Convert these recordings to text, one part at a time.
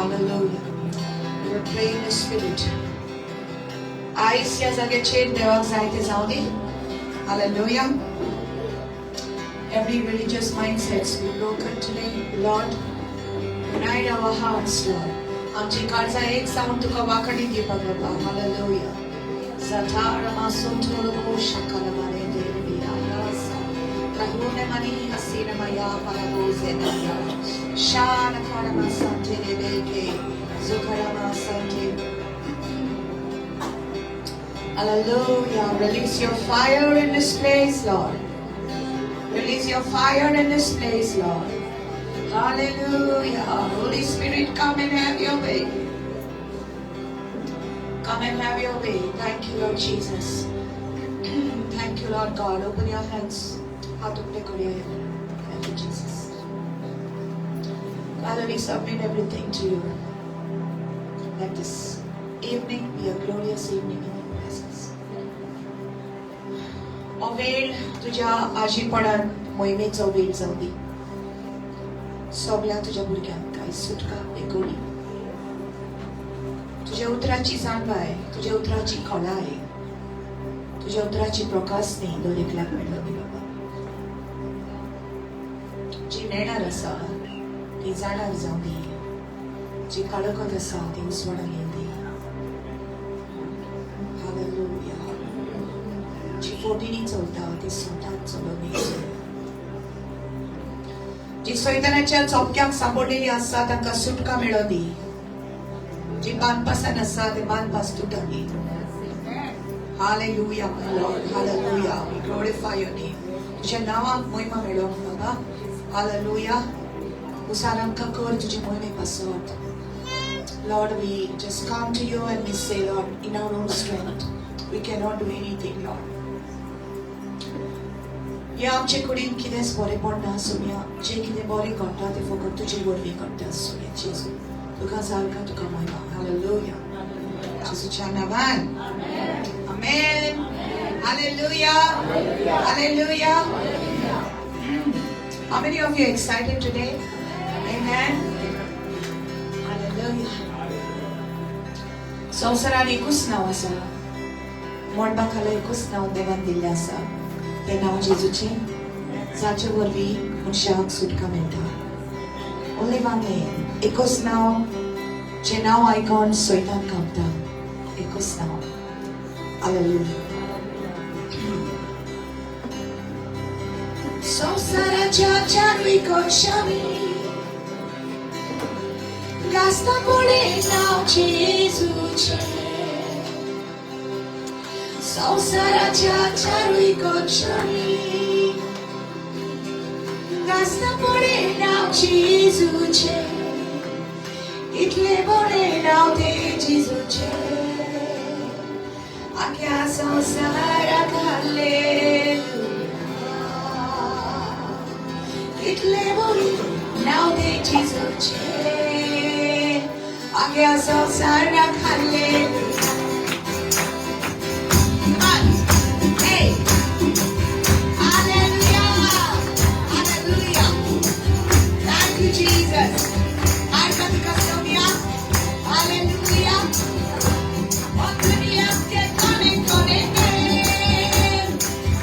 Hallelujah. We will pray in the Spirit. आयज ह्या जाग्याचेर देवाक जाय ते जावं दी. Hallelujah. Every religious mindsets be broken today, Lord. Unite our hearts, Lord. आमची काळजां एक जावन तुका वाकडी दिवपाक बाबा. Hallelujah. Zatara masontoro shakala mare deviya yasa. Rahune mani hasina maya paraboze naya. Shana karama sante rebeke. Zukarama sante. Hallelujah. Release your fire in this place, Lord. Release your fire in this place, Lord. Hallelujah. Holy Spirit, come and have your way. Come and have your way. Thank you, Lord Jesus. Thank you, Lord God. Open your hands. हात उकते करूया. Thank you, Jesus. Father, we submit everything to you. Let this evening be a glorious evening in your presence. हो वेळ तुझ्या आजीपणान मोहिमेचो वेळ जावं दी. सगळ्या तुझ्या भुरग्यांक काय सुटका बेगोळी, तुझ्या उतराची जाणवाय, तुझ्या उतराची खोलाय, तुझ्या उतराची प्रकाशणी दर एकल्याक मेळ्ळो बाबा. जी नेणार आसा ती जाणार जावं दी, जी काळोखात आसा ती उसवणाक येवं दी. हालेलुया. जी फोटीनी चलता ती स्वतान चलोवंक दी. जी सैतानाच्या चोपक्यांक सांपडलेली आसा तांकां सुटका मेळों दी. जी बांदपासान आसा ते बांदपास तुटनी. Hallelujah, my Lord. Hallelujah. We glorify your name. तुझ्या नावाक महिमा मेळोवंक बाबा. Hallelujah. उसार आमकां कर तुजे मोहिमे पासत. Lord, we just come to you and we say, Lord, in our own strength, we cannot do anything, Lord. ह्या आमचे कुडीन कितेंच बरें पडना सोम्या. जें कितें बरें घडटा तें फकत तुजे वरवीं घडटा सोम्या जेजू. तुका सारका तुका महिमा. Hallelujah. जेजूच्या नांवान. Amen. Hallelujah. Hallelujah. How many of you are excited today? Amen. Hallelujah. संवसारान एकूच नांव आसा, मळबा खाला एकूच नांव देवान दिल्लें आसा, तें नांव जेजूचें, जाचे वरवीं मनशाक सुटका मेळटा. Only one name. एकूच नांव, जें नांव आयकून सैतान कांपता. एकूच नांव. Hallelujah. संवसाराच्या चारूय कोनशांनी गाजता पडे नांव जेजूचें. संवसाराच्या चारूय कोनशांनी गाजता पडे नांव जेजूचें. इतलें बरें नांव तें जेजूचें. आख्या संवसाराक हालेलुया. इतलें बरें नांव तें जेजूचें. आख्या संवसाराक hallelujah. Come on. Hey. Hallelujah. Hallelujah. Thank you, Jesus. आयका तुका सोम्या. Hallelujah. और दुनिया के कोने कोने में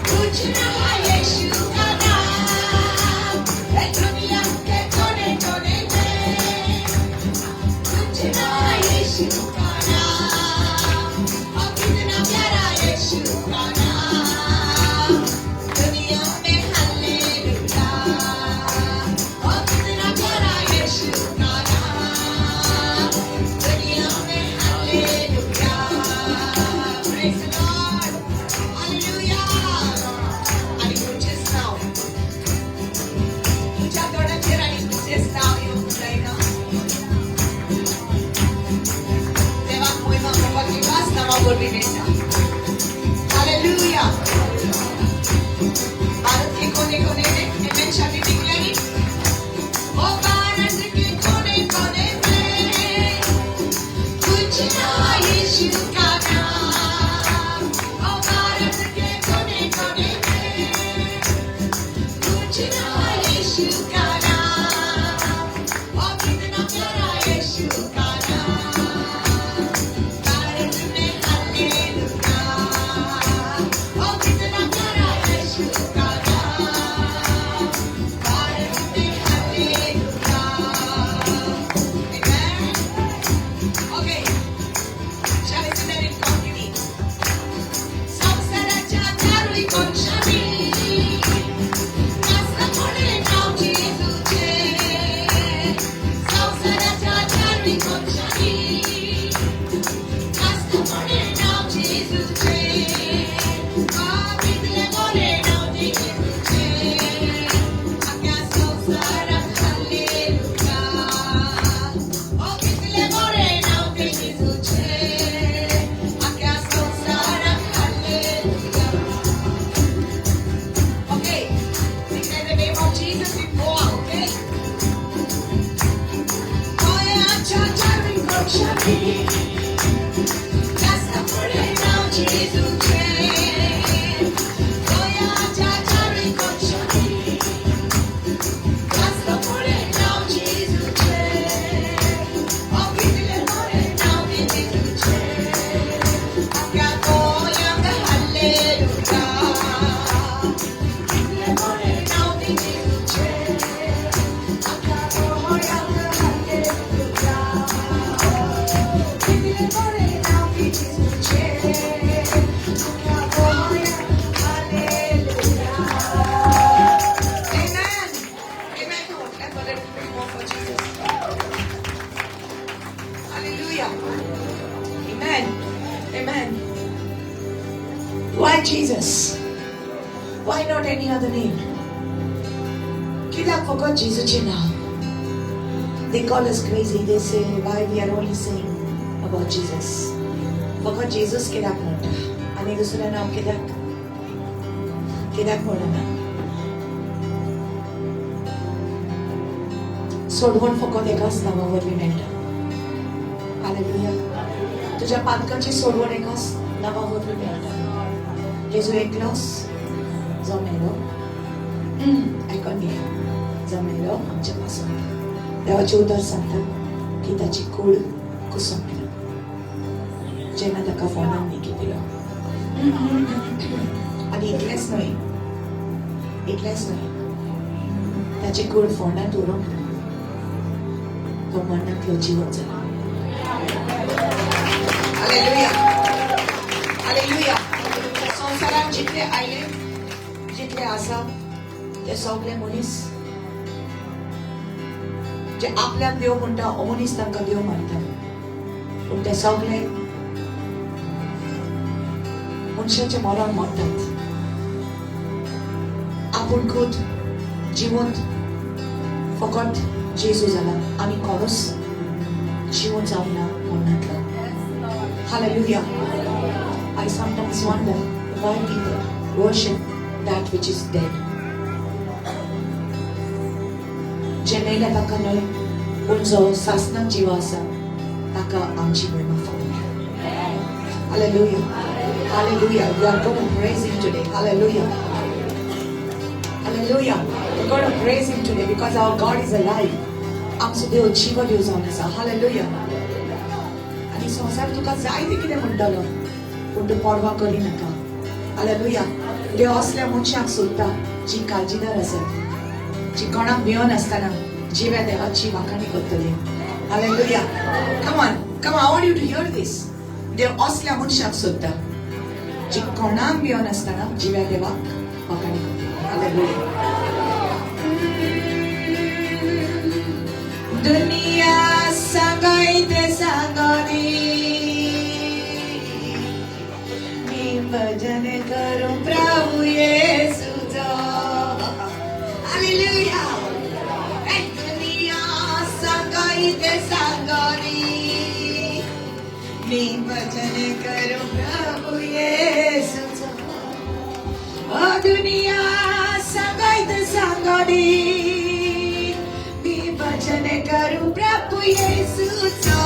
गूंज रहा यीशु का नाम. है दुनिया के कोने कोने में गूंज रहा यीशु का नाम. और कितना प्यारा यीशु का नाम. दुनिया में हालेलुया. और कितना प्यारा यीशु का नाम. दुनिया में hallelujah. Praise the Lord. Hallelujah. आणि तुमचेच नाव तुझ्या तोंडाचेर आणि तुझेच नाव येवंक जायना. देवाक महिमा फकत एकाच नांवा वरवीं मेळटा. Hallelujah. Bharat के कोने कोने में Amen shall be declaring. ओ भारत के कोने कोने में गूंज रहा यीशु का नाम. ओ भारत के कोने कोने में गूंज रहा यीशु का नाम. ओ कितना प्यारा यीशु का Why Jesus? Why not any other name? कित्याक फकत जेजूचें नांव? They call us crazy. They say, why we are only saying about Jesus? फकत जेजूस कित्याक म्हणटा आनी दुसरें नांव कित्याक कित्याक म्हणना? सोडवण फकत एकाच नांवा वरवीं मेळटा. हालेलुया. तुज्या पातकाची सोडवण एकाच नांवा वरवीं मेळटा. जेजू एकलोच जो मेलो, आयकोन घे, जो मेलो आमच्या पासून. देवाचें उतर सांगता की ताची कूड कुसून मेलो जेन्ना ताका फोनान निकी दिलो. आनी इतलेंच न्हय, इतलेंच न्हय, ताची कूड फोंडांत उरोंक ना, तो मरणांतलो जिवंत जाला. हालेलुया. हालेलुया. संवसारांत जितले आयले, जितले आसा, ते सगळे मनीस जे आपल्याक देव म्हणटा, ओ मनीस तांकां देव मानता, पूण ते सगळे मनशाचें मरण मरतात. आपूण खूद जिवंत फकत जेजू जाला, आनी कोणूच जिवंत जावंक ना मरणांतलो. Hallelujah. I sometimes wonder why people worship that which is dead. जे मेल्या ताका न्हय, पूण जो सासणाक जीव आसा ताका आमची म्हयमा फावता. Hallelujah. Hallelujah. We are going to praise him today. Hallelujah. Hallelujah. We're going to praise him today because our God is alive. आमचो देव जिवो देव जावन आसा. Hallelujah. आनी संवसार तुका जायते कितें म्हणटलो, पूण तूं पर्वा करी नाका. हालेलुया. देव असल्या मनशांक सोदता जी काळजीदार आसात, जी कोणाक भिवन आसतना जिव्या देवाची वाखाणी करतली. Hallelujah. Come on, come on, I want you to hear this. देव असल्या मनशांक सोदता जी कोणाक भिवन आसतना जिव्या देवाक वाखाणी करतली. हालेलुया. दुनिया सांगायते सांगानी, मी भजन करूं प्रभु येसुचो. हालेलुया. दुनिया सांगायते सांगानी, मी भजन करूं प्रभु येसुचो. ओ दुनिया सांगायते सांगानी, मी भजन करूं प्रभु येसुचो.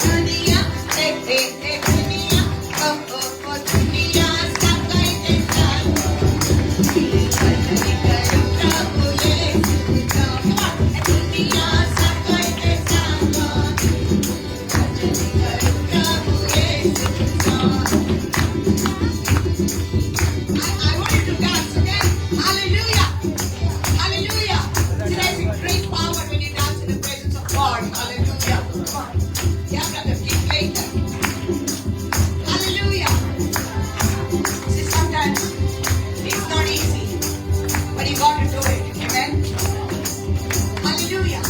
दुनिया ए ए ए दुनिया ओ ओ ओ दुनिया सांगायते सांगानी, भजन करूं प्रभु येसुचो. दुनिया सांगायते सांगानी, भजन करूं प्रभु येसुचो. I want you to dance, okay? Hallelujah. Hallelujah. See, there's a great power when you dance in the presence of God. Hallelujah. Come on. Yeah, brother, keep playing that. Hallelujah. See, sometimes it's not easy, but you got to do it. Amen. Hallelujah.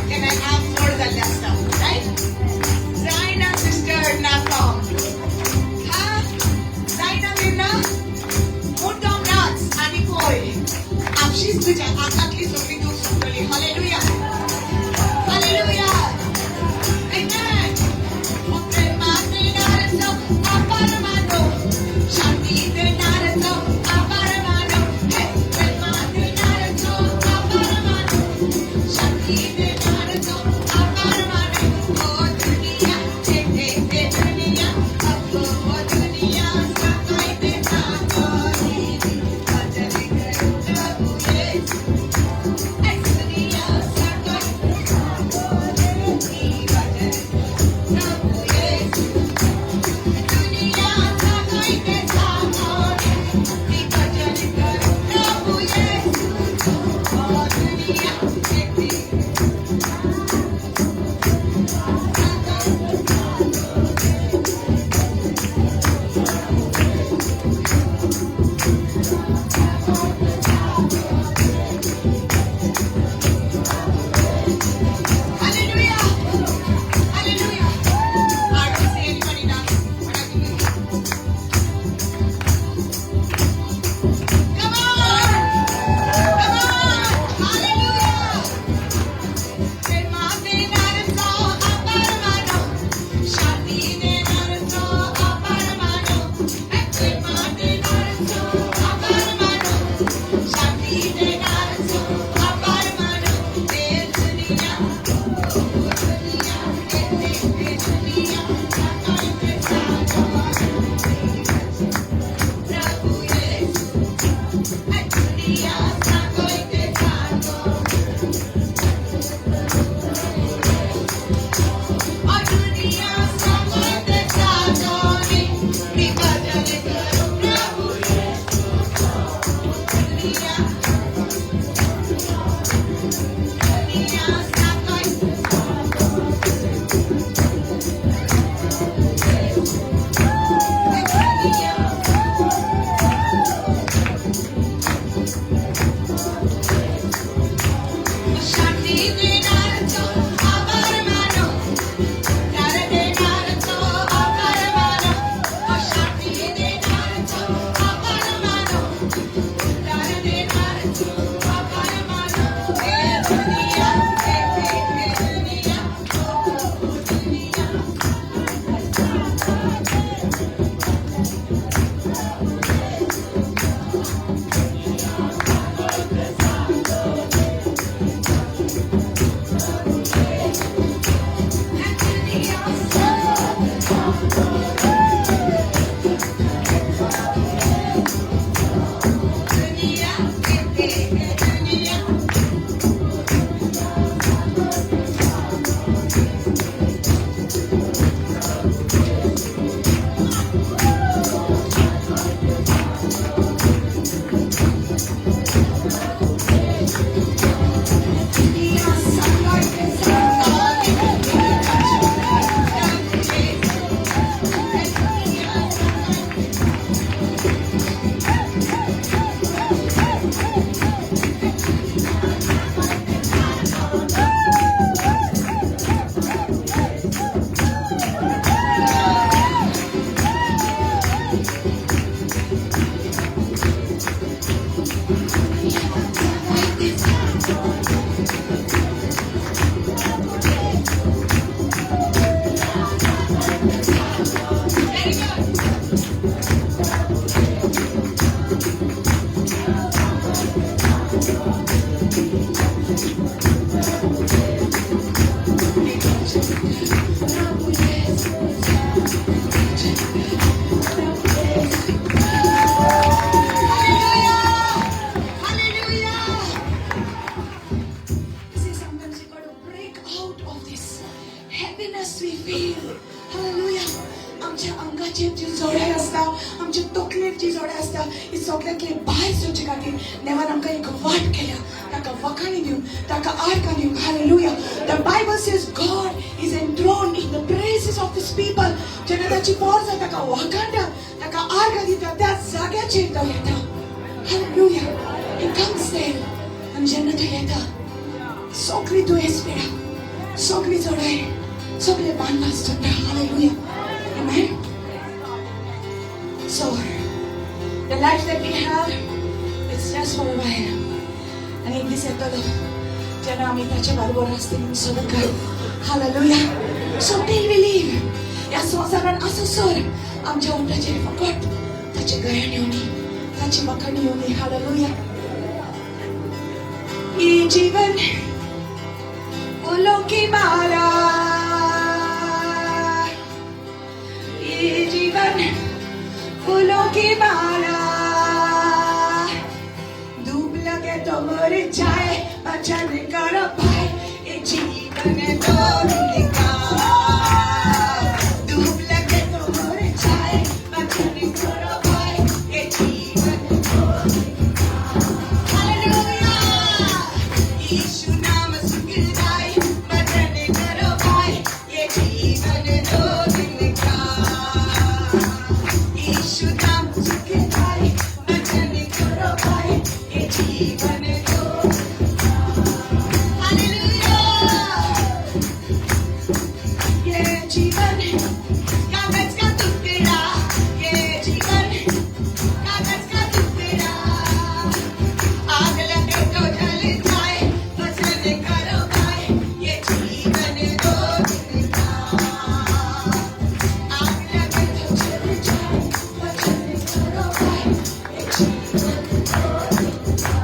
Can I have more than that stuff, right? Zaina, sister, Nakom. Huh? Zaina, Mirna? मुद्दाम नाच आनी पळय आपशीच तुज्या आंगांतली सगळी दूख सोंपतली. Hallelujah. Hallelujah. Amen. ओ प्रेमात देणारचो अपार मानो, शांती देणारचो अपार मानो, हे प्रेमात देणारचो अपार मानो, शांती देणारचो अपार मानो. प्रभु येशूच्या प्रभु येशू. Hallelujah! Hallelujah! See, sometimes you got to break out of this heaviness we feel. Hallelujah. आमच्या अंगाचेर जी जोड्या आसता, आमच्या तकलेर जी जोड्या आसता, ही सगळ्यांतले भायर सरचे खातीर देवान आमकां एक वाट केल्या. ताका वखाणी दिवंक, ताका आर्गां दिवंक. Hallelujah. The Bible says God is enthroned in the praises of His people. जेन्ना ताची पोरसां ताका वाखाणटा, ताका आर्गां दिता, त्या जाग्याचेर तो येता. Hallelujah. He comes there. आनी जेन्ना तो येता, सगळी दुयेंस पिडा, सगळी जोडाय, सगळे बांदपास सुट्टा. Hallelujah. Amen. So, the life that we have, it's just for a while. आनी एक दीस येतलो जेन्ना आमी ताच्या बरोबर आसतली सदांकाळ. Hallelujah. So till we leave, ह्या संवसारान आसोसर आमच्या ओंठाचेर फकत ताचे गायन येवनी, ताची वखाणी येवनी. Hallelujah. ये जीवन फूलों की माला, ये जीवन फूलों की माला, धूप लगे तो मुरझाए, भजन करो भाई, ये जीवन दो दिन का. धूप लगे तो मुरझाए, भजन करो भाई, ये जीवन दो दिन का. हालेलुया. यीशु नाम सुखदाई, भजन करो भाई, ये जीवन दो दिन का. यीशु नाम सुखदाई, भजन करो भाई, ये जीवन दो दिन का. हालेलुया. ये जीवन कागज का टुकड़ा, ये जीवन कागज का टुकड़ा, आग लगे तो जल जाए, भजन करो भाई, ये जीवन दो दिन का. आग लगे तो जल जाए, भजन करो भाई, ये जीवन दो दिन का.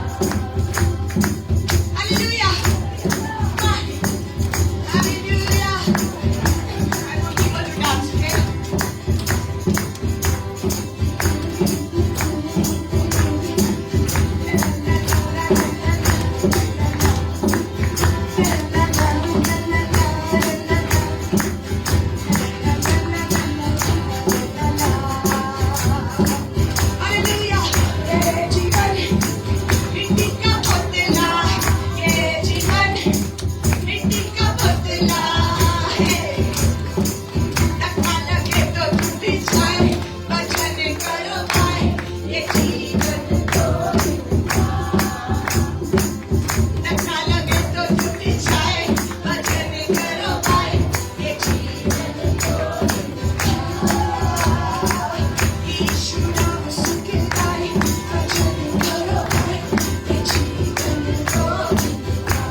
Hallelujah. Hallelujah. I want people to dance, okay? Hallelujah. ये जीवन मिट्टी का पुतला, ये जीवन मिट्टी का पुतला है, धक्का लगे तो टूट जाए, भजन करो भाई, ये जीवन दो दिन का. धक्का लगे तो टूट जाए, भजन करो भाई, ये जीवन दो दिन का. यीशु नाम सुखदाई, भजन करो भाई, ये जीवन दो दिन का.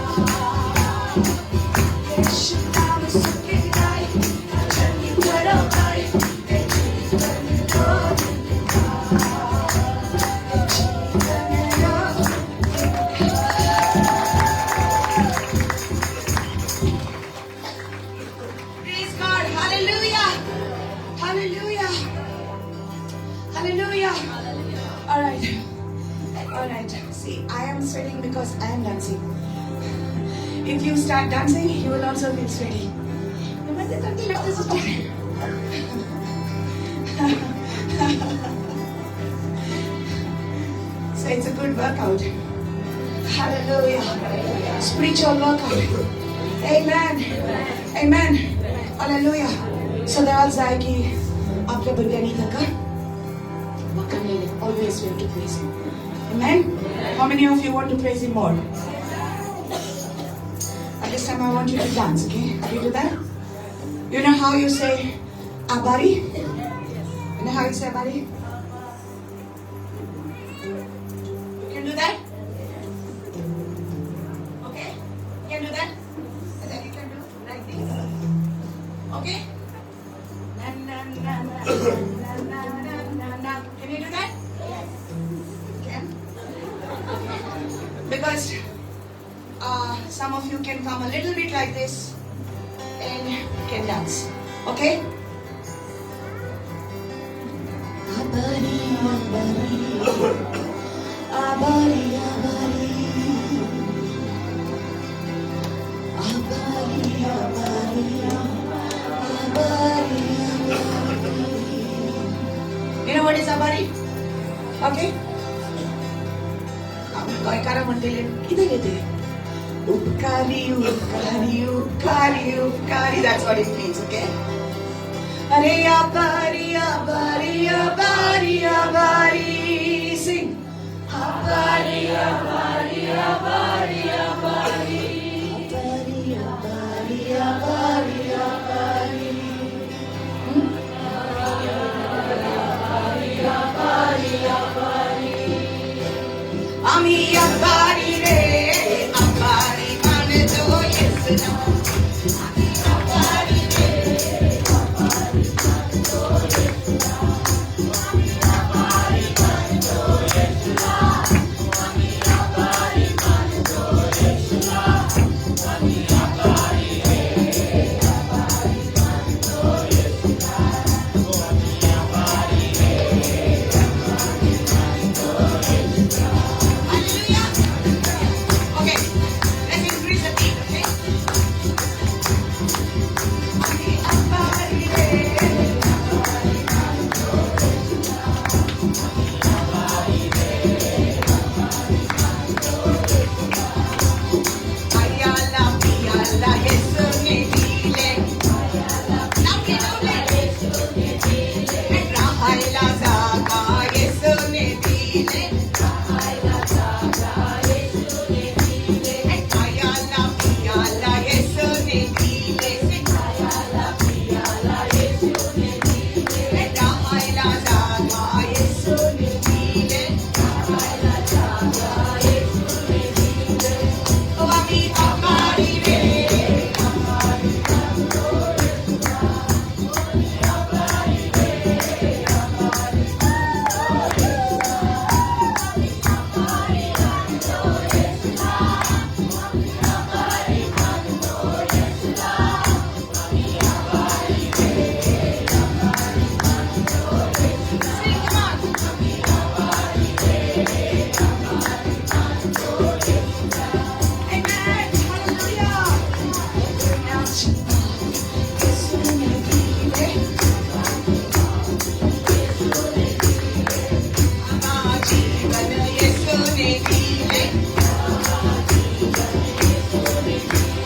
यीशु नाम सुखदाई, भजन करो भाई, ये जीवन दो दिन का. ये जीवन दो दिन का. Praise God. Hallelujah. Hallelujah. Hallelujah. All right. All right. See, I am sweating because I am dancing. If you start dancing, you will also feel sweaty. So it's a good workout. Hallelujah. Spiritual workout. Amen. Amen. Hallelujah. So देवाक जाय की आपल्या भुरग्यांनी ताका वखाणलेले. Always we have to praise Him. Amen. How many of you want to praise Him more? At this time I want you to dance, okay? Can you do that? You know how you say आभारी? You know how you say आभारी? You can do that? Okay? You can do that? And then you can do like this. Okay? Na na na na na na na na na. Can you do that? Yes. You can? Because some of you can come a little bit like this and and dance. Okay? आभारी आभारी आभारी आभारी आभारी आभारी आभारी. You know what is आभारी? Okay? आमी गोंयकारां म्हणटले कितें कितें उपकारी उपकारी उपकारी उपकारी. That's what it means, okay? अरे आभारी आभारी आभारी आभारी. Sing. आभारी आभारी आभारी आभारी आभारी आभारी आभारी आभारी. आभारी आभारी आम्ही आभारी रे, आभारी मानतो येसुना. आम्ही आभारी रे, आभारी मानतो येसुना. आम्ही आभारी मानतो येसुना. आम्ही आभारी मानतो येसुना. आम्ही आभारी रे, आभारी मानतो येसुना. आम्ही आभारी रे, आभारी मानतो येसुना. Hallelujah. Okay, let's increase the beat, okay? आम्ही आभारी रे, आभारी मानतो येसुना. आम्ही आभारी रे, आभारी मानतो येसुना. खायला पियाला येसूने दिले. Loudly, loudly. राहायला जागा येसूने दिले. खायला पियाला येसूने दिले. राहायला जागा येसूने दिले. ओ आम्ही आभारी रे, आभारी मानतो येसुना. आम्ही आभारी रे, आभारी मानतो येसुना. आम्ही आभारी मानतो येसुना. आम्ही आभारी मानतो येसुना. आम्ही आभारी रे, आभारी मानतो येसुना. Sing, come on. आम्ही आभारी रे, आभारी मानतो येसुना. Amen. Hallelujah. येसूने दिले. जीवन येसूने दिले. येसूने दिले.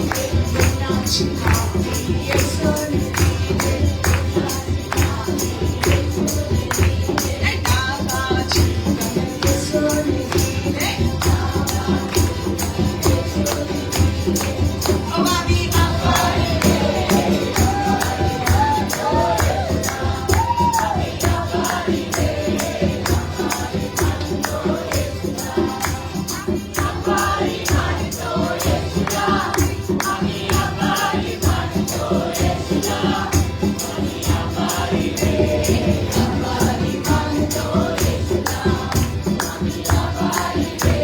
जीवन येसूने दिले. ओ आम्ही आभारी रे, आभारी मानतो येसुना. आम्ही आभारी रे, आभारी मानतो येसुना. आभारी मानतो येसुना. आम्ही आभारी मानतो येसुना. आम्ही आभारी रे, आभारी मानतो येसुना. आम्ही आभारी रे,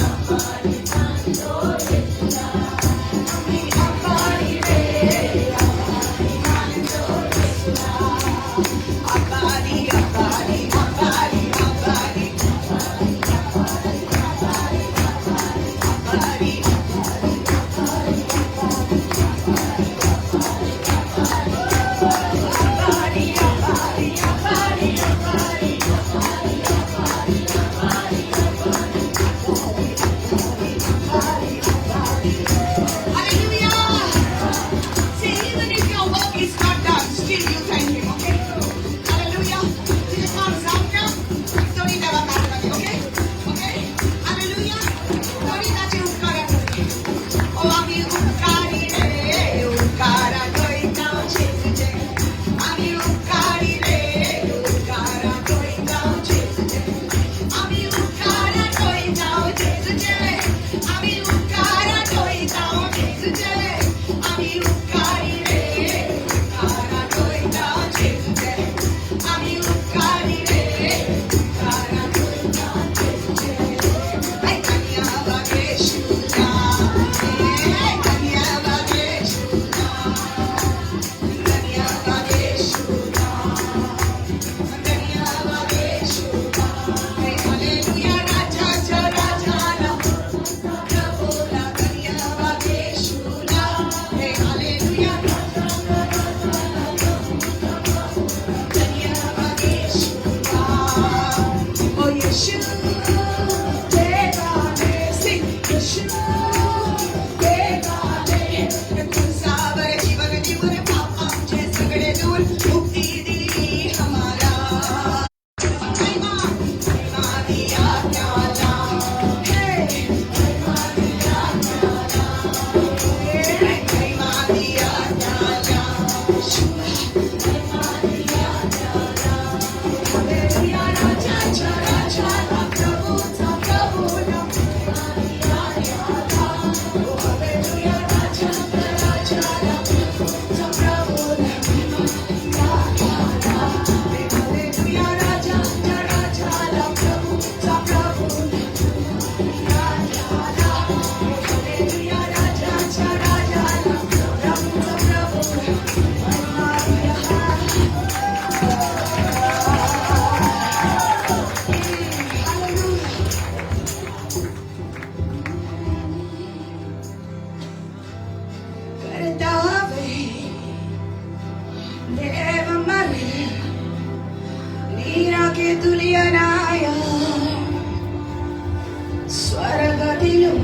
आभारी मानतो येसुना. आम्ही आभारी रे, आभारी मानतो येसुना. आभारी आभारी आभारी आभारी आभारी आभारी आभारी आभारी आभारी आभारी आभारी आभारी आभारी. Hallelujah! See, even if your work is not done, still you thank Him, okay? Hallelujah! तुझे काम जावंक ना तरी देवाक आभारी, okay? Okay? Hallelujah! तरी ताचे उपकार आठवले. ओ आम्ही उपकारी रे, उपकारा गयता जेजूचे. आम्ही उपकारी रे, उपकारा गयता जेजूचे. आम्ही उपकारा गयता जेजूचे. आम्ही उपकारा गयता जेजूचे. आम्ही उपकारी रे, उपकारा गयता നിനക്ക് തുല്യനായ സ്വർഗത്തിലും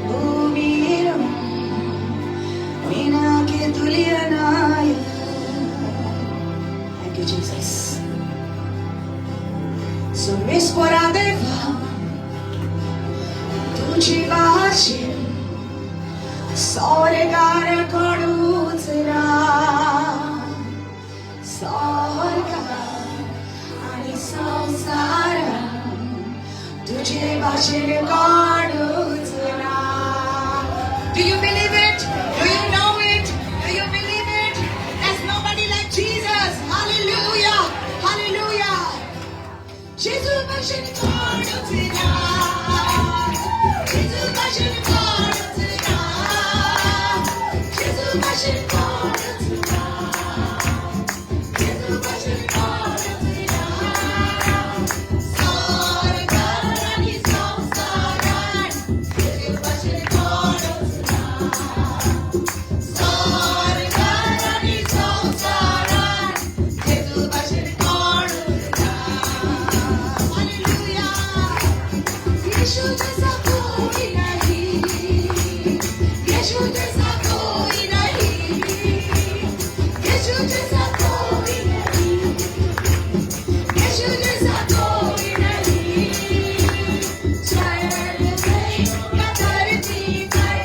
ഭൂമിയിലും നിനക്ക് തുല്യനായ. Thank you, Jesus. सोमेश्वरा देवा, तुझी भाषेन स्वर्गार कोणूच ना, स्वर्गार आणि संसारात तुझे भाशेन कोणूच ना. Do you believe it? Do you know it? Do you believe it? There's nobody like Jesus. Hallelujah. Hallelujah. जेजू भाशेन कोणूच ना. जेजू भाशेन कोणूच ना. जेजू भाशेन कोणूच ना. जेजू भाशेन कोणूच ना. स्वर्गार आनी संवसारान जेजू भाशेन कोणूच ना. स्वर्गार आनी संवसारान जेजू भाशेन कोणूच ना. हालेलुया. यीशु जैसा कोई नहीं, यीशु जैसा कोई नहीं, यीशु जैसा कोई नहीं, यीशु जैसा कोई नहीं. स्वर्ग में या धरती पर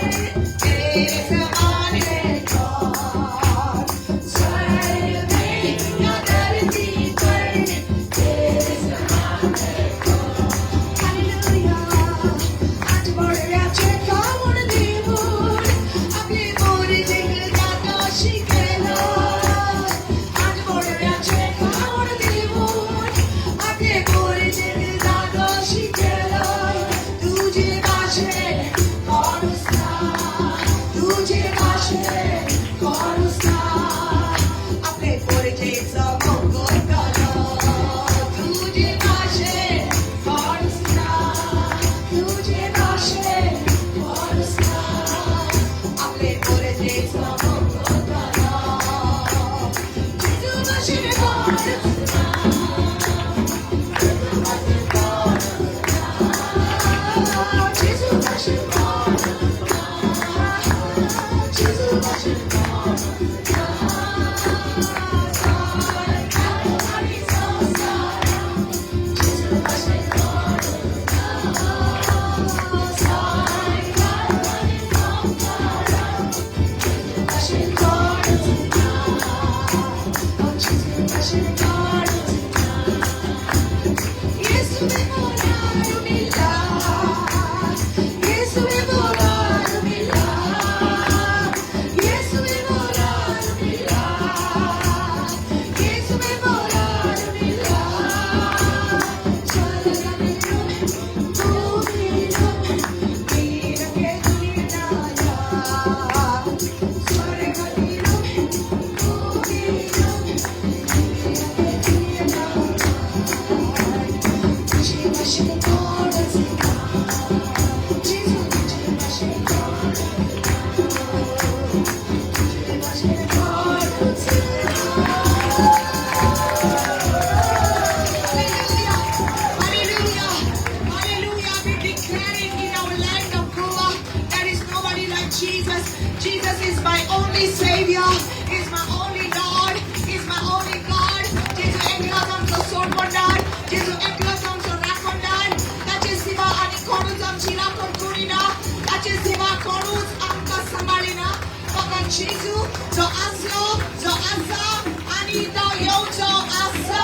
तेरे समान है कौन? स्वर्ग में या धरती पर तेरे समान है कौन? हालेलुया. आठ बोरड्याचे खावण दिवन आपले पोरजेक जातो शिकयलो. आठ बोरड्याचे खावण दिवन आपले पोरजेक जातो शिकयलो. तुझे भाशेन कोणूच ना, तुझे भाशेन कोणूच ना. आपले पोरजेचो मोग करतलो. तुझे भाशेन कोणूच ना, तुझे भाशेन कोणूच ना. आपले पोरजेचो मोग करतलो. जेजू भाशेन कोणूच ना, जेजू भाशेन कोणूच ना, जेजू भाशेन कोणूच ना, जेजू भाशेन कोणूच ना. स्वर्गार आनी संवसारान जेजू भाशेन कोणूच ना. स्वर्गार आनी संवसारान जेजू भाशेन कोणूच ना. ओ जेजू भाशेन कोणूच ना. येसुवे मोरारुमिला, येसुवे मोरारुमिला, येसुवे मोरारुमिला, येसुवे मोरारुमिला. स्वर्गातिലും ഭൂമിയിലും നിനക്ക് തുല്യനായ, സ്വർഗത്തിലും ഭൂമിയിലും നിനക്ക് തുല്യനായ. तुझे भाशेन कोणूच ना, जेजू तुझे भाशेन कोणूच ना, तुझे भाशेन कोणूच ना. Hallelujah. Hallelujah. Hallelujah. We declare it in our land of Goa. There is nobody like Jesus. Jesus is my only Savior. He's my only Lord. He's my only God. जेजू एकलोच आमचो सोडवणदार. जेजू एकलोच आमचो राखणदार. ताचे सिवा आनी कोणूच आमची राखण करिना. ताचे सिवा कोणूच आमकां सांबाळिना. फकत जेजू जो आसलो, जो आसा आनी तो येवचो आसा.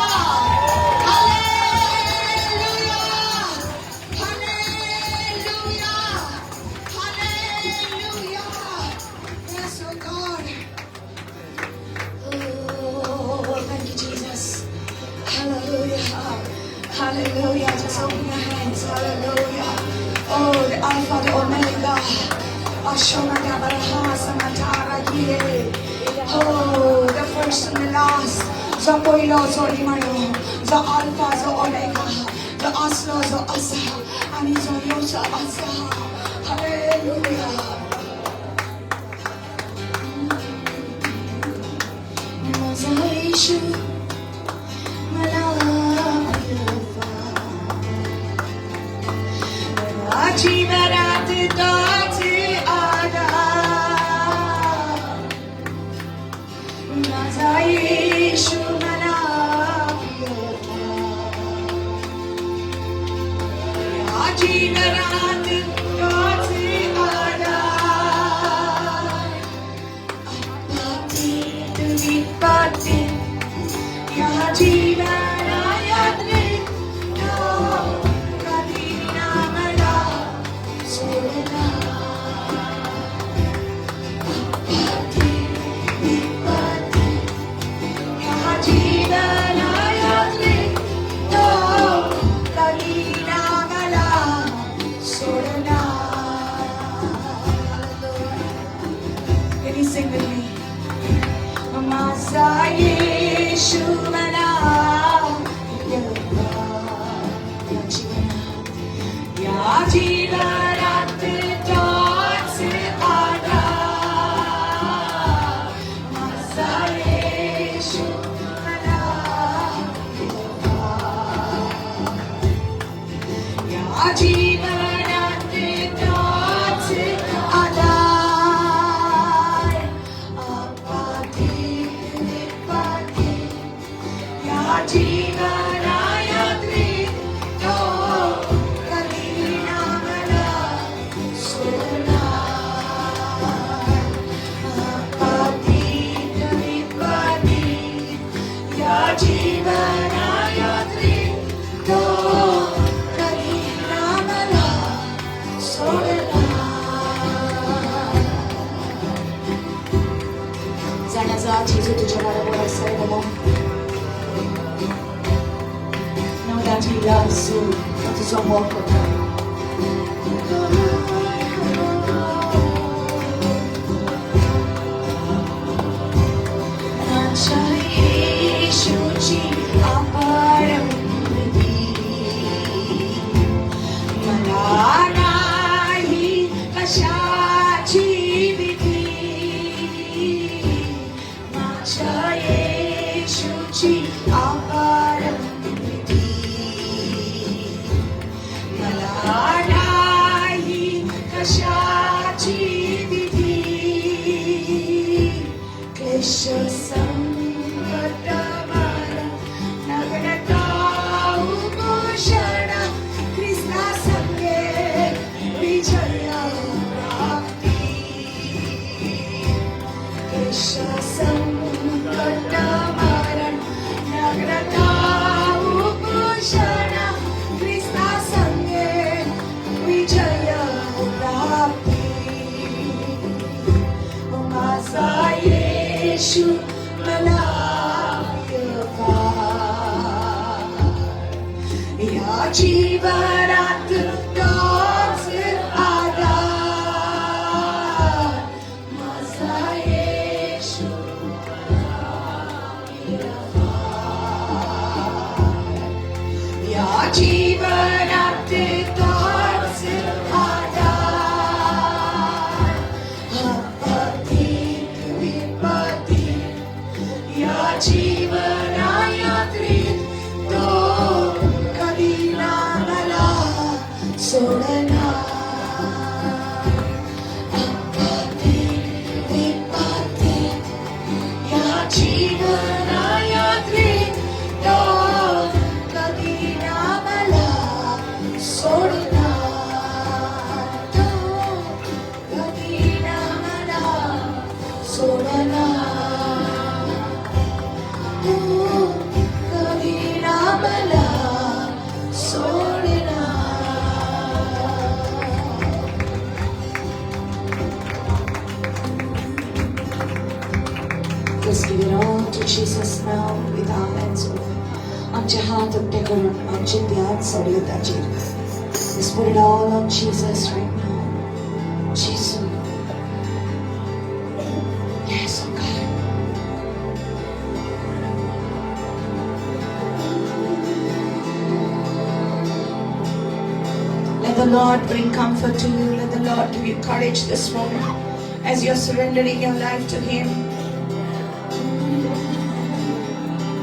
Hallelujah! Hallelujah! Hallelujah! Yes, oh God. Oh, thank you, Jesus. Hallelujah. Hallelujah. Just open your hands. Hallelujah. Oh, the Alpha, the Omega. Oh, the first and the last. जो पयलो, जो निमाणो, जो अल्फा, जो ओमेगा, जो आसलो, जो आसा आनी जो येवचो आसा. हालेलुया. माझा येशू मला विपत्ती या जीवनायात्रेत तो कधी ना मला सोडणार. आपत्ती विपत्ती या जीवनायात्रेत तो कधी ना मला सोडणार. Can you sing with me? माझा येशू मला या जीवनात, या जीवनात तोच आधार. माझा येशू मला या जीवनात तोच आधार. आपत्ती विपत्ती या जीवनायात्रेत तो कधी ना मला सोडणार. आपत्ती विपत्ती या जीवनायात्रेत तो कधी ना मला सोडणार. जाणा जा, जेजू तुझ्या बरोबर आसा बाबा. Know that He loves you. तो तुझो मोग करता. माझ्या येशूची अपार प्रीती, मला नाही कशाची भीती. माझ्या येशूची अपार प्रीती, मला नाही कशाची भीती. क्लेश संकट मरण नग्नता उपोषण, ख्रिस्ता संगे विजय प्राप्ती. क्लेश संकट मरण नग्नता उपोषण, ख्रिस्ता संगे विजय प्राप्ती. माझा येशू मला प्रियवा, या जीवनात तोच आधार. माझा येशू मला प्रियवा, या जीवनात तोच आधार. आपत्ती विपत्ती या जीवनायात्रेत तो कधी ना मला सोडणार. आपत्ती विपत्ती या जीवनायात्रेत तो कधी ना मला सोडणार. तो कधी ना मला सोडणार. तू कधी ना मला सोडणार. Let's give it all to Jesus now with our hands open. आमचे हात उकते करून आमचे ध्यान सोडूया ताचेर. Let's put it all on Jesus right now. Jesus. Yes, oh God. Let the Lord bring comfort to you. Let the Lord give you courage this moment as you're surrendering your life to Him.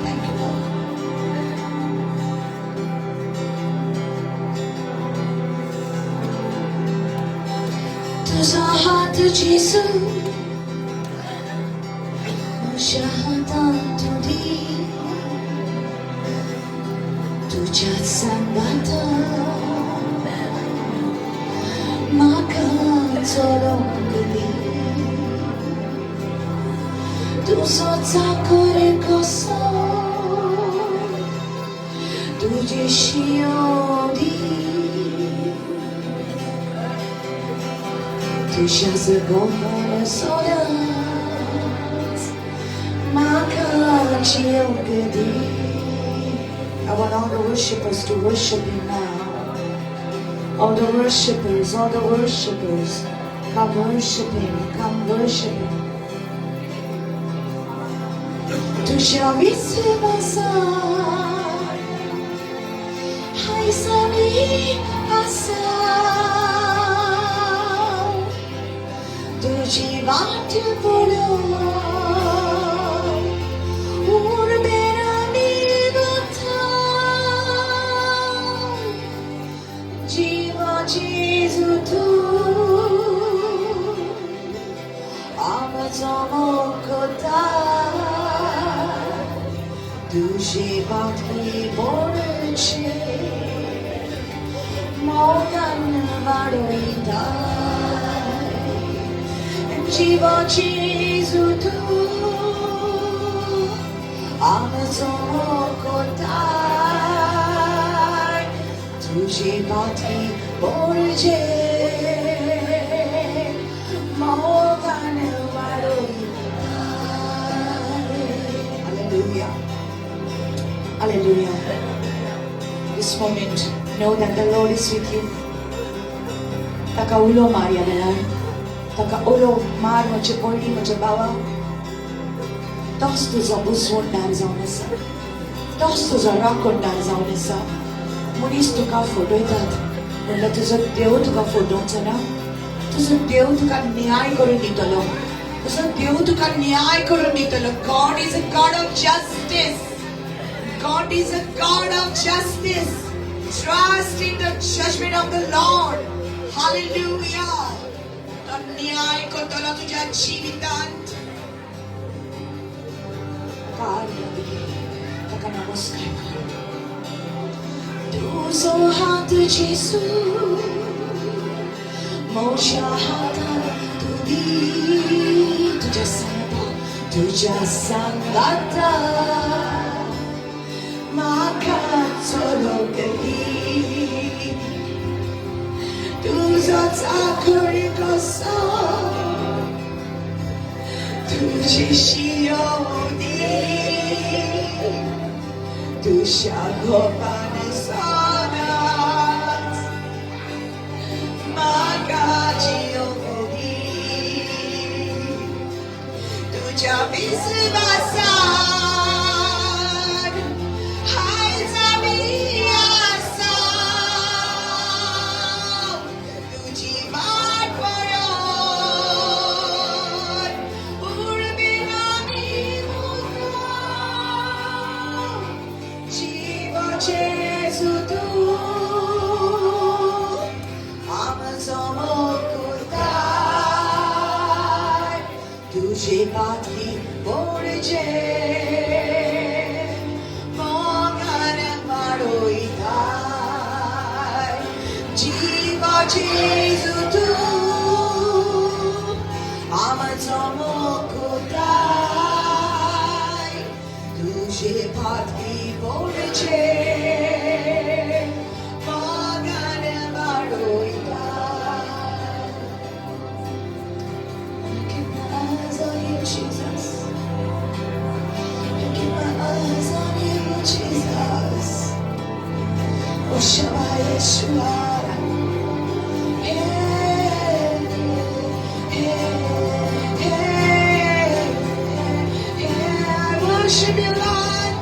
Thank you, Lord. तुझा हात जेसू म्हज्या हातांत दी, तुज्या सांगातान म्हाका चलोवंक दी. तुजो चाकर कसो तुजी शियोदी तुज्या जगोवन सदांच म्हाका जियोंक दी. I want all the worshippers to worship Him now. All the worshippers, all the worshippers, come worship Him, come worship Him. तुझ्या विस्वासान आयज आमी आसा, तुजी वाट पळोवन उर्बेन आमी वता. जीवा जेजू तूं आमचो मुक्तताय, तुजी पातकी बोडचे मोगान वाडयताय. जीवा जेजू तूं आमचो मुक्तताय, तुजी पातकी बोडचे मोगान वाडयताय. Hallelujah. Hallelujah. This moment, know that the Lord is with you. ताका उलो मार ह्या वेळार, ताका उलो मार, म्हजे भयणी, म्हजे भावा. तोच तुजो बुजवणदार जावन आसा, तोच तुजो राखणदार जावन आसा. मनीस तुका फटयतात म्हणल्यार तुजो देव तुका फटोवचो ना. तुजो देव तुका न्याय करून दितलो, तुजो देव तुका न्याय करून दितलो. God is a God of justice. God is a God of justice. Trust in the judgment of the Lord. Hallelujah. तो न्याय करतलो तुझ्या जिवितांत. ताका आर्गां दी, ताका नमस्कार कर. तुजो हात जेजू म्हज्या हातान तूं दी, तुज्या सांगाता, तुज्या सांगाता म्हाका चलोवंक दी. तुजो चाकर कसो तुजी शियोदी, तुज्या गोपान सदांच म्हाका जियोंक दी. तुज्या विस्वासान आयज आमी आसा, तुजी वाट पळोवन उर्बेन आमी वता. जीवा जेजू तूं आमचो मुक्तताय, तुजी पातकी बोडचे मोगान वाडयताय. जीवा जेजू तूं आमचो मुक्तताय, तुजे पातकी बोडचे मोगान वाडयताय. I keep my eyes on you, Jesus. I keep my eyes on you, Jesus. Oh, Shema Yeshua. Hey, hey, hey, hey. I worship you, Lord.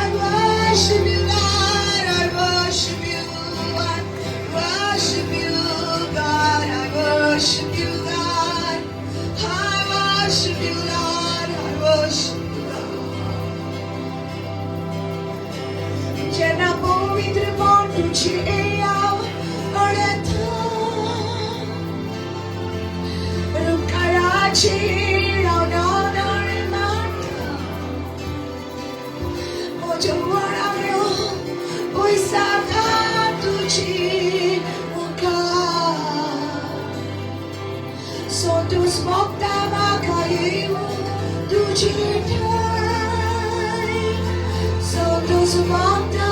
I worship you, Lord. I worship you. I worship you, God. I worship you, God. I worship you, Lord. I worship you, Lord. जेन्ना पवित्रपण तुझे हांव अडता, रुखाराचेर हांव नदर मारता, म्हज्या वळाव्यो पयसाता तुजी मुखार, संतोष मोगता म्हाका येवंक. तुजी ठाय संतोष मागता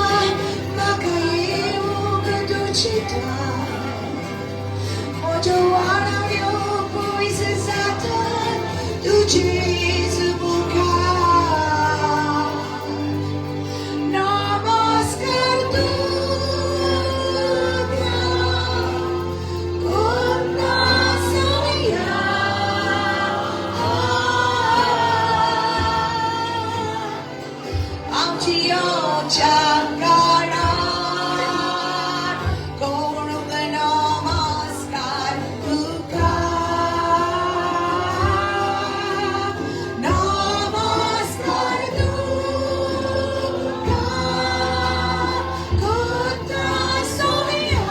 म्हाका येवंक तुजी ठाय म्हज्यो वाणाव्यो पयस जाता तुजेच मुखार नमस्कार तुका करता सोम्या आमची येवच्या काळार करूंक नमस्कार तुका नमस्कार तुका करता सोम्या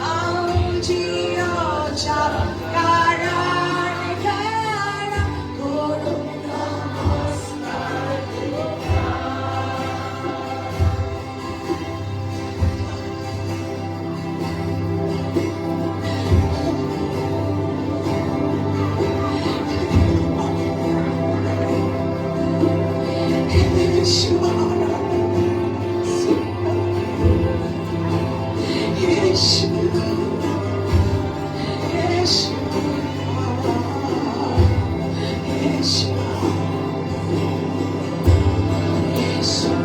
आमची येवच्या काळार काळार करूंक नमस्कार तुका. Yeshua, Yeshua, Yeshua, Yeshua, Yeshua.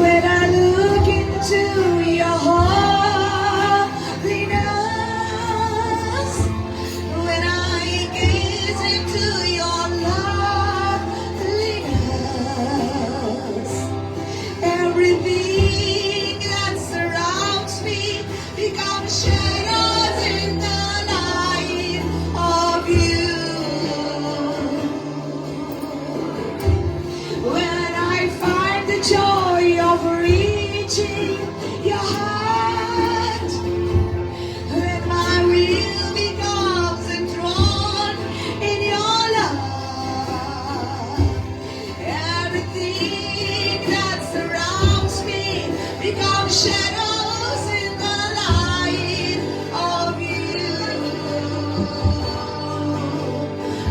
When I look into your holiness, when I gaze into your loveliness, everything that surrounds me becomes shadows in the light of you. When I find the joy of reaching your heart, when my will becomes enthroned in your love, everything that surrounds me becomes shadows in the light of you.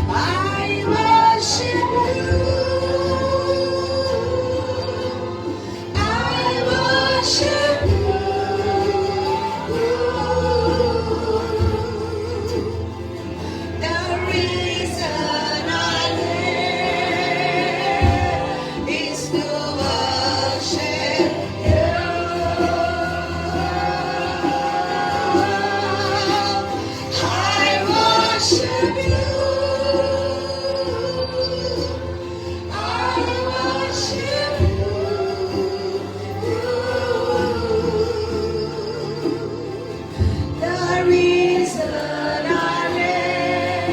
I worship you. I worship you. The reason I live is to worship you. I worship you. I worship you. The reason I live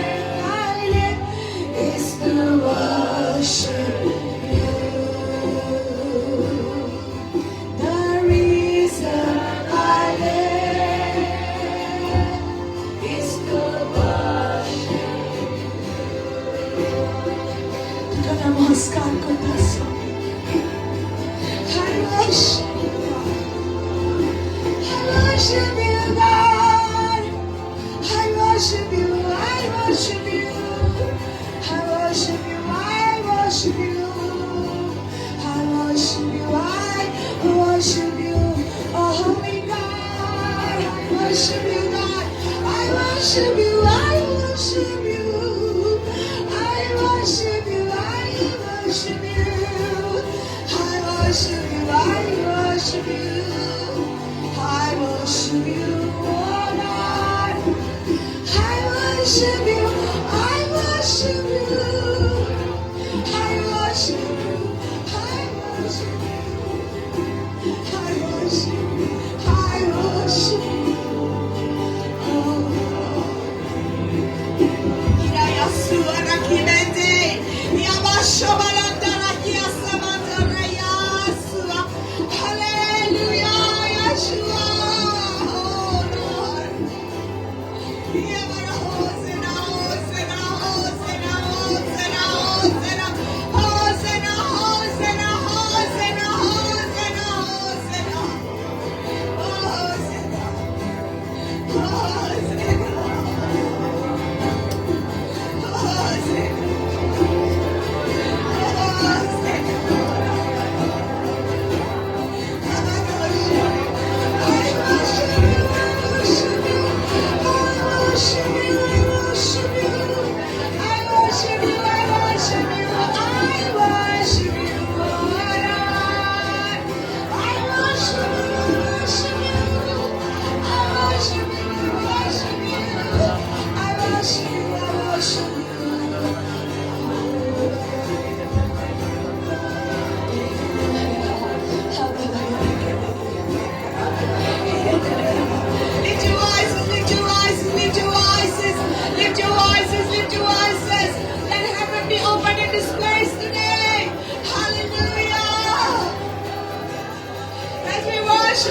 is to worship you. The reason I live is to worship. तुका नमस्कार करता स्वामी. I worship you, God. I worship you, God. I worship you. I worship you. I worship you. I worship you. I worship you. I worship you. Oh, holy God. I worship you, God. I worship you. I worship you. I worship you. I worship you. I worship you. I worship you. I worship you, oh Lord. I worship you. I worship you. I worship you. I worship you. I worship you. I worship you. Oh Lord.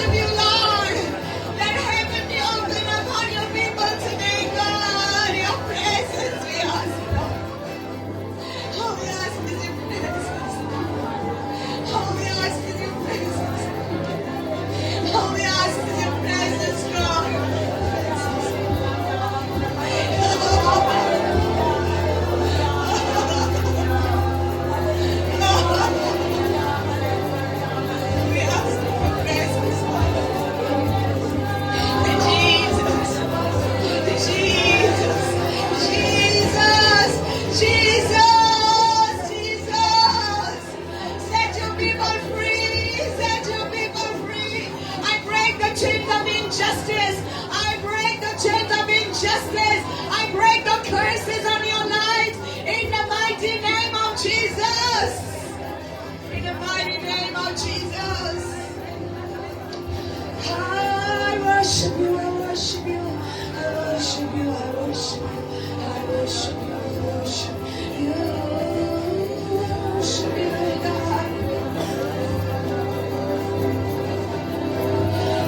worship you, Lord. Let heaven be open upon your people today, God. Your presence, we ask, Lord. All we ask is your presence. All we ask is your presence. All we ask is your presence, God. We ask for your presence, Lord. Jesus, Jesus, Jesus, Jesus, Jesus. Set your people free. Set your people free. I break the chains of injustice. I break the chains of injustice. I break the curses on your lives in the mighty name of Jesus. In the mighty name of Jesus. I worship you, I worship you, I worship you, I worship you, I worship you, I worship you, I worship you, God.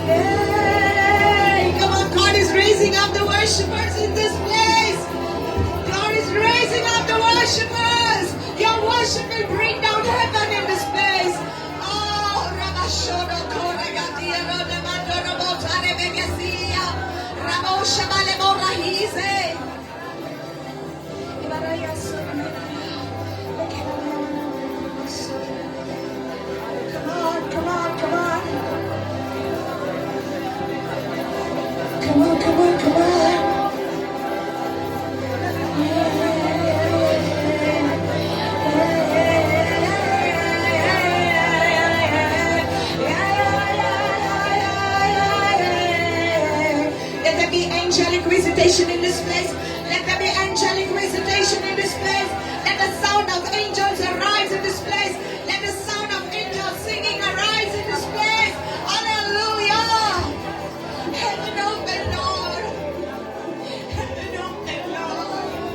Hey, come on, God is raising up the worshipers in this place. God is raising up the worshipers. Your worship will bring down heaven in this place. Oh, Ramashono Koragadia Rodamandoro Botare Begesia Ramo Shamale Morahize. Come on, come on, come on. Come on, come on, come on. Let there be angelic visitation in this place. Let there be angelic visitation in this place. Let the sound of angels arise in this place. Let the sound of angels singing arise in this place. Hallelujah. Heaven open, Lord. Heaven open, Lord.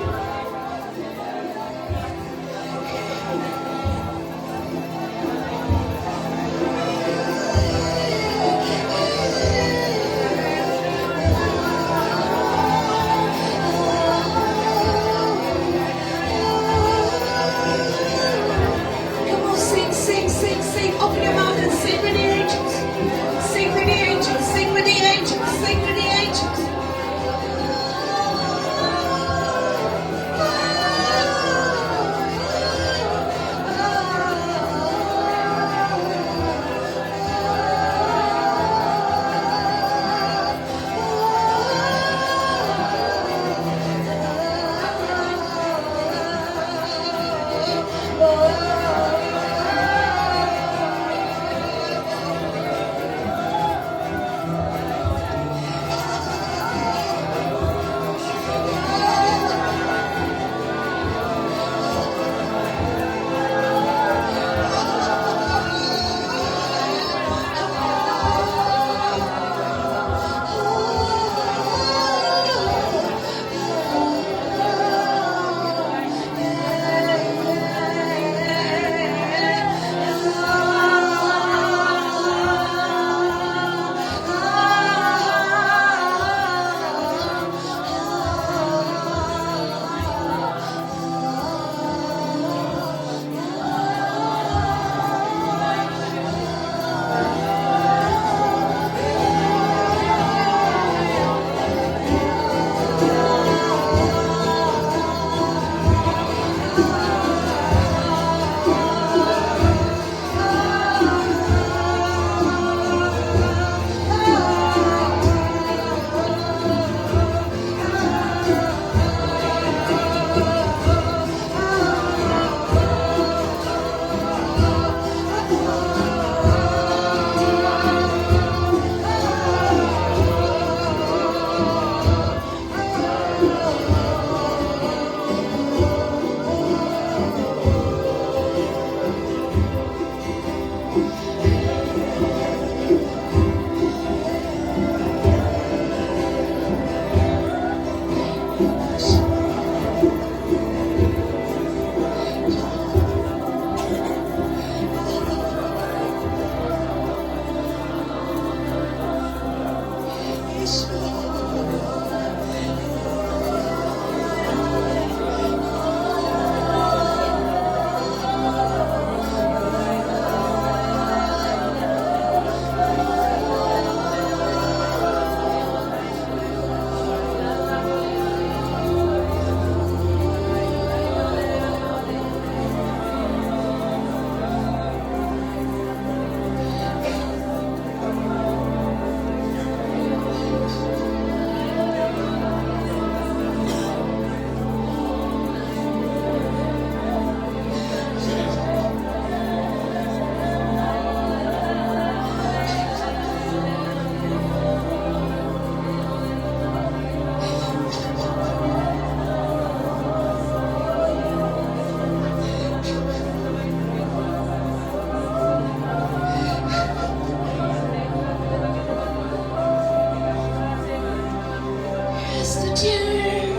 The deer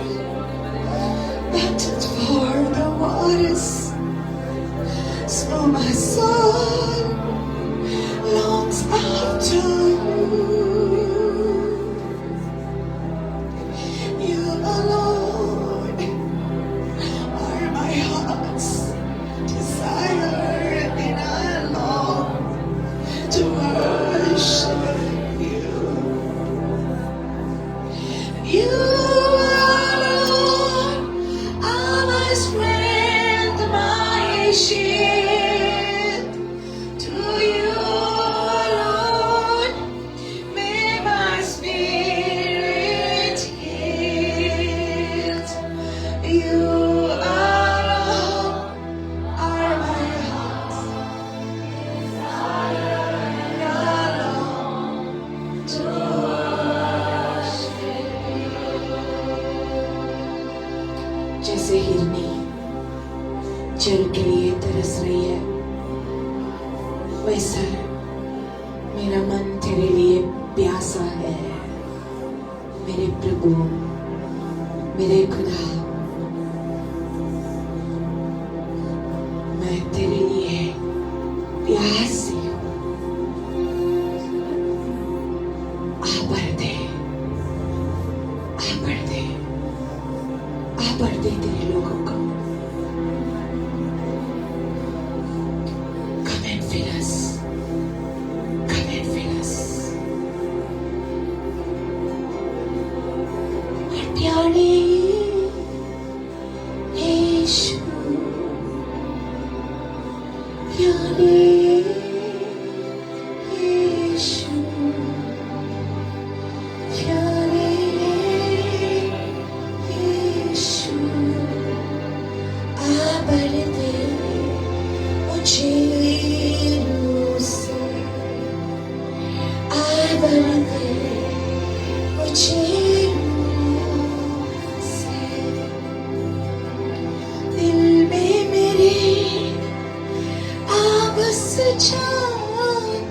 panted for the waters, so my soul longs after you. You alone are my heart's desire, and I long to worship you. You alone are my strength, my shield. To you alone may my spirit yield. You alone are my heart's desire, and I long to worship you. जैसे हिरनी जल K लिए तरस रही है, वैसा मेरा मन तेरे लिए प्यासा है, मेरे प्रभु, मेरे खुदा। मैं तेरे लिए प्यासी हूँ। आ भर दे, आ भर दे, आ भर दे तेरे लोगों को। Come and fill us. Come and fill us. और प्यारे यीशु, प्यारे यीशु, प्यारे यीशु, आ भर दे मुझे रूह से, आ भर दे मुझे रूह से। दिल में मेरे आ बस जा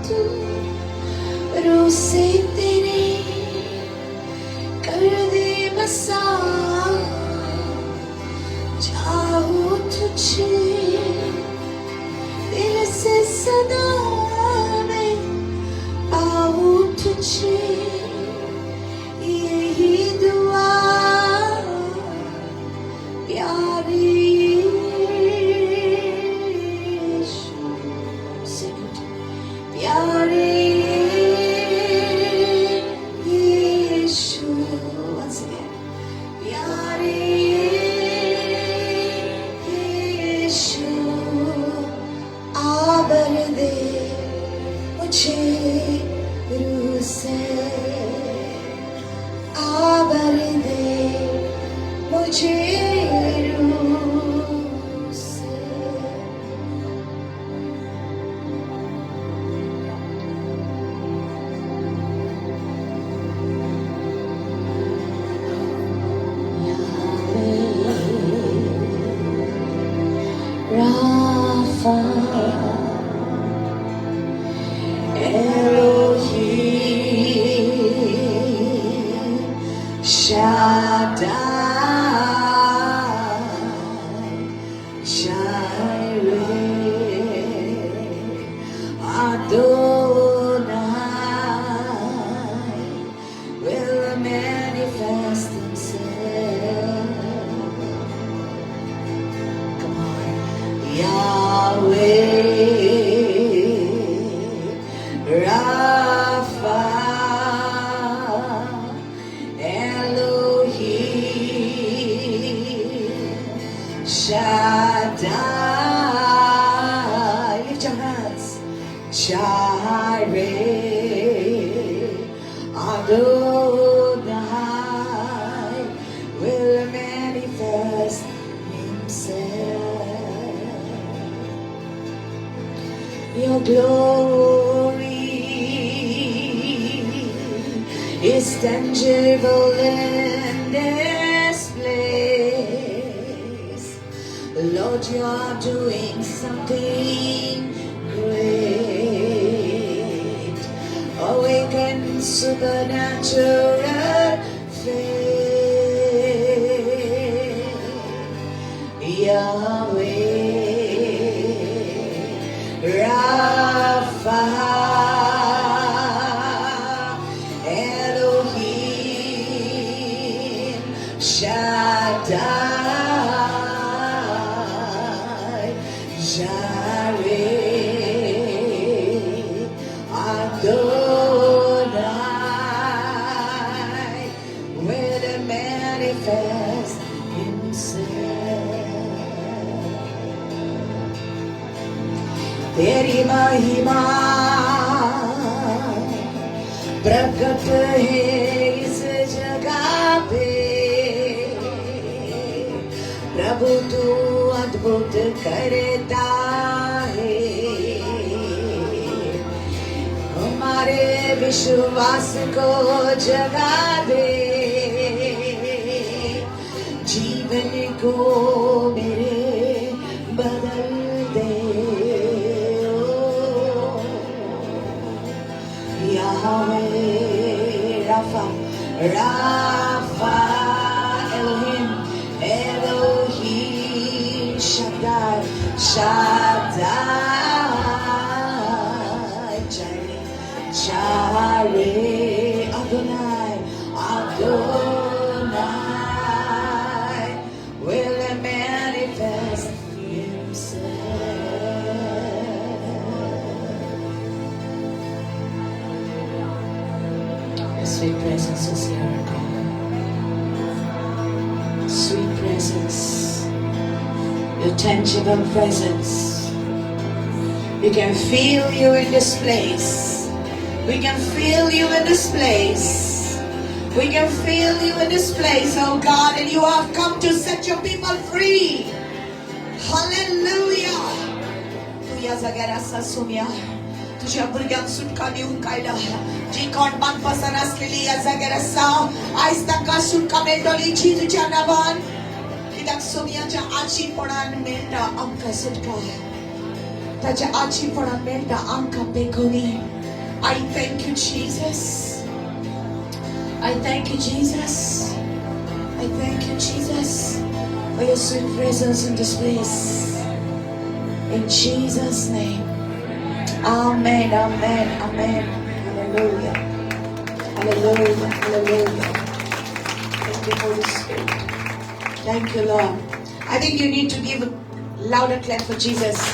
तू, रूह से तेरे कर दे बसा। चाहूँ तुझे दिल से सदा मैं, पाऊँ तुझे यही दुआ, प्यारे यीशु। Sing it. प्यारे यीशु। Once again. प्यारे यीशु, आ भर दे मुझे रूह से, आ भर दे मुझे रूह से। Yahweh Rapha, Elohim Shaddai, Jireh, Adonai will manifest himself. Come on. Yahweh Rapha, Elohim Shaddai. Lift your hands. Jireh, Adonai will manifest himself. Your glory is tangible in this place. Lord, you are doing something great. Awaken supernatural faith. Yahweh Rapha Elohim Shaddai Jireh Adonai will manifest himself. तेरी महिमा प्रकट है इस जगह pay, प्रभु तू अद्भुत करता है, हमारे विश्वास को जगा दे, जीवन को मेरे बदल दे। Yahweh Rapha, Rapha Elohim, Elohim Shaddai, Shaddai Jireh, Jireh Adonai, Adonai will manifest himself. Your sweet presence is here, God. Sweet presence, your tangible presence. We can feel you in this place. We can feel you in this place. We can feel you in this place, oh God, and you have come to set your people free. Hallelujah. तूं ह्या जाग्यार आसा सोम्या, तुझ्या भुरग्यांक सुटका दिवंक आयला. जी कोण बांदपासान आसलेली ह्या जाग्यार आसा, आयज तांकां सुटका मेळटली जेजूच्या नांवान. कित्याक सोम्याच्या आजीपणान मेळटा आमकां सुटका, ताच्या आजीपणान मेळटा आमकां बेगोनी. I thank you, Jesus. I thank you, Jesus. I thank you, Jesus, for your sweet presence in this place. In Jesus' name. Amen, amen, amen. Hallelujah. Hallelujah, hallelujah. Thank you, Holy Spirit. Thank you, Lord. I think you need to give a louder clap for Jesus.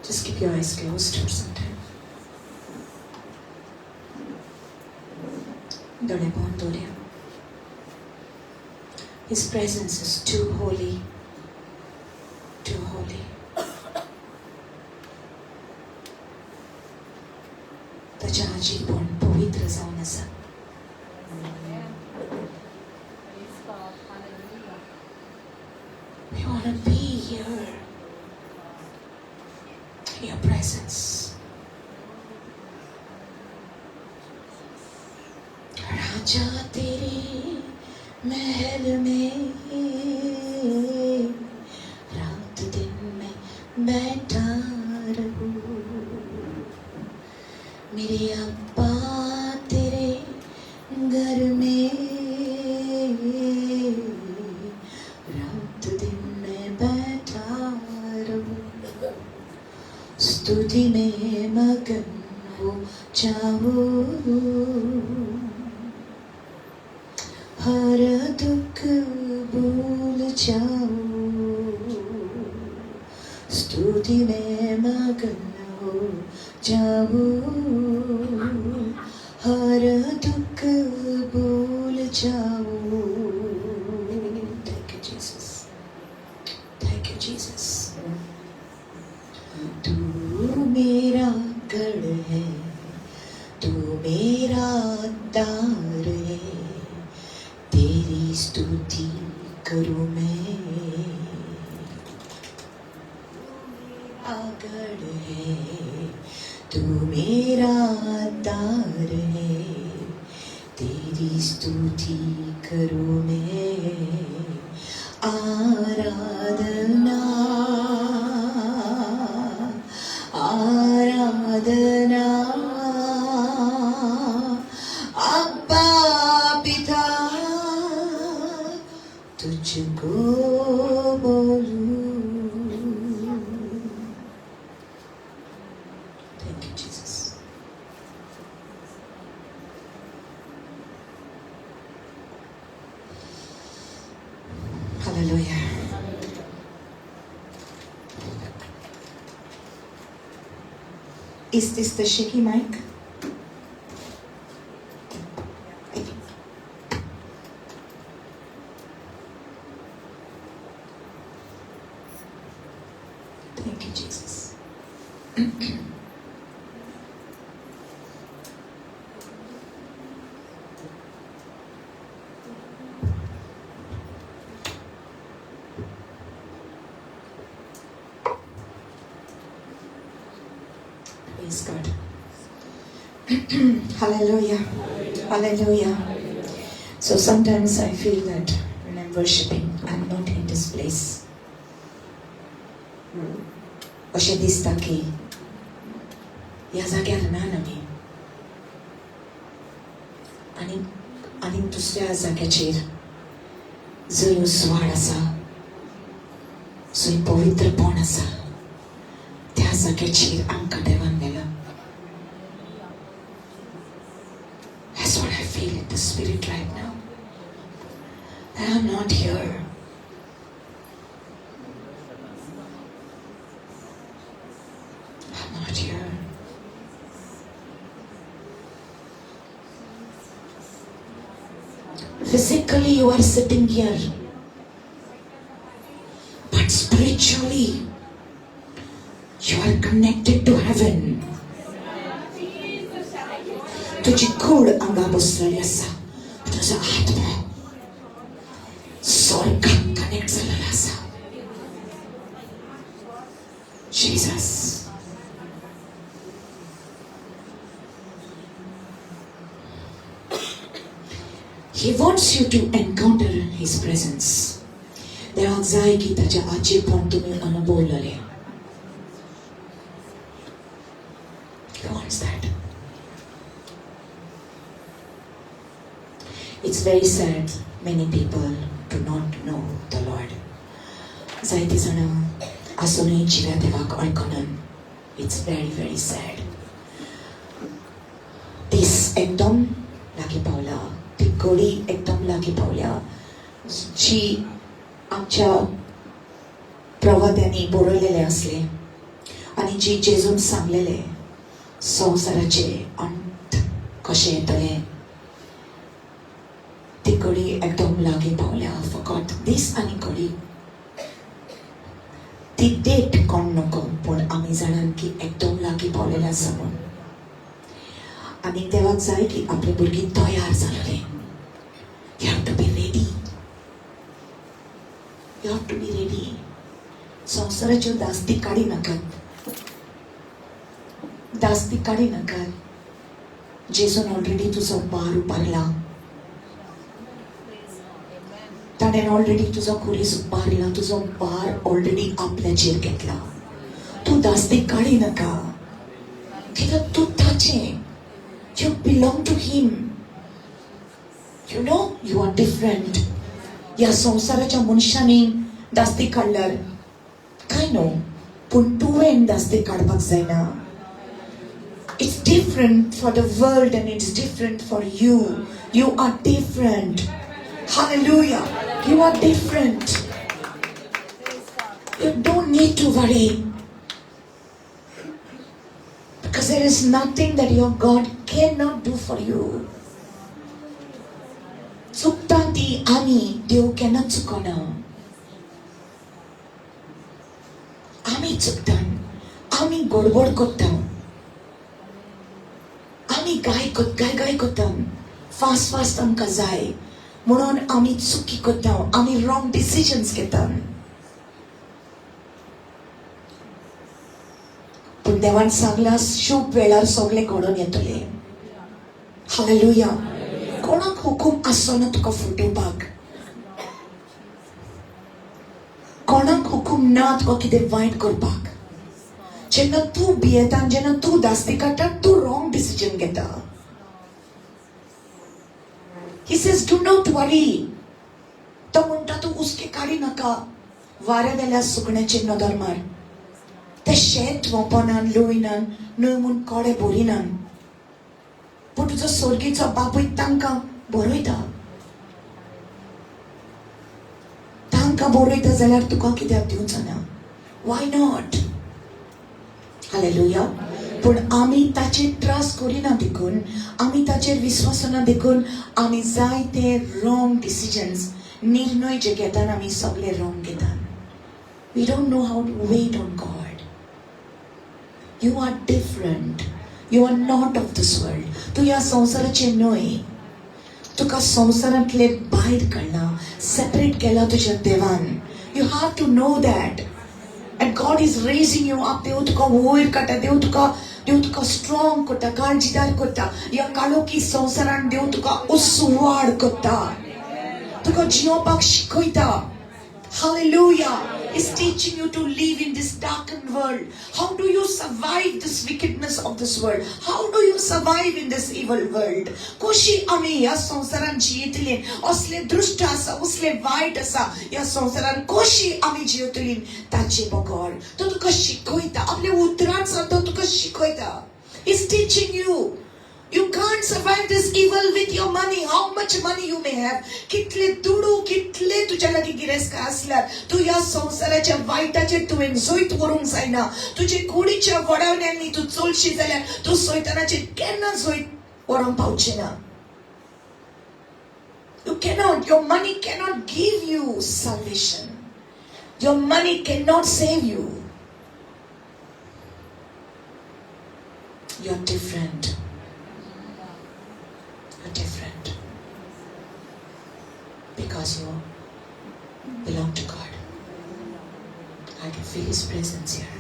Just keep your eyes closed for some time. दोळे बंद दवरया. His presence is too holy, too holy. ताचें आजीपण पवित्र जावन आसा. Praise God. Hallelujah. We want to be here in your presence. राजा तेरे महल में रात दिन मैं बैठा रहूं, मेरे अब्बा तेरे घर में रात दिन मैं बैठा रहूं, स्तुति में मगन हो जाऊं, हर दुख भूल जाऊं। स्तुति में मगन हो जाऊं, हर दुख भूल जाऊं। Thank you Jesus, thank you Jesus. तू मेरा गढ़ है, तू मेरा तार है, तेरी स्तुति करूं मैं। तू मेरा गढ़ है, तू मेरा तार है, तेरी स्तुति करूं मैं। आराधना आराधना अब्बा पिता, तुझको बोलूं। Thank you Jesus. Hallelujah. Is this the shaky mic? Thank you, Jesus. Praise God. Hallelujah. Hallelujah. So sometimes I feel that when I'm worshipping, I'm not in this place. अशें दिसता की ह्या जाग्यार ना आमी आनी आनीक दुसऱ्या जाग्याचेर, जंय उजवाड आसा, जंय पवित्रपण आसा, त्या जाग्याचेर आमकां देवान व्हेला. That's what I feel in the spirit right now. That I'm not here. I'm not here. Physically, you are sitting here. But spiritually, you are connected to heaven. तुजी कूड हांगा बसलेली आसा, तुजो आत्मो स्वर्गाक कनेक्ट जालेलो आसा. Jesus. He wants you to encounter His presence. देवाक जाय की ताच्या आजीपण तुमी अनुभवलेले. He wants that. It's very sad, many people do not know the Lord. जायती जाणां आसुनूय जिव्या देवाक वळखनात. It's very very sad. दीस एकदम लागीं पावला, ती घडी एकदम लागीं पावल्या जी आमच्या प्रवाद्यांनी बरयलेलें आसलें आनी जी जेजून सांगलेलें, संवसाराचे अंत कशें येतलें. ती घडी एकदम लागीं पावल्या. फकत दीस आनी घडी, ती डेट कोण नको, पूण आमी जाणात की एकदम लागीं पावलेलें आसा म्हूण. आनी देवाक जाय की आपली भुरगीं तयार जालेली. You have to be ready, you have to be ready. संवसाराच्यो दास्ती काडी नाकात, दास्ती काडी नाकात. जेजून ऑलरेडी तुजो भार उबारला. ताणें ऑलरेडी तुजो खुरीस उबारला. तुजो भार ऑलरेडी आपल्याचेर घेतला. तूं दास्ती काडी नाका, कित्याक तूं ताचें. You belong to Him. You know you are different. ह्या संवसाराच्या मनशांनी दास्ती काडल्यार काय न्हू, पूण तुवें दास्ती काडपाक जायना. It's different for the world and it's different for you. You are different. Hallelujah. You are different. You don't need to worry. Because there is nothing that your God cannot do for you. चुकता ती आमी, देव केन्ना चुकना. आमी चुकता, आमी गडबड करता, आमी गाय गाय गाय करता, फास्ट फास्ट आमकां जाय म्हणून आमी चुकी करता, आमी रॉंग डिसिजन्स घेता. पूण देवान सांगला शुभ वेळार सगळे घडोवन येतले. हालेलुया. कोणाक हुकूम आसना तुका फटोवपाक, कोणाक हुकूम ना तुका कितें वायट करपाक. जेन्ना तूं भियेता, जेन्ना तूं धास्ती काडटा, तूं रॉंग डिसिजन घेता. He says, do not worry. तो म्हणटा तूं हुस्के काडी नाका. वाऱ्या वेल्या सुकण्याचेर नदर मार. ते शेत वपनान, लुयनान, न्हय म्हूण कोडे भरिनान, पूण तुजो सोर्गीचो बापूय तांकां बरयता. तांकां बरयता जाल्यार तुका कित्याक दिवचो ना? Why not? Hallelujah. पूण आमी ताचेर ट्रस्ट करिना देखून, आमी ताचेर विस्वासना देखून आमी जायते रॉंग डिसिजन्स, निर्णय जे घेतात आमी सगळे रॉंग घेतात. We don't know how to wait on God. You are different. You are not of this world. तूं ह्या संवसाराचें न्हय. तुका संवसारांतले भायर काडला, सेपरेट केला तुज्या देवान. You have to know that. And God is raising you up. देव तुका वयर काडटा, देव तुका स्ट्रॉंग करता, काळजीदार करता. ह्या काळोखी संवसारान देव तुका उसवाड करता, तुका जियोवपाक शिकयता. Hallelujah. He's teaching you to live in this darkened world. How do you survive this wickedness of this world? How do you survive in this evil world? कशी आमी ह्या संवसारान जियेतली? असले दृश्ट आसा, असले वायट आसा ह्या संवसारान, कशी आमी जियेतली ताचे बगर? तो तुका शिकयता, आपल्या उतरान तो तुका शिकयता. He's teaching you. You can't survive this evil with your money. How much money you may have. कितले दुडू, कितले तुज्या लागीं गिरेस्त आसल्यार तूं ह्या संवसाराच्या वायटाचेर तुवें जैत व्हरूंक जायना. तुजे कुडीच्या वडावण्यांनी तूं चलशी जाल्यार तूं सैतानाचेर केन्ना जैत व्हरूंक पावचें ना. You cannot, your money cannot give you salvation. Your money cannot save you. You're different. You're different. Because you belong to God. I can feel His presence here.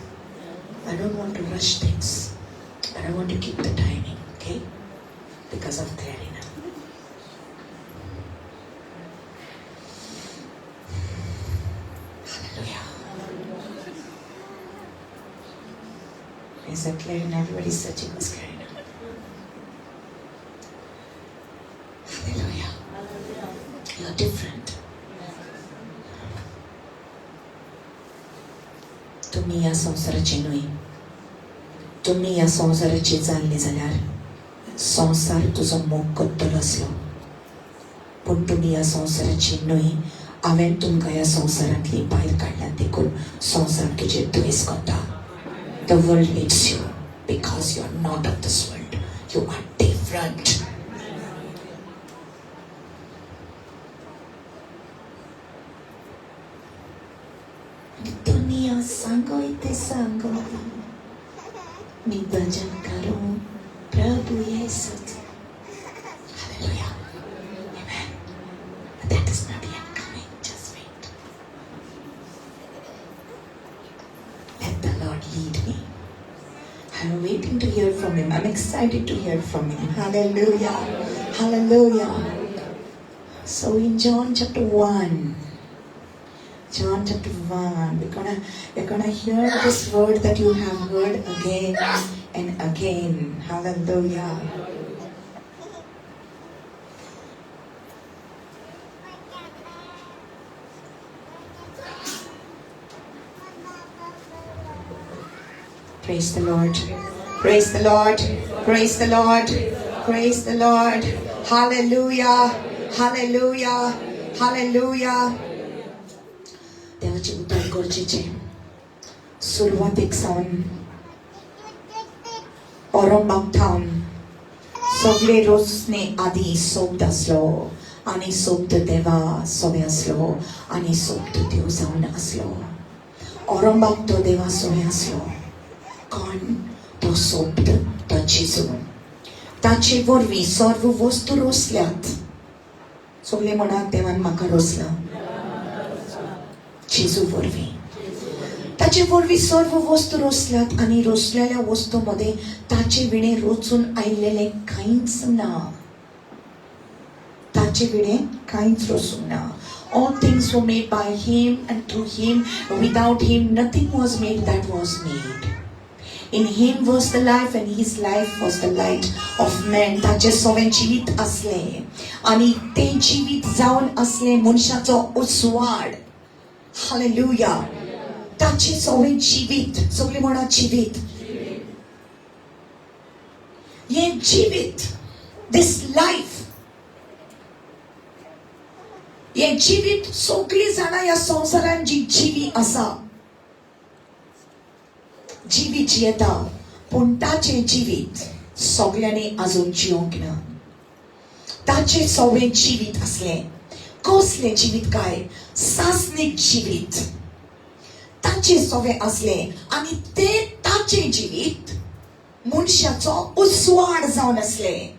I don't want to rush things, but I want to keep the timing, okay? Because of Clarina. Hallelujah. Is that Clarina? Everybody's searching for Clarina. Hallelujah. You're different. तुमी ह्या संवसाराचे न्हय. तुमी ह्या संवसाराचे जाल्ले जाल्यार संवसार तुजो मोग करतलो आसलो. पूण तुमी ह्या संवसाराचे न्हय. हांवें तुमकां ह्या संवसारांतली भायर काडल्या देखून संवसार तुजेर द्वेस करता. The world hates you because you are not of this world. You are different. दुनिया सांगोय ते सांगो, मी भजन करूं प्रभु येसुच. Hallelujah. Amen. But that is not yet coming. Just wait. Let the Lord lead me. I'm waiting to hear from Him. I'm excited to hear from Him. Hallelujah. Hallelujah. So in John chapter 1, John chapter 1, we're gonna hear this word that you have heard again and again. Hallelujah. Praise the Lord. Praise the Lord. Praise the Lord. Praise the Lord. Hallelujah. Hallelujah. Hallelujah. देवाचें उतर गरजेचें. सुरवातेक सावन ओरंबाक थावन सगळे रोसणे आदी सोबद आसलो आनी सोबद देवा सोबे आसलो आनी सोबद देव जावन आसलो. ओरंबाक तो देवा सोबे आसलो. कोण तो सोबद? तो जेजू. ताचे वरवीं सर्व वस्तू रोसल्यात. सगळे म्हणात देवान म्हाका रोसला. जेजू वरवीं, ताचे वरवीं सर्व वस्तू रोसल्यात आनी रोसलेल्या वस्तू मदें ताचे विणें रोचून आयिल्लें कांयच ना. ताचे विणें कांयच रोसूंक ना. All things were made by him and through him. Without him nothing was made that was made. In him was the life and his life was the light of men. ताचें सवें जिवीत आसलें आनी तें जिवीत जावन आसलें मनशाचो उजवाड. हालेलुया. ताचें सवें जिवीत, सगळें म्हणा जिवीत. हें जिवीत, this life, हें जिवीत सगळीं जाणां ह्या संवसारान जी जिवी आसा, जिवी जियेता, पूण ताचें जिवीत सगळ्यांनी आजून जियोंक ना. ताचें सवें जिवीत आसलें. कसलें जिवीत काय? सासणीक जिवीत ताचें सवें आसलें आनी तें ताचें जिवीत मनशाचो उजवाड जावन आसलें.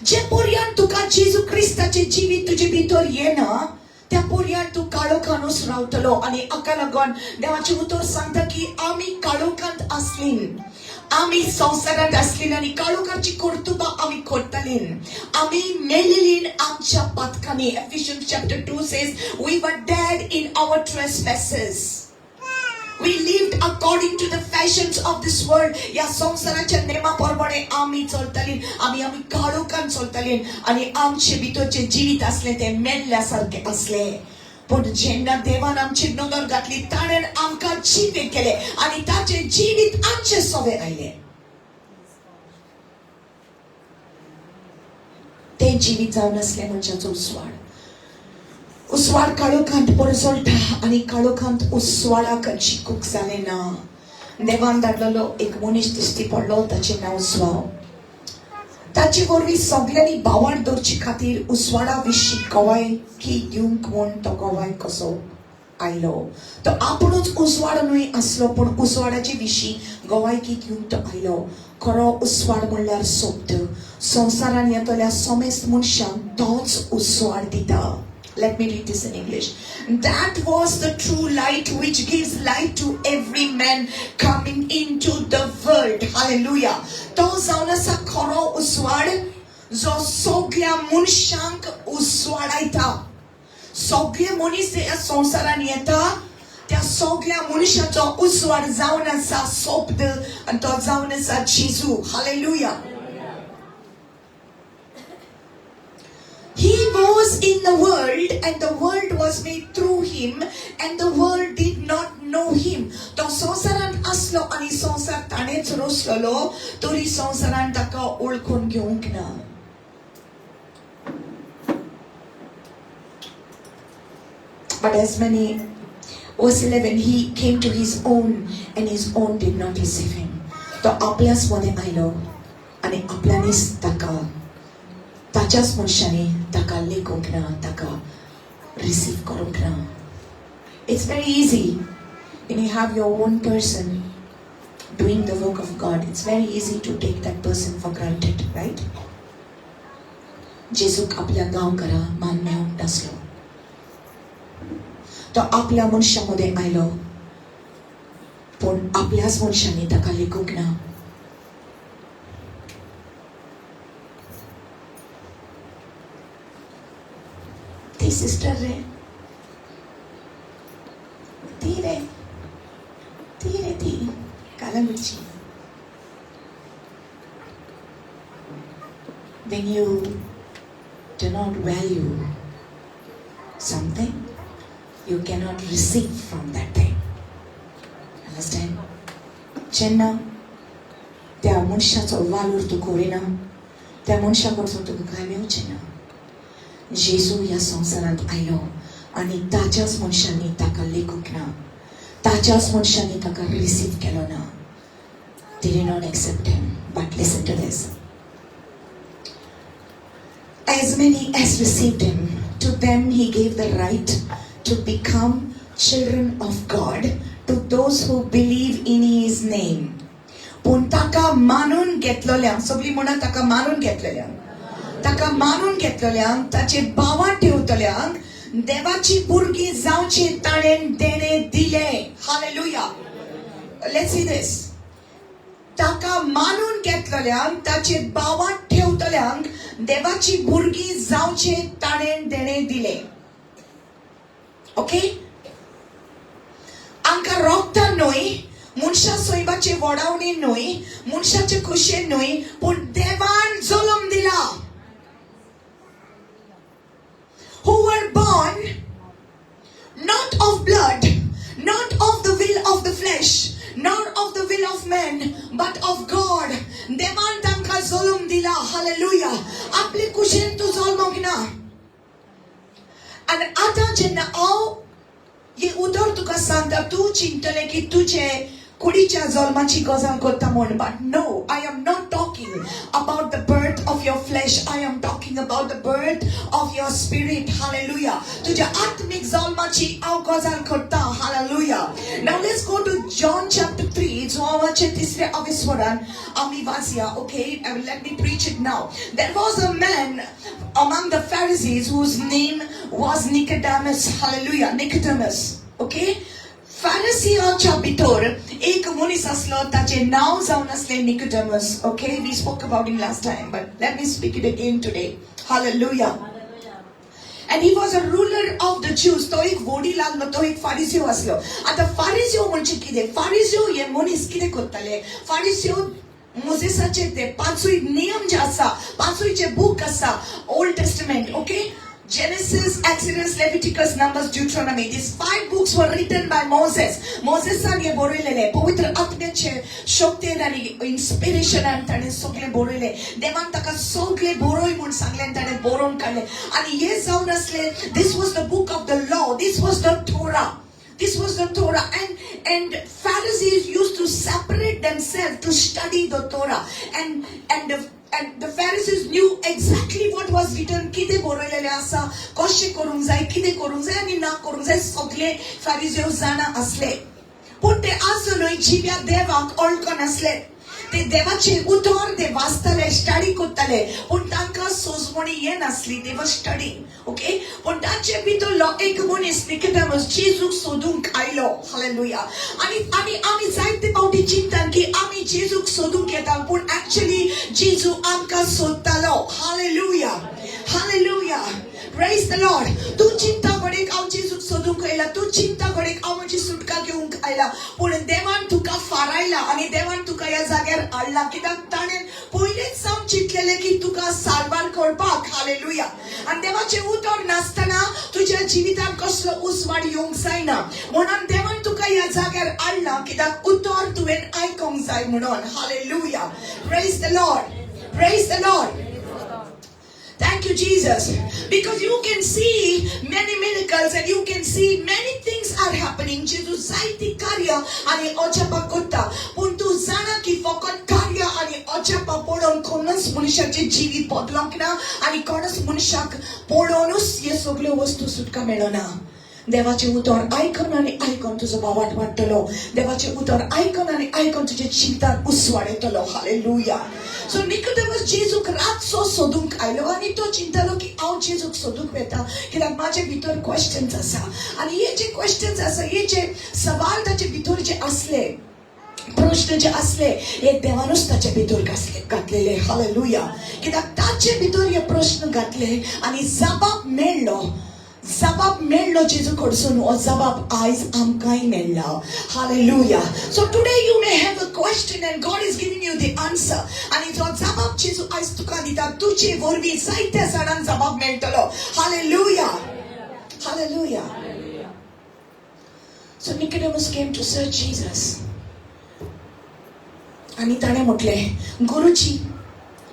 जे पर्यंत तुका जेजू क्रिस्ताचें जिवीत तुजे भितर येना त्या पर्यंत तूं काळोखानूच रावतलो. आनी हाका लागून देवाचें उतर सांगता की आमी काळोखांत आसलीं, आमी संवसारांत आसलीं आनी काळोखाची कर्तुबां आमी करतालीं. आमी मेल्लीं आमच्या पातकांनी. Ephesians chapter 2 says we were dead in our trespasses. We lived according to the fashions of this world. ह्या संवसाराच्या नेमा प्रमाणे आमी चलतालीं. आमी आमी काळोखान चलतालीं आनी आमचे भितरचें जिवीत आसलें तें मेल्ल्या सारकें आसलें. पूण जेन्ना देवान आमची नदर घातली ताणें आमकां जिवें केलें आनी ताचें जिवीत आमचें सवें आयलें. तें जिवीत जावन आसलें मनशाचो उजवाड. उजवाड काळोखांत परजळटा आनी काळोखांत उजवाडाक जिखूंक जालें ना. देवान धाडलेलो एक मनीस दिश्टी पडलो, ताचें नांव स्वाव. ताचे वरवीं सगल्यांनी भावार्थ दवरचे खातीर उजवाडा विशीं गवायकी दिवंक म्हूण तो गवाय कसो आयलो. तो आपुणूच उजवाड न्हय आसलो, पूण उजवाडाचे विशीं गवायकी दिवंक तो आयलो. खरो उजवाड म्हणल्यार सोबद. संवसारान येतल्या समेस्त मनशांक तोच उजवाड दिता. Let me read this in English. That was the true light which gives light to every man coming into the world. Hallelujah. तो जावन आसा खरो उजवाड जो सगळ्या मनशांक उजवाडायता. सगळे मनीस ह्या संवसारान येता त्या सगळ्या मनशाचो उजवाड जावन आसा सोबद आनी तो जावन आसा जेजू. Hallelujah. He was in the world and the world was made through him and the world did not know him. तो संवसारांत आसलो आनी संवसार ताणेंच रोसलेलो, तरी संवसारान ताका वळखून घेवंक ना. But as many, verse 11, he came to his own and his own did not receive him. तो आपल्याच मदें आयलो आनी आपल्यानीच ताका, ताच्याच मनशांनी ताका लेखूंक ना, ताका रिसीव करूंक ना. It's very easy when you have your own person doing the work of God. It's very easy to take that person for granted, right? जेजूक आपल्या गांवकारा मान मेळूंक नासलो. तो आपल्या मनशां मदें आयलो, पूण आपल्याच मनशांनी ताका लेखूंक ना. ती सिस्टर रे, ती रे, ती रे, ती कालंगुटची. When you do not value something, you cannot receive from that thing. Understand? जेन्ना त्या मनशाचो वालोर तूं करिना, त्या मनशा कडसून तुका कांय मेवचें ना. जेजू ह्या संवसारांत आयलो आनी ताच्याच मनशांनी ताका लेखूंक ना, ताच्याच मनशांनी ताका रिसीव केलो ना. They did not accept him. But listen to this. As many as received him, to them he gave the right to become children of God, to those who believe in his name. पूण ताका मानून घेतलेल्यांक, सगळीं म्हणा, ताका मानून घेतलेल्यांक, ताका मानून घेतलेल्यांक, ताचे भावार्थ ठेवतल्यांक देवाची भुरगीं जावची ताणें देणे दिले. Hallelujah. Let's see this. ताका मानून घेतलेल्यांक, ताचे भावार्थ ठेवतल्यांक देवाची भुरगीं जावचे ताणें देणे दिले. ओके, आमकां रोगता न्हय, मनशा सैबाचे वडावणी न्हय, मनशाचे खुशे न्हय, पूण देवान जल्म दिला. Who were born not of blood, not of the will of the flesh, nor of the will of man, but of God. देवान तांकां जल्म दिला. हालेलुया. आपले कुशेन तूं जल्मोंक ना. आनी आतां जेन्ना हांव हे उतर तुका सांगता, तूं चिंतलें की तुजे कुडीच्या जल्माची गजाल करता म्हूण. But no, I am not talking about the birth of your flesh. I am talking about the birth of your spirit. Hallelujah. तुझ्या आत्मिक जल्माची हांव गजाल करता. Hallelujah. Now let's go to John chapter 3. जुवांवाचे तिसऱ्या अविस्वरान आमी वाचया. Okay, let me preach it now. There was a man among the Pharisees whose name was Nicodemus. Hallelujah. Nicodemus. Okay? फारसियांच्या भितर एक मनीस आसलो, ताचें नांव जावन आसलें Nicodemus. Okay, we spoke about him last time, but let me speak it again today. Hallelujah. And he was a ruler of the Jews. तो एक वडील आहलो, तो एक फारिसियो आसलो. आतां फारिसियो म्हणजे कितें? फारिसियो हे मनीस कितें करताले? फारिसियो मोजेसाचे ते पांचूय नियम जे आसा, पांचूय जे बूक आसा, Old Testament, okay, Genesis, Exodus, Leviticus, Numbers, Deuteronomy. These five books were written by Moses. Mosesan हे बरयलेले पवित्र आत्म्याचे शक्तेन आनी इन्स्पिरेशनान ताणें सगळें बरयलें. देवान ताका सगळें बरय म्हूण सांगलें आनी ताणें बरोवन काडलें. आनी हे जावन आसलें, this was the book of the law. This was the Torah. This was the Torah. And Pharisees used to separate themselves to study the Torah. And the Pharisees knew exactly what was written, कितें बरयलेलें आसा, कशें करूंक जाय, कितें करूंक जाय आनी ना करूंक जाय, सगळे फारिजेव जाणा आसले. पूण ते आजुनूय जिव्या देवाक वळखनासले. ते देवाचे उतर ते वाचताले, स्टडी करताले, पूण तांकां सोजमणी येनासली. They were studying, okay? पूण तांचे भितरलो एक मनीस निकोडेमस जेजूक सोदूंक आयलो. हालेलुया. आनी आमी जायते फावटी चिंतता की आमी जेजूक सोदूंक येता, पूण एक्चुअली जेजू आमकां सोदतालो. Hallelujah. Hallelujah. Praise the Lord. तूं चिंता घडेक हांव जेजूक सोदूंक आयला, तूं चिंता घडेक हांव म्हजी सुटका घेवंक आयला, पूण देवान तुका फारायला आनी देवान तुका ह्या जाग्यार हाडला, कित्याक ताणें पयलींच सावन चिंतलेलें की तुका साल्वार करपाक. हालेलुया. आनी देवाचें उतर नासतना तुज्या जिवितांत कसलो उजवाड येवंक जायना. म्हणून देवान तुका ह्या जाग्यार हाडला, कित्याक उतर तुवें आयकोंक जाय म्हणून. Hallelujah. Praise the Lord. Praise the Lord. Thank you, Jesus. Because you can see many miracles and you can see many things are happening. जेजू जायती कार्य आनी अजापां करता, पूण तूं जाणा की फकत कार्य आनी अजापां पळोवन कोणूच मनशाचें जिवीत बदलोंक ना आनी कोणूच मनशाक पळोवनूच हे सगल्यो वस्तू सुटका मेळना. देवाचें उतर आयकून आनी आयकून तुजो भावार्थ वाडटलो. देवाचें उतर आयकून आनी आयकून तुज्या जिवितांत उजवाड येतलो. हालेलुया. सो निकोडेमस जेजूक रातचो सोदूंक आयलो आनी तो चिंतालो की हांव जेजूक सोदूंक वता कित्याक म्हाजे भितर क्वेश्चन्स आसा. आनी हे जे क्वेश्चन्स आसा, हे जे सवाल ताचे भितर जे आसले, प्रश्न जे आसले, हे देवानूच ताचे भितर घातलेले. हालेलुया. कित्याक ताचे भितर हे प्रश्न घातले आनी जबाब मेळ्ळो. जबाब मेळ्ळो जेजू कडसून. हो जबाब आयज आमकांय मेळ्ळा. Hallelujah. So today you may have a question and God is giving you the answer. आनी जो जबाब जेजू आयज तुका दिता, तुजे वरवीं जायत्या जाणांक जबाब मेळटलो. Hallelujah. Hallelujah. So Nicodemus came to search Jesus. आनी ताणें म्हटलें, गुरुजी,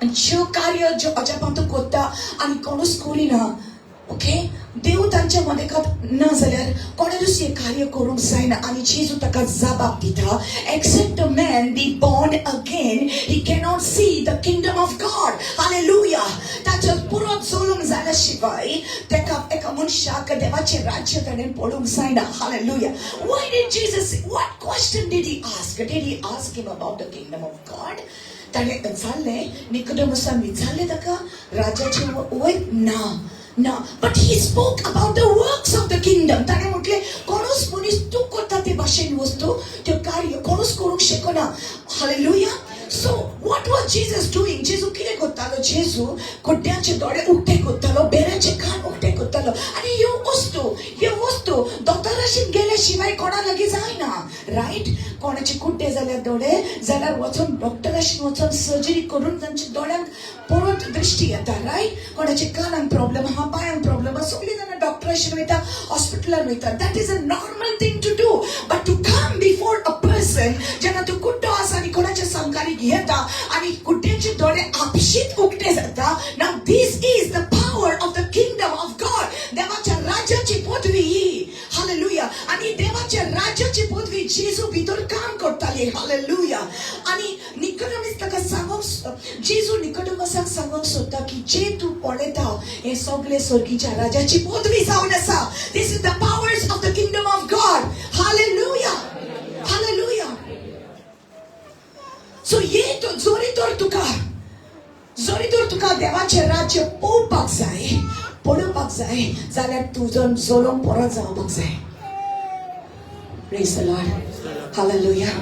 ज्यो कार्य, ज्यो अजापां तूं करता आनी कोणूच करिना, ओके, देव तांच्या मदेकात ना जाल्यार कोणें हें कार्य करूंक जायना. आनी जेजू ताका जबाब दिता, accept a man be born again, he cannot see the kingdom of God. Hallelujah. ताचो पुरो जल्म जाल्या शिवाय ताका एका मनशाक देवाचें राज्य ताणें पळोवंक जायना. Hallelujah. Why did Jesus, what question did he ask? Did he ask him about the kingdom of God? ताणें विचारलें, निकोडेमसान विचारलें ताका राजाचें वयर ना ना, but he spoke about the works of the kingdom. ताणें म्हटलें, कोणूच मनीस तूं करता ते भाशेन वस्तू, त्यो कार्य कोणूच करूंक शकना. Hallelujah. So what was Jesus doing? जेजू कितें करतालो? जेजू कुड्ड्याचे दोळे उक्ते करतालो, बेऱ्याचे कान उक्ते करतालो. आनी ह्यो वस्तू दोतोराशीन गेल्या शिवाय कोणा लागीं जायना, रायट? कोणाचे कुड्डे जाल्यार दोळे जाल्यार वचून डॉक्टराशीन वचून सर्जरी करून तांच्या दोळ्यांक परत दृश्टी येता, रायट? कोणाचे कानाक प्रॉब्लम आहा, पांयांक प्रॉब्लम आहा, सगळीं जाणां डॉक्टराशीन वयता, हॉस्पिटलान वयता. That is a normal thing to do. But to come before a person, जेन्ना तूं कुड्डो आसा आनी कोणाच्या सामकारीक येता आनी कुड्ड्याचे दोळे आपशीत उक्ते जाता, now this is the power of the kingdom of God. देवाच्या राज्याची पदवी ही. हालेलुया. आनी देवाच्या राज्याची पदवी जेजू भितर काम करताली. हालेलुया. आनी निकोडेमस ताका सांगूंक, जेजू निकोडेमसाक सांगूंक सोदता की जे तूं पळयता हे सगळे स्वर्गीच्या राजाची पदवी जावन आसा. This is the powers of the kingdom of God. Hallelujah, hallelujah. So ये तो जरी तर तुका देवाचें राज्य पळोवपाक जाय, पळोवपाक जाय जाल्यार तुजो जल्म परत जावपाक जाय. Praise the Lord. Hallelujah.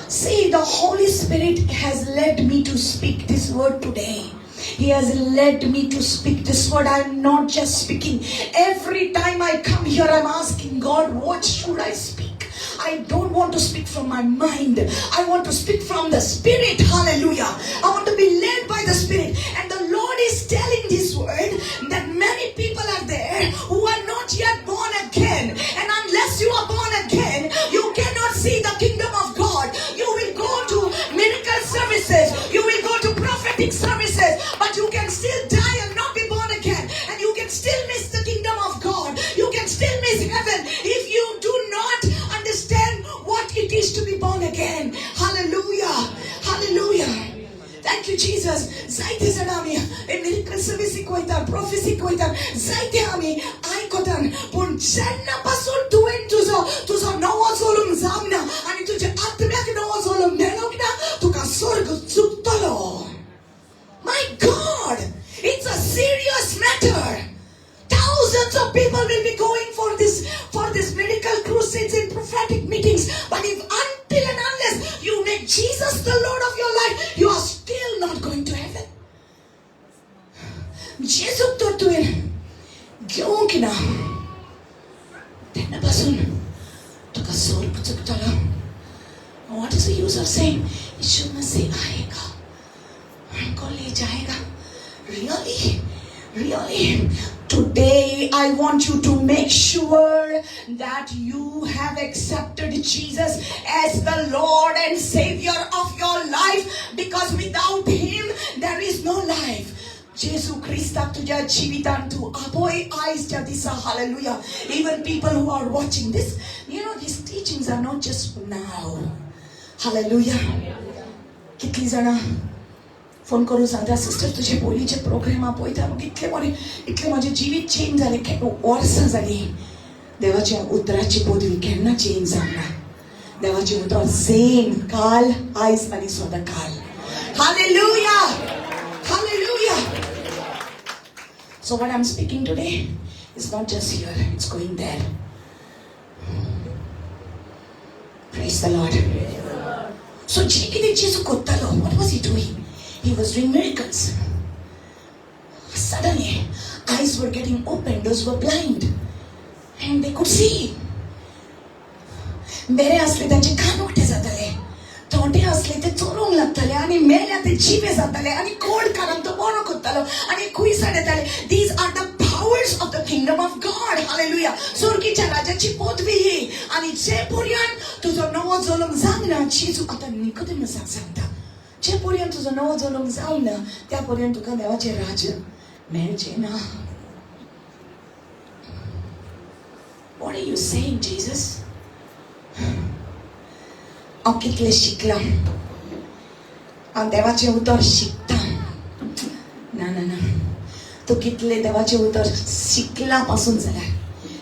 See, the Holy Spirit has led me to speak this word today. He has led me to speak this word. I'm not just speaking. Every time I come here, I'm asking God, what should I speak? I don't want to speak from my mind. I want to speak from the Spirit. Hallelujah. I want to be led by the Spirit. And the Lord is telling this word that many people are there who are not yet born again. And unless you are born again, you cannot see the kingdom of God. You will go to miracle services, you will go to prophetic services, but you can still die and not be born again. And you can still miss the kingdom of God. You can still miss heaven if you do not understand what it is to be born again. Hallelujah. Hallelujah. Thank you, Jesus. जायते जाणां आमी miracle सर्विसीक वयतात, प्रोफेसीक वयतात, जायते आमी आयकतात, पूण जेन्ना पासून तुवें तुजो नवो जल्म जावंक ना आनी तुज्या आत्म्याक नवो जल्म मेळोंक ना, तुका स्वर्ग चुकतलो. My God, it's a serious matter. Thousands of people will be going for this medical crusades and prophetic meetings. But if until and unless you make Jesus the Lord of your life, you are still not going to heaven. जेजूक तर तुवें घेवंक ना तेन्ना पासून तुका स्वर्ग चुकतलो. What is the use of saying, यीशु मसीह आएगा, हमको ले जाएगा? Really? Really? Today, I want you to make sure that you have accepted Jesus as the Lord and Savior of your life, because without Him, there is no life. जेजू क्रिस्ताक तुझ्या जिवितान तूं आपय आयच्या दिसा. Hallelujah. Even people who are watching this, these teachings are not just for now. Hallelujah. कितली जाणां phone करून सांगता, सिस्टर, तुजे पयलींचे प्रोग्राम पळयता, इतलें बरें, इतलें म्हाजें जिवीत चेंज जालें. वर्सां जालीं. देवाच्या उतराची पदवी केन्ना चेंज जावना. देवाचें उतर सेम, काल, आयज आनी सदां काल. Hallelujah, hallelujah. So what I'm speaking today is not just here, it's going there. Praise the Lord. So जे कितें जेजू करतालो, what was he doing? He was doing miracles. Suddenly, eyes were getting opened, those were blind, and they could see. बेरे असले तांचे कान उक्ते जाताले, थोंडे असले ते चोरूंक लागताले आनी मेल्या ते जिवे जाताले आनी कोड कानाक तो बरो करतालो आनी कुयसाण येताले. These are the powers of the kingdom of God. Hallelujah. स्वर्गीच्या राजाची पदवी ही. आनी जे पर्यंत तुजो नवो जल्म जावना, जेजू आतां निकोदेमसाक सांगता, जे पर्यंत तुजो नवो जल्म जावना त्या पर्यंत तुका देवाचें राज्य मेळचें ना. What are you saying, Jesus? हांव कितलें शिकलां, हांव देवाचें उतर शिकतां. ना ना ना, तूं कितलें देवाचें उतर शिकलां पासून जाल्यार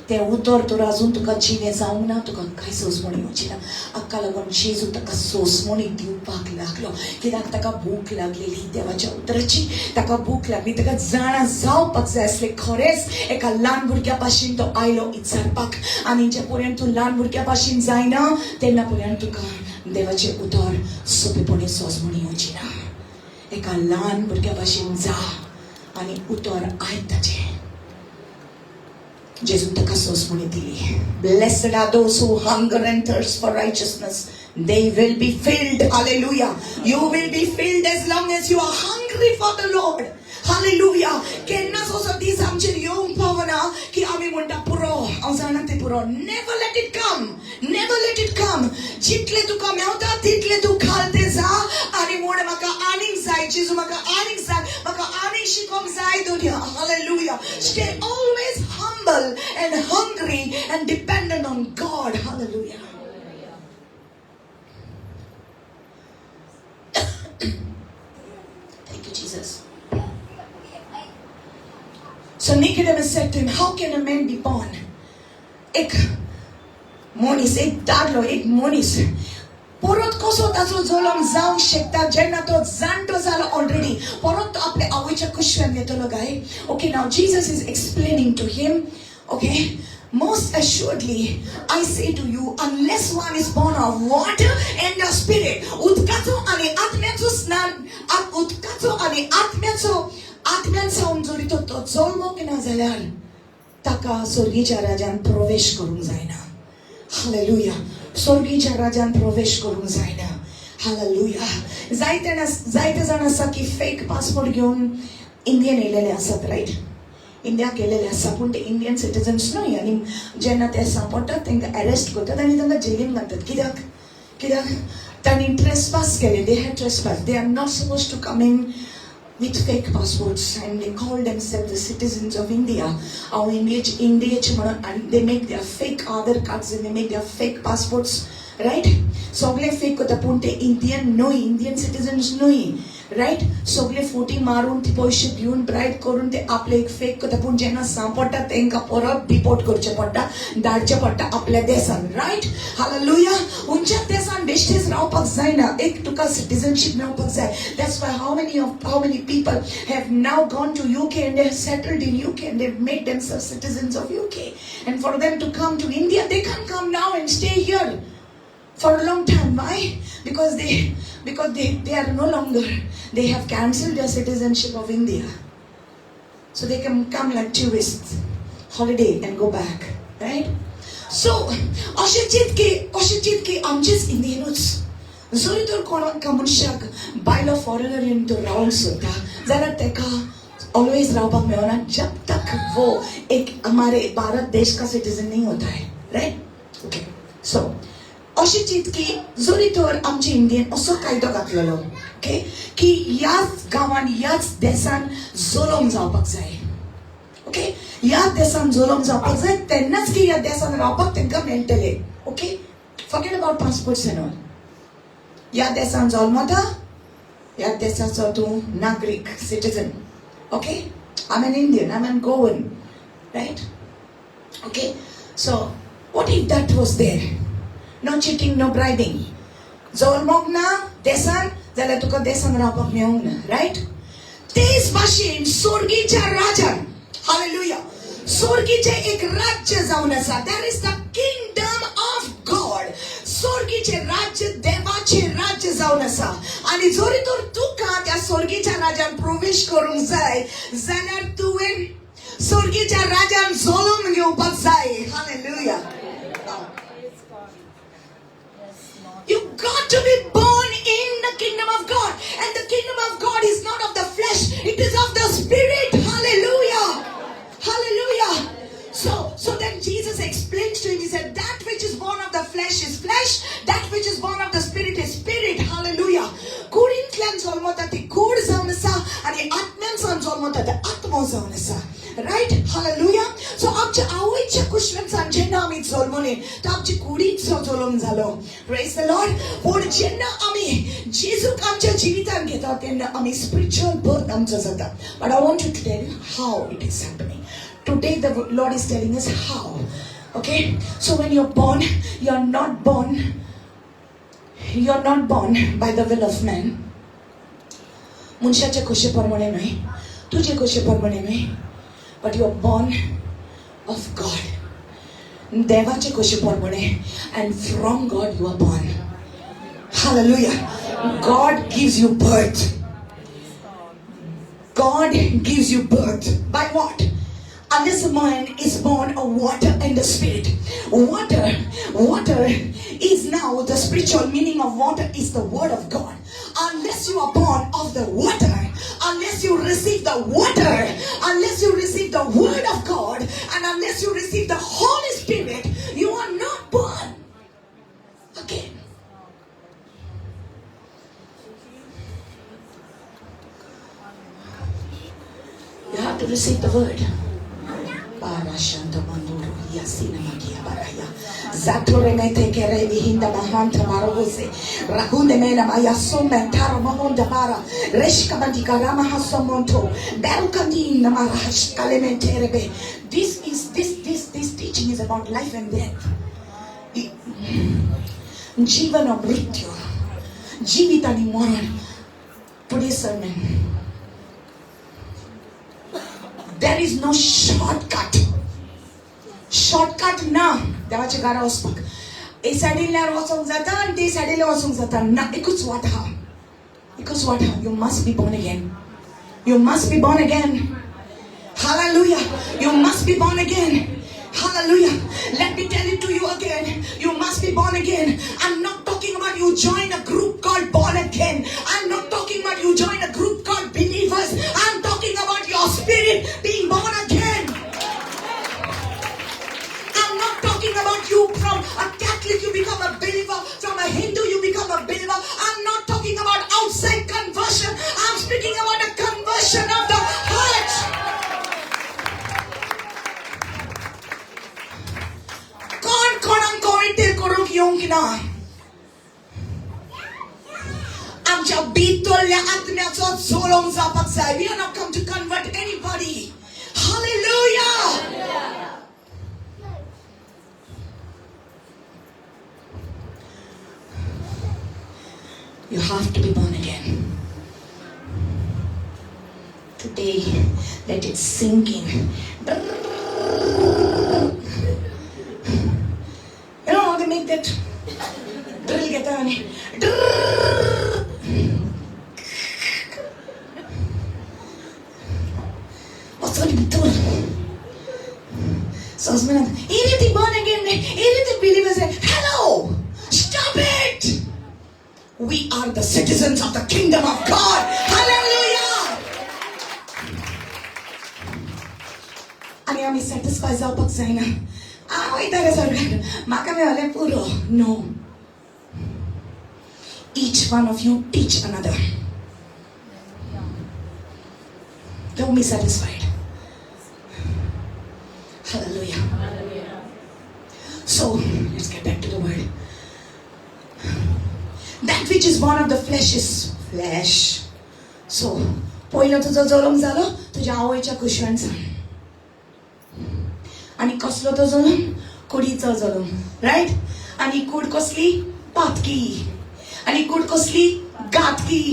तें उतर तर अजून तुका जिवें जावंक ना, तुका कांय सोंसमणी येवची ना. हाका लागून जेजू ताका सोंसमणी दिवपाक लागलो, कित्याक ताका भूक लागलेली देवाच्या उतराची. ताका भूक लागली, ताका जाणा जावपाक जाय आसलें खरेंच एका ल्हान भुरग्या भाशेन तो आयलो विचारपाक. आनी जे पर्यंत तूं ल्हान भुरग्या भाशेन जायना तेन्ना पर्यंत तुका देवाचें उतर सोंपेपणी सोंसमणी येवची ना. एका ल्हान भुरग्या भाशेन जा आनी उतर आयक ताचें. जेजून ताका सोंसमणी दिली. Blessed are those who hunger and thirst for righteousness. They will be filled. Hallelujah. You will be filled as long as you are hungry for the Lord. Hallelujah. केन्नाच असो दीस आमचेर येवंक पावना की आमी म्हणटा पुरो, हांव जाणा तें पुरो. Never let it come. Never let it come. जितले तुका मेवता तितले तूं खालते जा आनी म्हण म्हाका आनीक जाय जेजू, म्हाका आनीक जाय, म्हाका आनीक शिकोंक जाय दुनिया. Hallelujah. Stay always humble and hungry and dependent on God. Hallelujah. Thank you, Jesus. So Nicodemus said to him, how can a man be born? एक मनीस, एक दादलो, एक मनीस परत कसो ताचो जल्म जावंक शकता जेन्ना तो जाणटो जालो ऑलरेडी, परत तो आपल्या आवयच्या कुशव्यान येतलो काय? Okay, now Jesus is explaining to him. Okay, most assuredly I say to you, unless one is born of water and the spirit, उदकाचो आनी आत्म्याचो स्नान, उदकाचो आनी आत्म्याचो, आत्म्यान सावन जरी तो जल्मोंक ना जाल्यार ताका स्वर्गीच्या राज्यान प्रवेश करूंक जायना. हालेलुया. स्वर्गीच्या राज्यान प्रवेश करूंक जायना. हालेलुया. जायते जाण आसा की फेक पासपोर्ट घेवन इंडियन येयलेले आसात, रायट? इंडियाक गेलेले आसा, पूण ते इंडियन सिटीजन्स न्हय. आनी जेन्ना ते सांपडटात तांकां अरेस्ट करतात आनी तांकां जेलीन घालतात. कित्याक? कित्याक तांणी ट्रेसपास केले. They had trespass. They are not suppose to come in with fake passports and they call themselves the citizens of India. Our India, and they make their fake Aadhaar cards and they make their fake passports, right? सगळे fake करता, पूण ते Indian न्हय, Indian citizens न्हय, right? सगळे forty मारून ते पयशे दिवन ब्रायब करून ते आपले एक फेक करता, पूण जेन्ना सांपडटा तांकां परत डिपोर्ट करचें पडटा, धाडचें पडटा आपल्या देसान, रायट? हालेलुया. खंयच्याच देसान बेश्टेच रावपाक जायना, एक तुका सिटीजनशीप मेळपाक जाय. That's why how many people have now gone to UK and they have settled in UK and they've made themselves citizens of UK. And for them to come to India, they can't come now and stay here for a long time. Why? Because they are no longer, they have cancelled their citizenship of India. So they can come like tourists, holiday and go back, right? So, अशें चिंत की आमचेच इंडियनूच जरी तर कोणाक मनशाक बायलो foreigner येवन तो रावंक सोदता जाल्यार ताका ऑलवेज रावपाक मेळना जब तक वो एक हमारे भारत देश का सिटीजन नहीं होता है, रायट? ओके, सो अशें चिंत की जरी तर आमचे इंडियन असो कायदो घातलेलो, ओके, की ह्याच गांवान ह्याच देसान जल्म जावपाक जाय, ओके, ह्या देसान जल्म जावपाक जाय तेन्नाच की ह्या देसान रावपाक तांकां मेळटलें. Okay, forget about passports and all. ह्या देसान जल्मता ह्या देसाचो तूं नागरीक, citizen. Okay, I am an Indian, I am an Goan, right? Okay, so what if that was there? No cheating, no bribing. जल्मोंक ना देसान जाल्यार तुका देसान रावपाक मेळूंक ना, रायट? तेच भाशेन स्वर्गीच्या राज्यान, हालेलुया, स्वर्गीचें एक राज्य जावन आसा. That is the kingdom of God. स्वर्गीचें राज्य देवाचें राज्य जावन आसा. आनी जरी तर तुका त्या स्वर्गीच्या राज्यान प्रवेश करूंक जाय जाल्यार तुवें स्वर्गीच्या राज्यान जल्म घेवपाक जाय. Hallelujah. You got to be born in the kingdom of God. And the kingdom of God is not of the flesh, it is of the spirit. Hallelujah. Hallelujah. So then Jesus explains to him, he said, that which is born of the flesh is flesh, that which is born of the spirit is spirit. Hallelujah. कुडींतल्यान जल्मता ती कूड जावन आसा आनी आत्म्यान जल्मता जल्मता ते आत्मो जावन आसा, right? Hallelujah. So आमच्या आवयच्या कुशवेंसान जेन्ना आमी जल्मले तो आमची कुडीचो जल्म जालो. Praise the Lord. पूण जेन्ना आमी जेजूक आमच्या जिवितान घेता तेन्ना आमी स्पिरिच्युअल बर्थ आमचो जाता. But I want to tell you how it is happening. Today the Lord is telling us how. Okay, so when you're born, you're not born, you're not born by the will of man. मनशाचे खोशे प्रमाणे न्हय, तुजे खोशे प्रमाणे न्हय, but you are born of God. देवाचे खोशे प्रमाणे, and from God you are born. Hallelujah. God gives you birth. God gives you birth. By what? Unless a man is born of water and the Spirit. Water, water is now the spiritual meaning of water is the word of God. Unless you are born of the water, unless you receive the water, unless you receive the word of God, and unless you receive the Holy Spirit, you are not born again. You have to receive the word. This is this teaching is about life and death. जीवन और मृत्यु, जीवित आणि मरण. Today's sermon. There is no shortcut. Shortcut ना देवाच्या घरा वचपाक. ए सायडील्यान वचोंक जाता आनी ते सायडील्यान वचोंक जाता ना. एकूच वाट आहा, एकूच वाट आहा. You must be born again. You must be born again. Hallelujah. You must be born again. Hallelujah. Let me tell it to you again. You must be born again. I'm not talking about you join a group called born again. I'm not talking about you join a group called believers. I'm talking about your spirit being born again. I'm not talking about you from a Catholic you become a believer, from a Hindu you become a believer. I'm not talking about outside conversion. I'm speaking about a conversion of the heart. कोण कोणाक contact करूंक येवंक ना. आमच्या भितरल्या आत्म्याचो जल्म जावपाक जाय. We are not come to convert anybody. Hallelujah. You have to be born again. Today, let it sink in. You know how they make that drill get on? What's on the door? So anything born again, anything believers say, hello, stop it. We are the citizens of the kingdom of God. Hallelujah. आनी आमी satisfy जावपाक जायना. हांव वयता रे सरकार, म्हाका मेळलें पुरो. No. Each one of you teach another. Don't be satisfied. Hallelujah. So let's get back to the word. That which is born of the flesh is flesh. So, पयलो तुजो जल्म जालो तुज्या आवयच्या कुशवांसान. आनी कसलो तो जल्म? कुडीचो जल्म, रायट? आनी कूड कसली? पातकी. आनी कूड कसली? घातकी.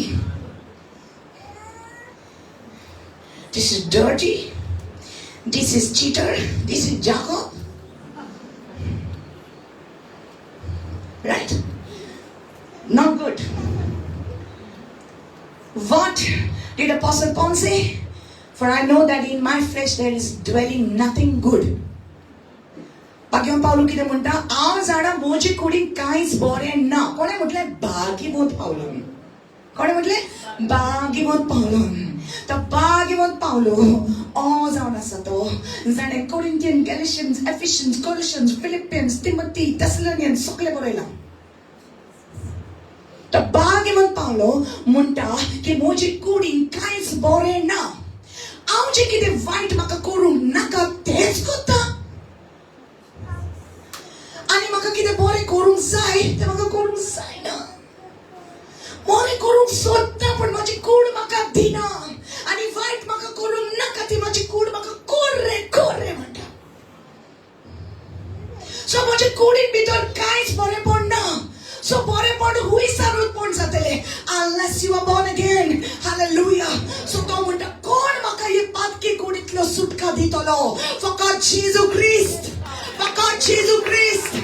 This is dirty. This is cheater. This is Jacob. Right? Not good. What did Apostle Paul say? For I know that in my flesh there is dwelling nothing good. भाग्यवंत पावलू कितें म्हणटा? हांव जाणा म्हजे कुडीन कांयच बरें ना. कोणें म्हटलें? भाग्यवंत पावलून. कोणें म्हटलें? भाग्यवंत पावलून. तो भाग्यवंत पावलो ओ जावन आसा तो जाणें Corinthian, Galatians, Ephesians, Colossians, Philippians, Timothy, Thessalonians सगळें बरयलां. तो भाग्यवंत पावलो म्हणटा की म्हजे कुडीन कांयच बरें ना. हांव जें कितें वायट म्हाका करूंक नाका तेंच करता आनी म्हाका कितें बरें करूंक जाय तें म्हाका करूंक जायना. बरें करूंक सोदता पूण म्हाजी कूड म्हाका दिना आनी वायट म्हाका करूंक नाका ती म्हाजी कूड म्हाका कर रे कर रे म्हणटा. सो म्हजे कुडीन भितर कांयच बरेंपण ना. सो बरेंपण हुंयसार उत्पन्न जातलें unless you are born again. Hallelujah. So तो म्हणटा कोण म्हाका हे पातकी कुडींतलो सुटका दितलो? फकत जेजू क्रिस्त, फकत जेजू क्रिस्त,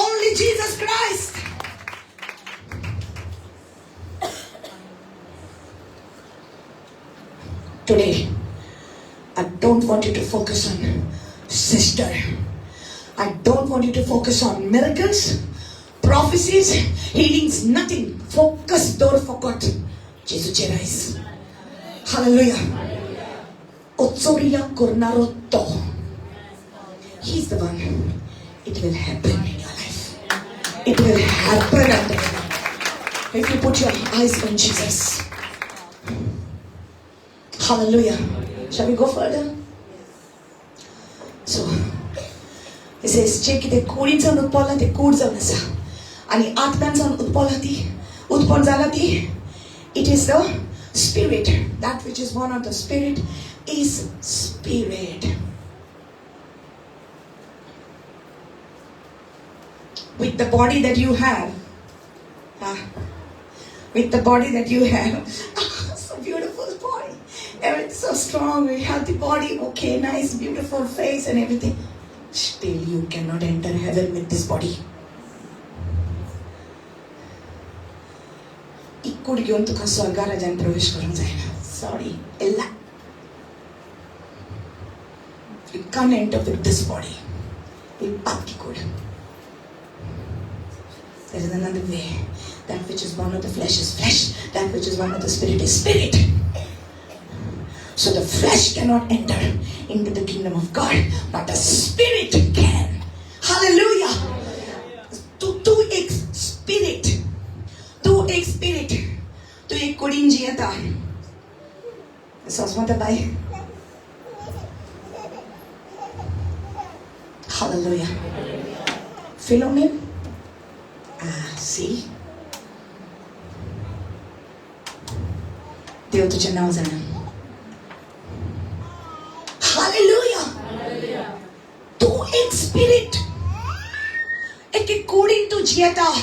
only Jesus Christ. Today, I don't want you to focus on sister. I don't want you to focus on miracles, prophecies, healings, nothing. Focus door forgot. जेजूचेर आयज. Hallelujah. Otsoria kornaro to. He's the one. It will happen in your life. It will happen if you put your eyes on Jesus. Hallelujah. Shall we go further? So, it says, जे कितें कुडीन जावन उत्पन्न तें कूड जावन आसा आनी आत्म्यान जावन उत्पन्न ती उत्पन्न जाला ती it is the spirit. That which is born of the spirit is spirit. With the body that you have, with the body that you have, so beautiful body, everything so strong, very healthy body, okay, nice, beautiful face and everything. Still you cannot enter heaven with this body. इकूड घेवन तुका स्वर्गा राजान प्रवेश करूंक जायना. Sorry, एला. You can't enter with this body. ही पातकी कूड. There is another way. That which is born of the flesh is flesh. That which is born of the spirit is spirit. So the flesh cannot enter into the kingdom of God, but the spirit can. Hallelujah. तूं एक spirit. तूं एक spirit. तूं एक कुडीन जियेता. सोजमता बाय. Hallelujah. Philomen? Ah, see? देव तुझें नांव जाणा. Hallelujah. तूं एक स्पिरीट. एके कुडीन तूं जियेता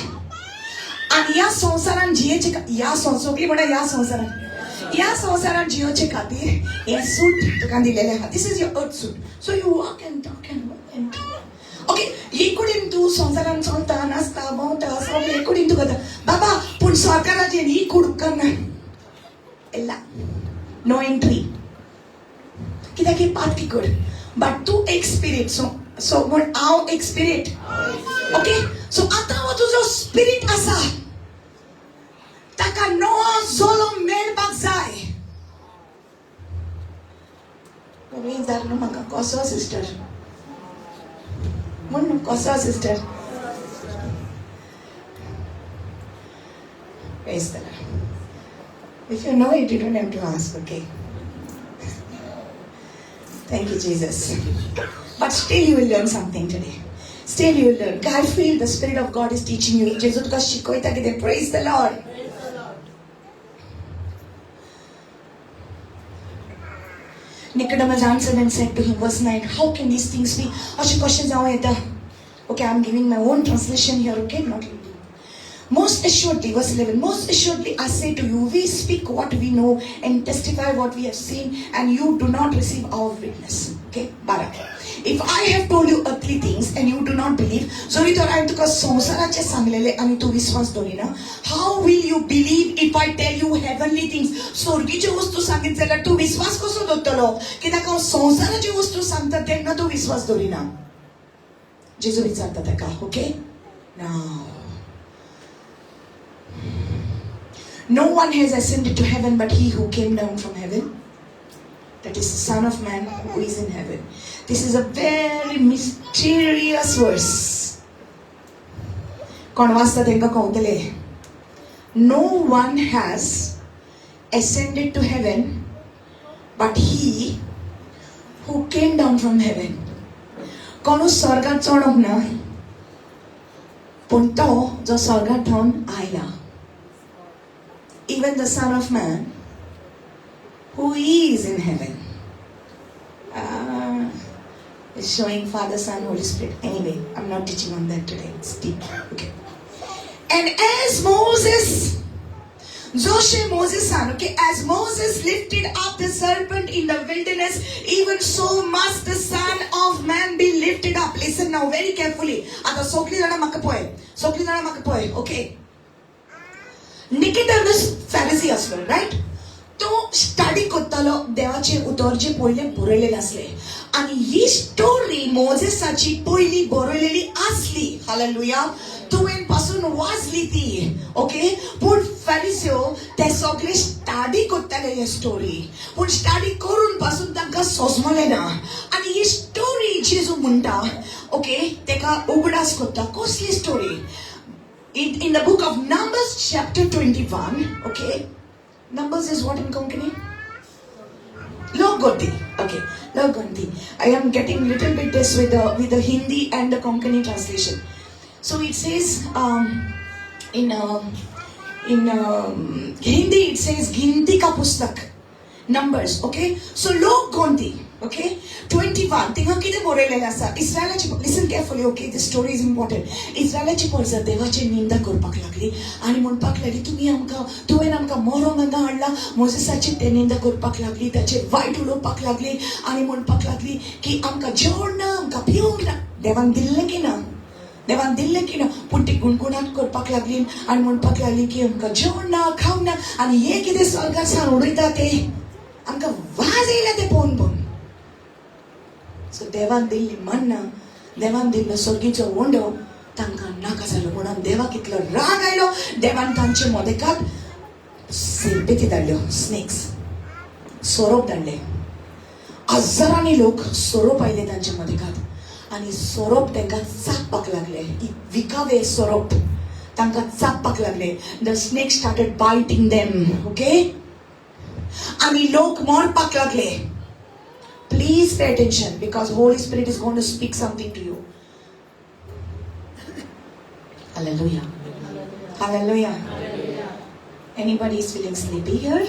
आनी ह्या संवसारान जियेचे, ह्या सगळीं म्हणा ह्या संवसारान, ह्या संवसारान जियोचे खातीर हें सूट तुका दिलेलें आहा. This is your earth suit. So you walk and talk and walk and talk. Okay, ही कुडीन तूं संवसारान चलता, नाचता, भोंवता, सगळें हे कुडीन तूं करता बाबा, पूण सरकाराचेर ही कूड करना. एला, नो एंट्री. कित्याक? ही पातकी कूड. बट तूं एक स्पिरीट. सो सो म्हण हांव एक स्पिरीट. ओके, सो आतां हो तुजो स्पिरीट आसा, ताका नवो जल्म मेळपाक जाय. विचार न्हू म्हाका कसो सिस्टर म्हण न्हू कसो sister. Praise the Lord. If you know it, you don't have to ask, okay? Thank you, Jesus. But still you will learn something today. Still you will learn. I feel the Spirit of God is teaching you. जेजू तुका शिकयता कितें. Praise the Lord. Nicodemus answered and said to him, verse 9, how can these things be? अशें कशें जावं येता? Okay, I'm giving my own translation here, okay? Not reading. Most assuredly, verse 11, most assuredly I say to you, we speak what we know and testify what we have seen, and you do not receive our witness. Okay, 12. If I have told you earthly things and you do not believe, जरी तर हांवें तुका संवसाराचें सांगलेलें आनी तूं विस्वास दवरिना, how will you believe if I tell you heavenly things? स्वर्गीच्यो वस्तू सांगीत जाल्यार तूं विस्वास कसो दवरतलो? कित्याक हांव संवसाराच्यो वस्तू सांगता तेन्ना तूं विस्वास दवरिना. जेजू विचारता ताका. Okay, Now, no one has ascended to heaven but he who came down from heaven, that is the Son of Man who is in heaven. This is a very mysterious verse. कोण वाचता तांकां कळटलें. No one has ascended to heaven But he who came down from heaven. कोणूच स्वर्गात चडोंक ना, पूण तो जो स्वर्गात थावन आयला, even the Son of Man who is in heaven. It's showing Father, Son, Holy Spirit. Anyway, I'm not teaching on that today. It's deep. Okay. And as Moses, Joshe Moses, okay, as Moses lifted up the serpent in the wilderness, even so must the Son of Man be lifted up. Listen now very carefully. आता सगळी जाणां म्हाका पळय, सगळी जाणां म्हाका पळय, okay. निकिटर्नस फॅरिसी आसलो, रायट? तो स्टडी करतालो देवाचें उतर जें पयलें बरयलेलें आसलें, आनी ही स्टोरी मोजेसाची पयली बरयलेली आसली. हालेलुया. तुवें पासून वाचली ती, ओके. पूण फॅरिस्यो ते सगळे स्टडी करताले ही स्टोरी, पूण स्टडी करून पासून तांकां सोजमलें ना. आनी ही स्टोरी जेजू म्हणटा, ओके, तेका उगडास करता. कसली story? In the book of Numbers chapter 21, okay? Numbers is what in Konkani? Lokgonti. Okay, Lokgonti. I am getting little bit this with the Hindi and the Konkani translation. So it says in Hindi it says गिनती का पुस्तक, Numbers, okay? So Lokgonti, okay, 21. थिंगा कितें बरयलेलें आसा? इस्रायलाची, listen carefully, okay, this story is important. इस्रायलाची परजा देवाची निंदा करपाक लागली आनी म्हणपाक लागली, तुमी आमकां, तुवें आमकां मरोंक हांगा हाडला. मोजेसाची ते निंदा करपाक लागली, ताचेर वायट उलोवपाक लागली आनी म्हणपाक लागली की आमकां जेवण ना, आमकां पिवंक ना. देवान दिल्लें की ना? देवान दिल्लें की ना? पूण ती गुणगुणाट करपाक लागली आनी म्हणपाक लागली की आमकां जेवण ना, खावंक ना, आनी हे कितें स्वर्गार सावन उडयता ते, आमकां वाज येयला ते पळोवन पळोवन. सो देवान दिल्ली मन्ना, देवान दिल्लो सर्गीचो उंडो तांकां नाका जालो, म्हणून देवाक इतलो राग आयलो. देवान तांचे मोदेकात सिरपेती धाडल्यो, स्नेक्स, सोरोप धाडले. हजारांनी लोक सोरोप आयले तांच्या मदेकात आनी सोरोप तांकां चाबपाक लागले. विखावे सोरोप तांकां चाबपाक लागले. The snake started biting them, okay, आनी लोक मरपाक लागले. Please pay attention because Holy Spirit is going to speak something to you. Hallelujah. Hallelujah. Anybody is feeling sleepy here?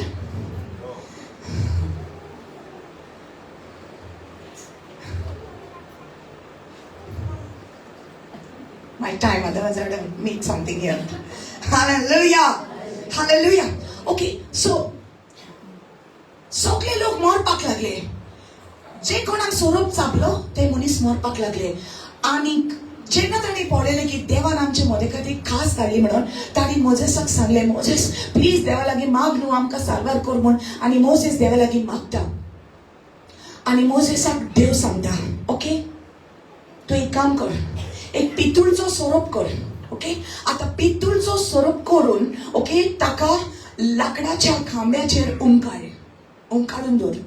My time, otherwise I would have made something here. Hallelujah. Hallelujah. Okay, so सगळे लोक मरपाक लागले. जे कोणाक सोरोप चाबलो ते मनीस मरपाक लागले. आनी जेन्ना तांणी पळयलें की देवान आमचे मदे खातीर खास धाडली म्हणून, तांणी मोजेसाक सांगलें, मोजेस, प्लीज देवा लागीं माग न्हू, आमकां साल्वार कर म्हूण. आनी मोजेस देवा लागीं मागता आनी मोजेसाक देव सांगता, ओके, तूं एक काम कर, एक पितूळचो सोरोप कर. ओके, आतां पितूळचो सोरोप करून, ओके, ताका लाकडाच्या खांब्याचेर उमकाळ, उमकाळून दवर.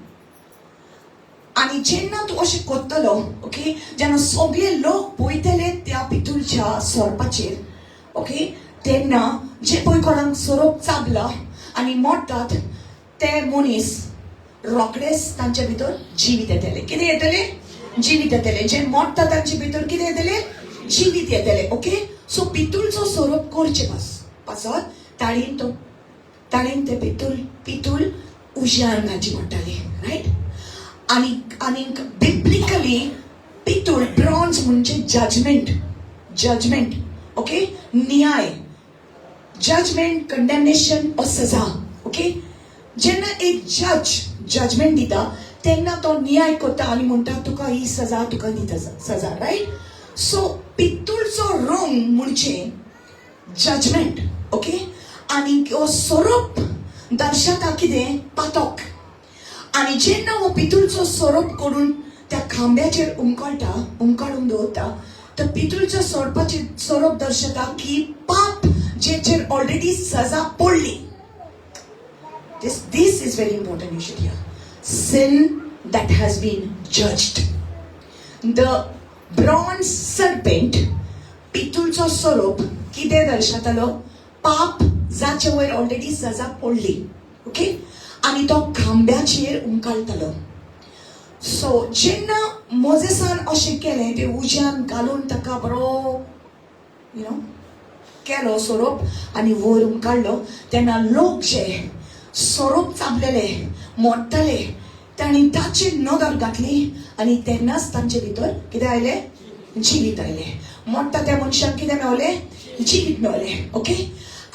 आनी जेन्ना तूं अशें करतलो, ओके, जेन्ना सगळे लोक पळयतले त्या पितूळच्या सोरपाचेर, ओके, तेन्ना जे पळय कोणाक सोरोप चाबला आनी मोडटात ते मनीस रोखडेच तांचे भितर जिवीत येतले. कितें येतले? जिवीत येतले. जे मोडटा तांचे भितर कितें येतले? जिवीत येतले. ओके, सो पितूळचो सोरोप करचे पासत ताणेन तो ताणेन ते पितूळ उज्यान घालची पडटाली, रायट? आनी आनीक बिब्लिकली पितूळ, ब्रॉन्ज म्हणजे जजमेंट, जजमेंट, ओके, न्याय, जजमेंट, कंडेमनेशन और सजा. ओके, जेन्ना एक जज जजमेंट दिता तेन्ना तो न्याय करता आनी म्हणटा, तुका ही सजा, तुका दिता सजा, रायट? सो पितूळचो रंग म्हणजे जजमेंट, ओके, आनी हो सोरोप दर्शता कितें? पातक. आनी जेन्ना हो पितूळचो सोरोप करून त्या खांब्याचेर उमकळटा, उमकाळून दवरता, तर पितूळच्या सोरपाचेर सोरोप दर्शता की पाप जेचेर ऑलरेडी सजा पडली. This is very important, you should hear. Sin that has been judged. The bronze serpent, पितूळचो सोरोप कितें दर्शतालो? पाप जाचे वयर ऑलरेडी सजा पडली. ओके, आनी तो खांब्याचेर उमकाळटालो. सो जेन्ना मोजेसान अशें केलें, ते उज्यान घालून ताका बरो you know केलो सोरोप आनी वयर उमकाडलो, तेन्ना लोक जे सोरोप चाबलेले मोडटाले तांणी ताचेर नदर घातली आनी तेन्नाच तांचे भितर कितें आयलें? जिवीत आयलें. मोडटा त्या मनशाक कितें मेवलें? जिवीत मेवलें. ओके,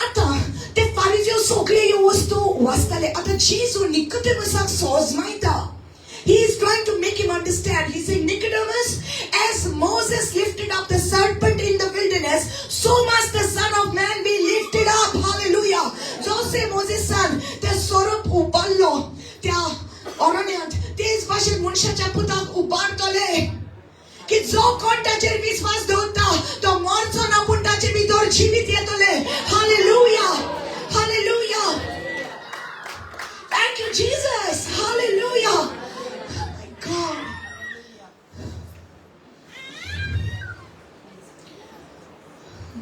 आतां ते फारिज्यो सगळे ह्यो वस्तू वाचताले. आतां जेजू निकोदेमसाक सोजमायता. He is trying to make him understand. He said, Nicodemus, as Moses lifted up the serpent in the wilderness, so must the Son of Man be lifted up. Hallelujah. जसे मोजेसान ते सोरोप उबारलो त्या अरण्यांत, तेच भाशेन मनशाच्या पुताक उबारतले, की जो कोण ताचेर विस्वास दवरता तो मरचो ना, पूण ताचे भितर जिवीत येतले. Hallelujah, hallelujah. Thank you Jesus. Hallelujah. Oh my God.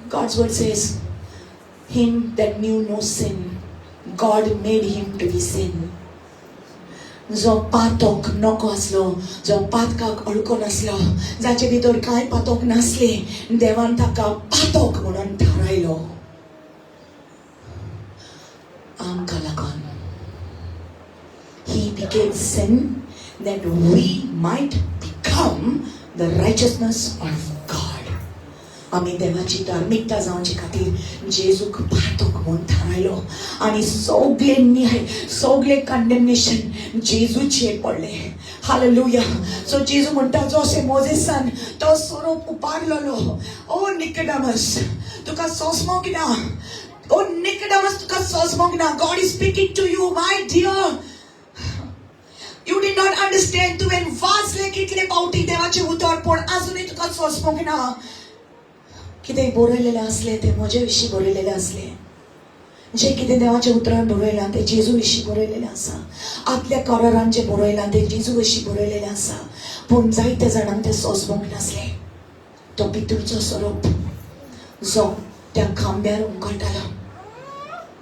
God's word says, him that knew no sin, God made him to be sin. जो पातक नको आसलो, जो पातकाक अडकोन आसलो, जाचे भितर कांय पातक नासले, देवान ताका पातक म्हणून थारायलो आमकां लागून. He became sin that we might become the righteousness of God. आमी देवाची धार्मिकता जावचे खातीर जेजूक पातक म्हूण थारायलो आनी सगळे न्याय, सगळे कंडेमनेशन जेजूचेर पडलें. हालेलुया. सो जेजू म्हणटा, जशें मोजेसान तो सोरोप उबारलेलो, ओ निकोडेमस, तुका सोंसमोंक ना. ओ निकोडेमस, तुका सोंसमोंक ना. God is speaking to you, my dear. You did not understand. तुवें वाचलें कितले पावटी देवाचें उतर, पूण आजुनूय तुका सोंसमोंक ना. कितें बरयलेलें आसलें तें म्हजे विशीं बरयलेलें आसलें. जें कितें देवाच्या उतरान बरयलां तें जेजू विशीं बरयलेलें आसा. आदल्या करारान जें बरयलां तें जेजू विशीं बरयलेलें आसा. पूण जायते जाणांक तें सोंसमोंक नासलें. तो भितरचो सोरोप जो त्या खांब्यार उमकळटालो,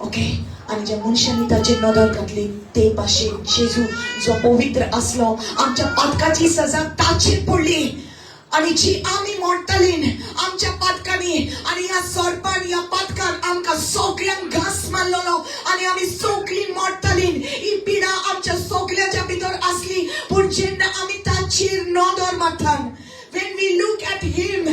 ओके, आनी ज्या मनशांनी ताचेर नदर घातली ते भाशेन जेजू जो पवित्र आसलो, आमच्या पातकाची सजा ताचेर पडली आनी जी आमी मोडटाली आमच्या पातकांनी, आनी ह्या सोरपान, ह्या पातकान आमकां सगल्यांक घास मारलेलो आनी आमी सगळीं मोडटाली. ही पिडा आमच्या सगळ्याच्या भितर आसली. पूण जेन्ना आमी ताचेर नदर मारतात, when we look at him,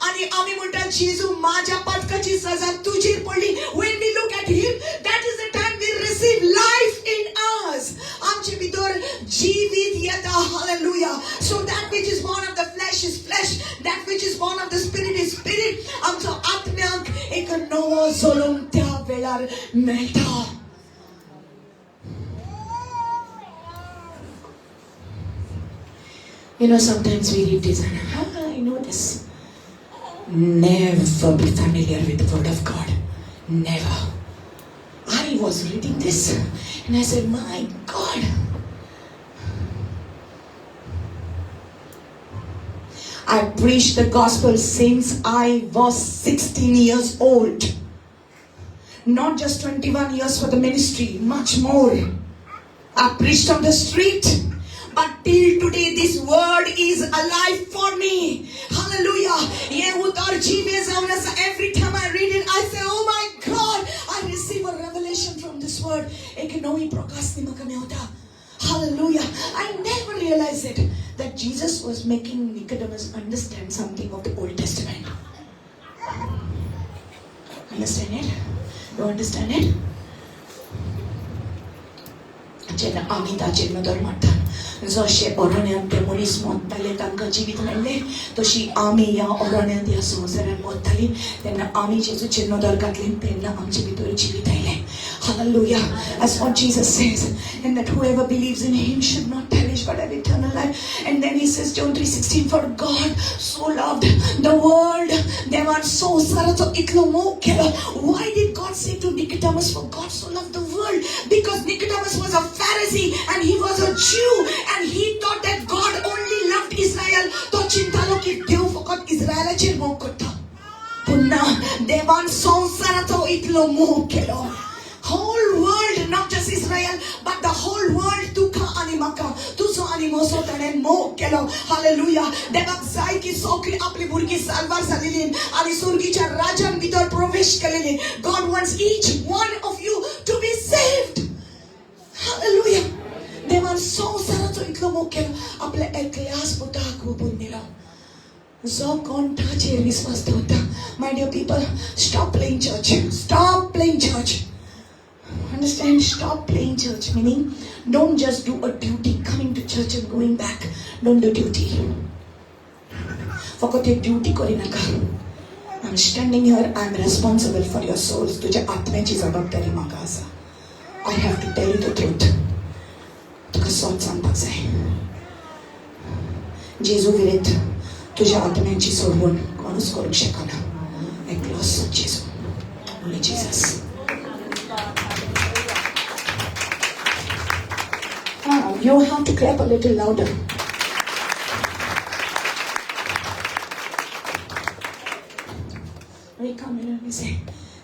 आणि आमी म्हणटा, जेजू, माझ्या पातकाची सजा तुजेर पडली. When we look at him, that is the time we receive life in us. आमचे भितर जीवित येता. Hallelujah. So that which is born of the flesh is flesh, that which is born of the spirit is spirit. आमचो आत्म्याक एक नवो जल्म त्या वेळार मेळटा. You know, sometimes we read this and, ah, I know this. Never be familiar with the word of God. Never. I was reading this and I said, my God. I preached the gospel since I was 16 years old. Not just 21 years for the ministry, much more. I preached on the street. But till today, this word is alive for me. Hallelujah. ये उतर जीवे जावन आसा. Every time I read it, I say, oh my God, I receive a revelation from this word. एक नवी प्रकाश म्हाका मेवता. Hallelujah. I never realized it, that Jesus was making Nicodemus understand something of the Old Testament. Understand it? You understand it? जेन्ना आमी ताचेर नदर मारतात, जशें अरण्यांत ते मनीस मोडटाले, तांकां जिवीत मेळ्ळें, तशी आमी ह्या अरण्यांत, ह्या संवसारांत मोडटाली तेन्ना आमी जेजूचेर नदर घातली तेन्ना आमचे भितर जिवीत आयलें. Hallelujah. As what Jesus says, and that whoever believes in him should not perish but have eternal life. And then he says, John 3:16, for God so loved the world. देवान संवसाराचो इतलो मोग केलो. Why did God say to Nicodemus, for God so loved the world? Because Nicodemus was a Pharisee and he was a Jew and he thought that God only loved Israel. तो चिंतालो की देव फकत इस्रायलाचेर मोग करता. पूण ना, देवान संवसाराचो इतलो मोग केलो. Whole world, not just Israel. but the whole world. तुका आनी म्हाका, तुजो आनी म्हजो ताणें मोग केलो. हालेलुया. देवाक जाय की सगळीं आपली भुरगीं साल्वार जालेली आनी सुर्गीच्या राज्यान भितर प्रवेश केलेली. God wants each one of you to be saved. Hallelujah. देवान संवसाराचो इतलो मोग केलो, आपल्या एकल्याच पुताक ओंपून दिलो, जो कोण ताचेर विस्वास दवरता. My dear people, stop playing church. Stop playing church. Understand? Stop playing church. Meaning, don't just do a duty, coming to church and going back. Don't do duty. फकत एक duty करिनाका. I am standing here, I am responsible for your souls. तुज्या आत्म्याची जबाबदारी म्हाका आसा. I have to tell you the truth. तुका सत सांगपाक जाय. जेजू विरेत तुज्या आत्म्याची सोडवण कोणूच करूंक शकना. एकलोच जेजू. Only Jesus. Ah, you have to clap a little louder. We come in and we say,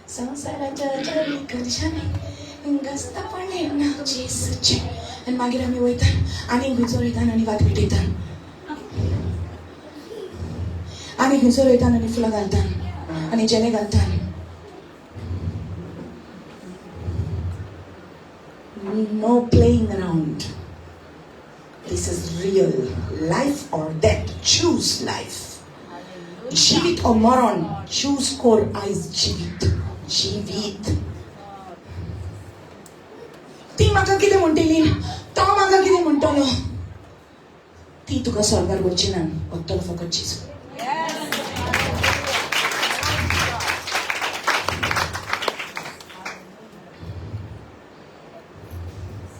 संवसाराच्या चलिकडच्यानी गस्तापणे नांव जेजूचें. आनी मागीर आमी वयता आनी खंयसर वयता आनी वात पेटयता, आनी खंयसर वयता आनी फुलां घालता आनी जेले घालता. No playing around. This is real. Life or death. Choose life. जिवीत or मरण. Choose कर आयज जिवीत. जिवीत. ती म्हाका कितें म्हणटली, तो म्हाका कितें म्हणटलो, ती तुका स्वर्गार वचची ना. वतलो फकत जेजू.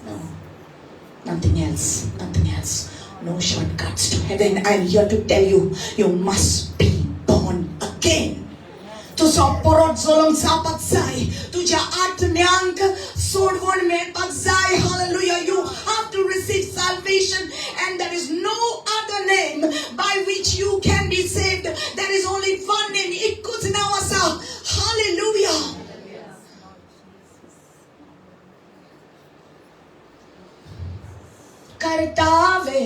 No, nothing else, nothing else. No shortcuts to heaven. I'm here to tell you, you must be born again. तुजो परत जल्म जावपाक जाय. तुज्या आत्म्यांक सोडवण मेळपाक जाय. Hallelujah. You have to receive salvation, and there is no other name by which you can be saved. There is only one name. एकूच नांव आसा. Hallelujah. കർത്താവേ,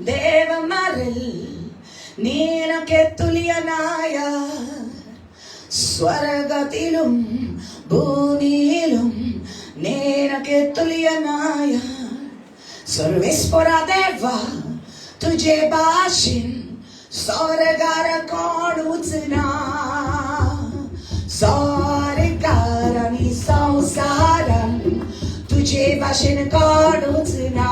ദേവന്മാരിൽ നിനക്ക് തുല്യനായ, സ്വർഗത്തിലും ഭൂമിയിലും നിനക്ക് തുല്യനായ, सर्वेस्परा देवा, तुझे भाशेन स्वर्गार कोणूच ना. स्वर्गार आनी संवसारान तुझे भाशेन कोणूच ना.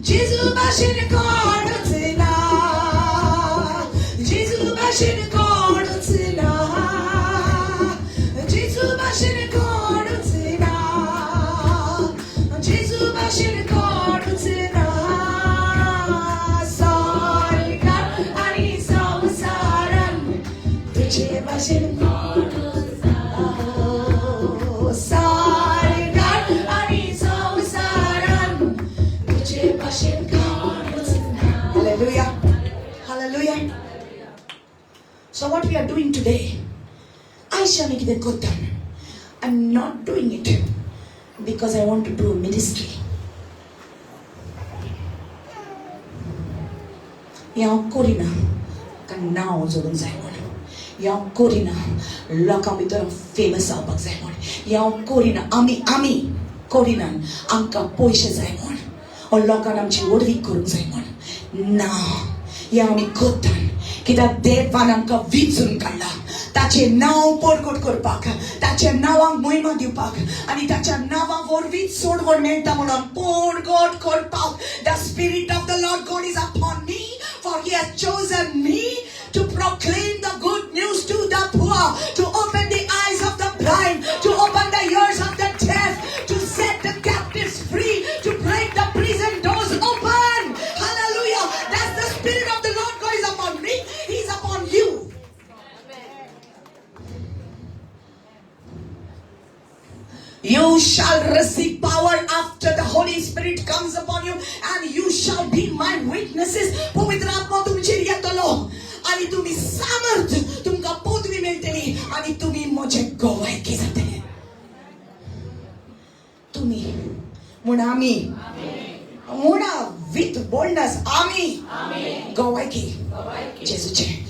जेजू भाशेन कोणूच ना. जेजू भाशेन कोणूच ना. जेजू भाशेन कोणूच ना. जेजू भाशेन कोणूच ना. स्वर्गार आनी संवसारान तुझे भाशेन कोणूच ना. स्वर्गार आनी संवसारान तुझे भाशेन कोणूच ना. Hallelujah. Hallelujah. So what we are doing today, आयज आमी कितें करता? I'm not doing it because I want to do a ministry. हें हांव करिना कारण नांव जोडूंक जाय म्हूण. हें हांव करिना लोकां भितर हांव फेमस जावपाक जाय म्हूण. हें हांव करिना, आमी करिना आमकां पयशे जाय म्हूण ओ लोकांक आमची व्हडवीक करूंक जाय म्हूण ना. हें आमी करता कित्याक देवान आमकां विंचून काडला ताचें नांव परगट करपाक, ताच्या नांवाक महिमा दिवपाक आनी ताच्या नांवा वरवीं सोडवण मेळटा म्हणून परगट करपाक. The Spirit of the Lord God is upon me, for He has chosen me to proclaim the good news to the poor, to open the eyes of the blind, to open the ears of the deaf, to set the captives free, to break the prison doors open. Hallelujah. That's the Spirit of the Lord God is upon me. He is upon you. You shall receive power after the Holy Spirit comes upon you, and you shall be my witnesses. पवित्र आत्मा तुमचेर येतलो आनी तुमी सामर्थ, तुमकां पदवी मेळटली आनी तुमी म्हजे गवायकी जातले. म्हण आमी म्हणा विथ बोल्डनेस, आमी गवायकी जेजूचे.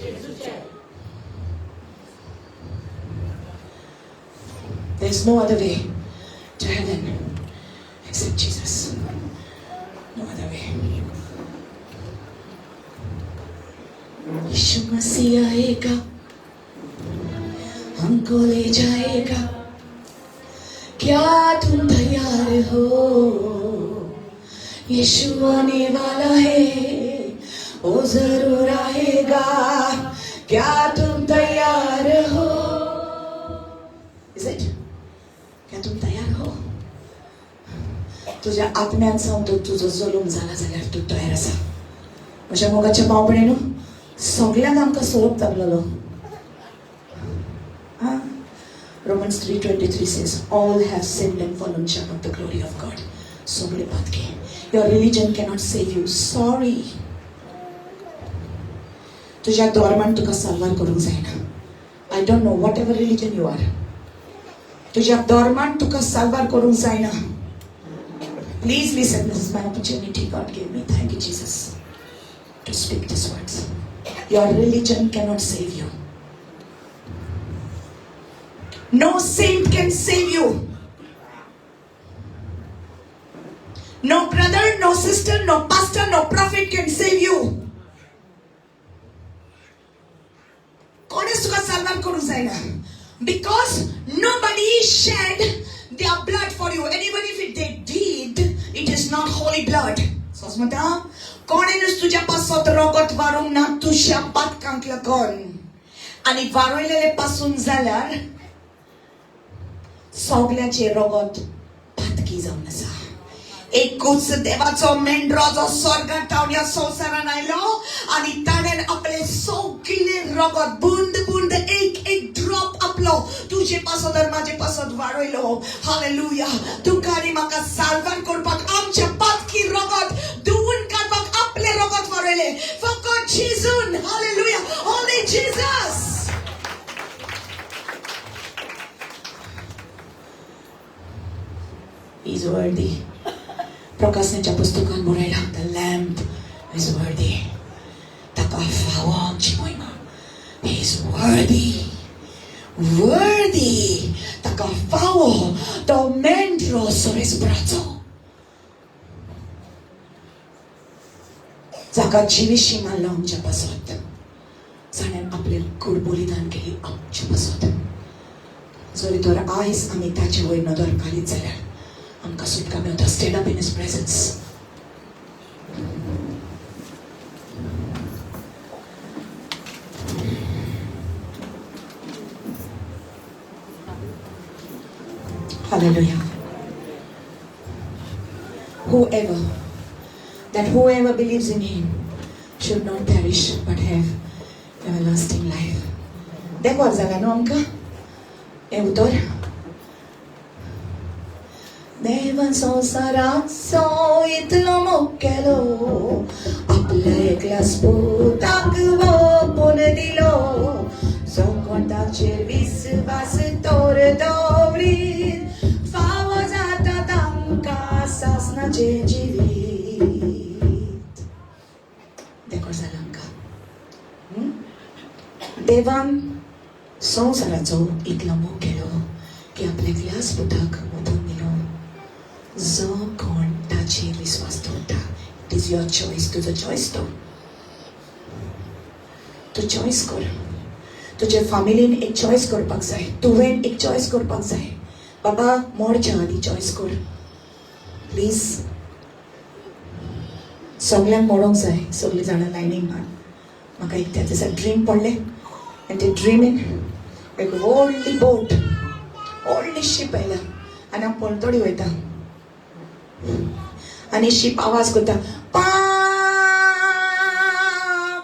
There is no other way to heaven except Jesus. No other way. यीशु मसीह आएगा, हमको ले जाएगा, क्या तुम तैयार हो? यीशु आने वाला है, वो जरूर आएगा, क्या तुम तैयार हो? Is it? क्या तुम तयार हो? तुझ्या आत्म्यान सावन तूं तुजो जल्म जाला जाल्यार तूं तयार आसा. म्हज्या मोगाच्या भाव भयणीनो, सगल्यांक आमकां सोरोप दाबलेलो. Romans 3:23 says, all have sinned and fallen short of the glory of God. सगळे पातके. Your religion cannot save you. Sorry. तुझ्या धर्मान तुका साल्वार करूंक जायना. I don't know whatever religion you are. तुझ्या धर्मान तुका साल्वार करूंक जायना. Please listen, this is my opportunity God gave me. Thank you, Jesus, to speak these words. Your religion cannot save you. No saint can save you. No brother, no sister, no pastor, no prophet can save you. कोणेच तुका साल्वार करूंक जायना, because nobody shed their blood for you, and even if they did, it is not holy blood. समजता? कोणेनच तुज्या पासत रगत वारूंक ना तुज्या पातकांक लागून, आनी वारयलेले पासून जाल्यार सगळ्याचे रगत पातकी जावन आसा. एकूच देवाचो मेंढरो जो स्वर्गात ह्या संवसारान आयलो आनी ताणें आपले सगळे रगत बुंद बुंद एक एक ड्रॉप आपलो तुजे पासत आनी म्हाजे पासत वाडयलो. हालेलुया. तुका आनी म्हाका साल्वार करपाक, आमचे पातकी रगत धुवून काडपाक आपले रगत वाडयले फकत जेजून. Hallelujah. Only Jesus is worthy. प्रकाशनाच्या पुस्तकान बरयला, the lamb is worthy. ताका फावो आमची महिमा. He is worthy, worthy. ताका फावो तो मेंढरो सोरेसपराचो जाका जिविशी मारलो आमच्या पासत, जाणें आपले कूड बलिदान केली आमच्या पासत. जरी तर आयज आमी ताचे वयर नदर घालीत जाल्यार आमकां सुटका मेळटा. Stand up in his presence. Hallelujah. Whoever, that whoever believes in him should not perish but have everlasting life. देखो जाला न्हू आमकां हें उतर. देवान संवसाराचो इतलो मोग केलो, आपल्या एकल्याच पुताक ओंपून दिलो, जो कोण ताचेर विस्वास तोर दवरीत फावो जाता तांकां सासणाचें जिवीत. देखो जाला आमकां. देवान संवसाराचो इतलो मोग केलो की आपल्या एकल्याच पुताक ओंपून दिलो, जो कोण ताचेर विस्वास दवरता. It is your choice. तुजो चॉयस तो. तूं चॉयस कर. तुजे फामिलीन एक चॉयस करपाक जाय, तुवें एक चॉयस करपाक जाय. बाबा, मरच्या आदी चॉयस कर प्लीज. सगल्यांक मोडोंक जाय. सगळीं जाणां लायनीक मान. म्हाका एक त्या दिसा ड्रीम पडलें आनी ते ड्रिमीन एक व्हडली बोट, व्हडली शीप आयल्या आनी हांव पलतडी वयता आनी शीप आवाज करता पा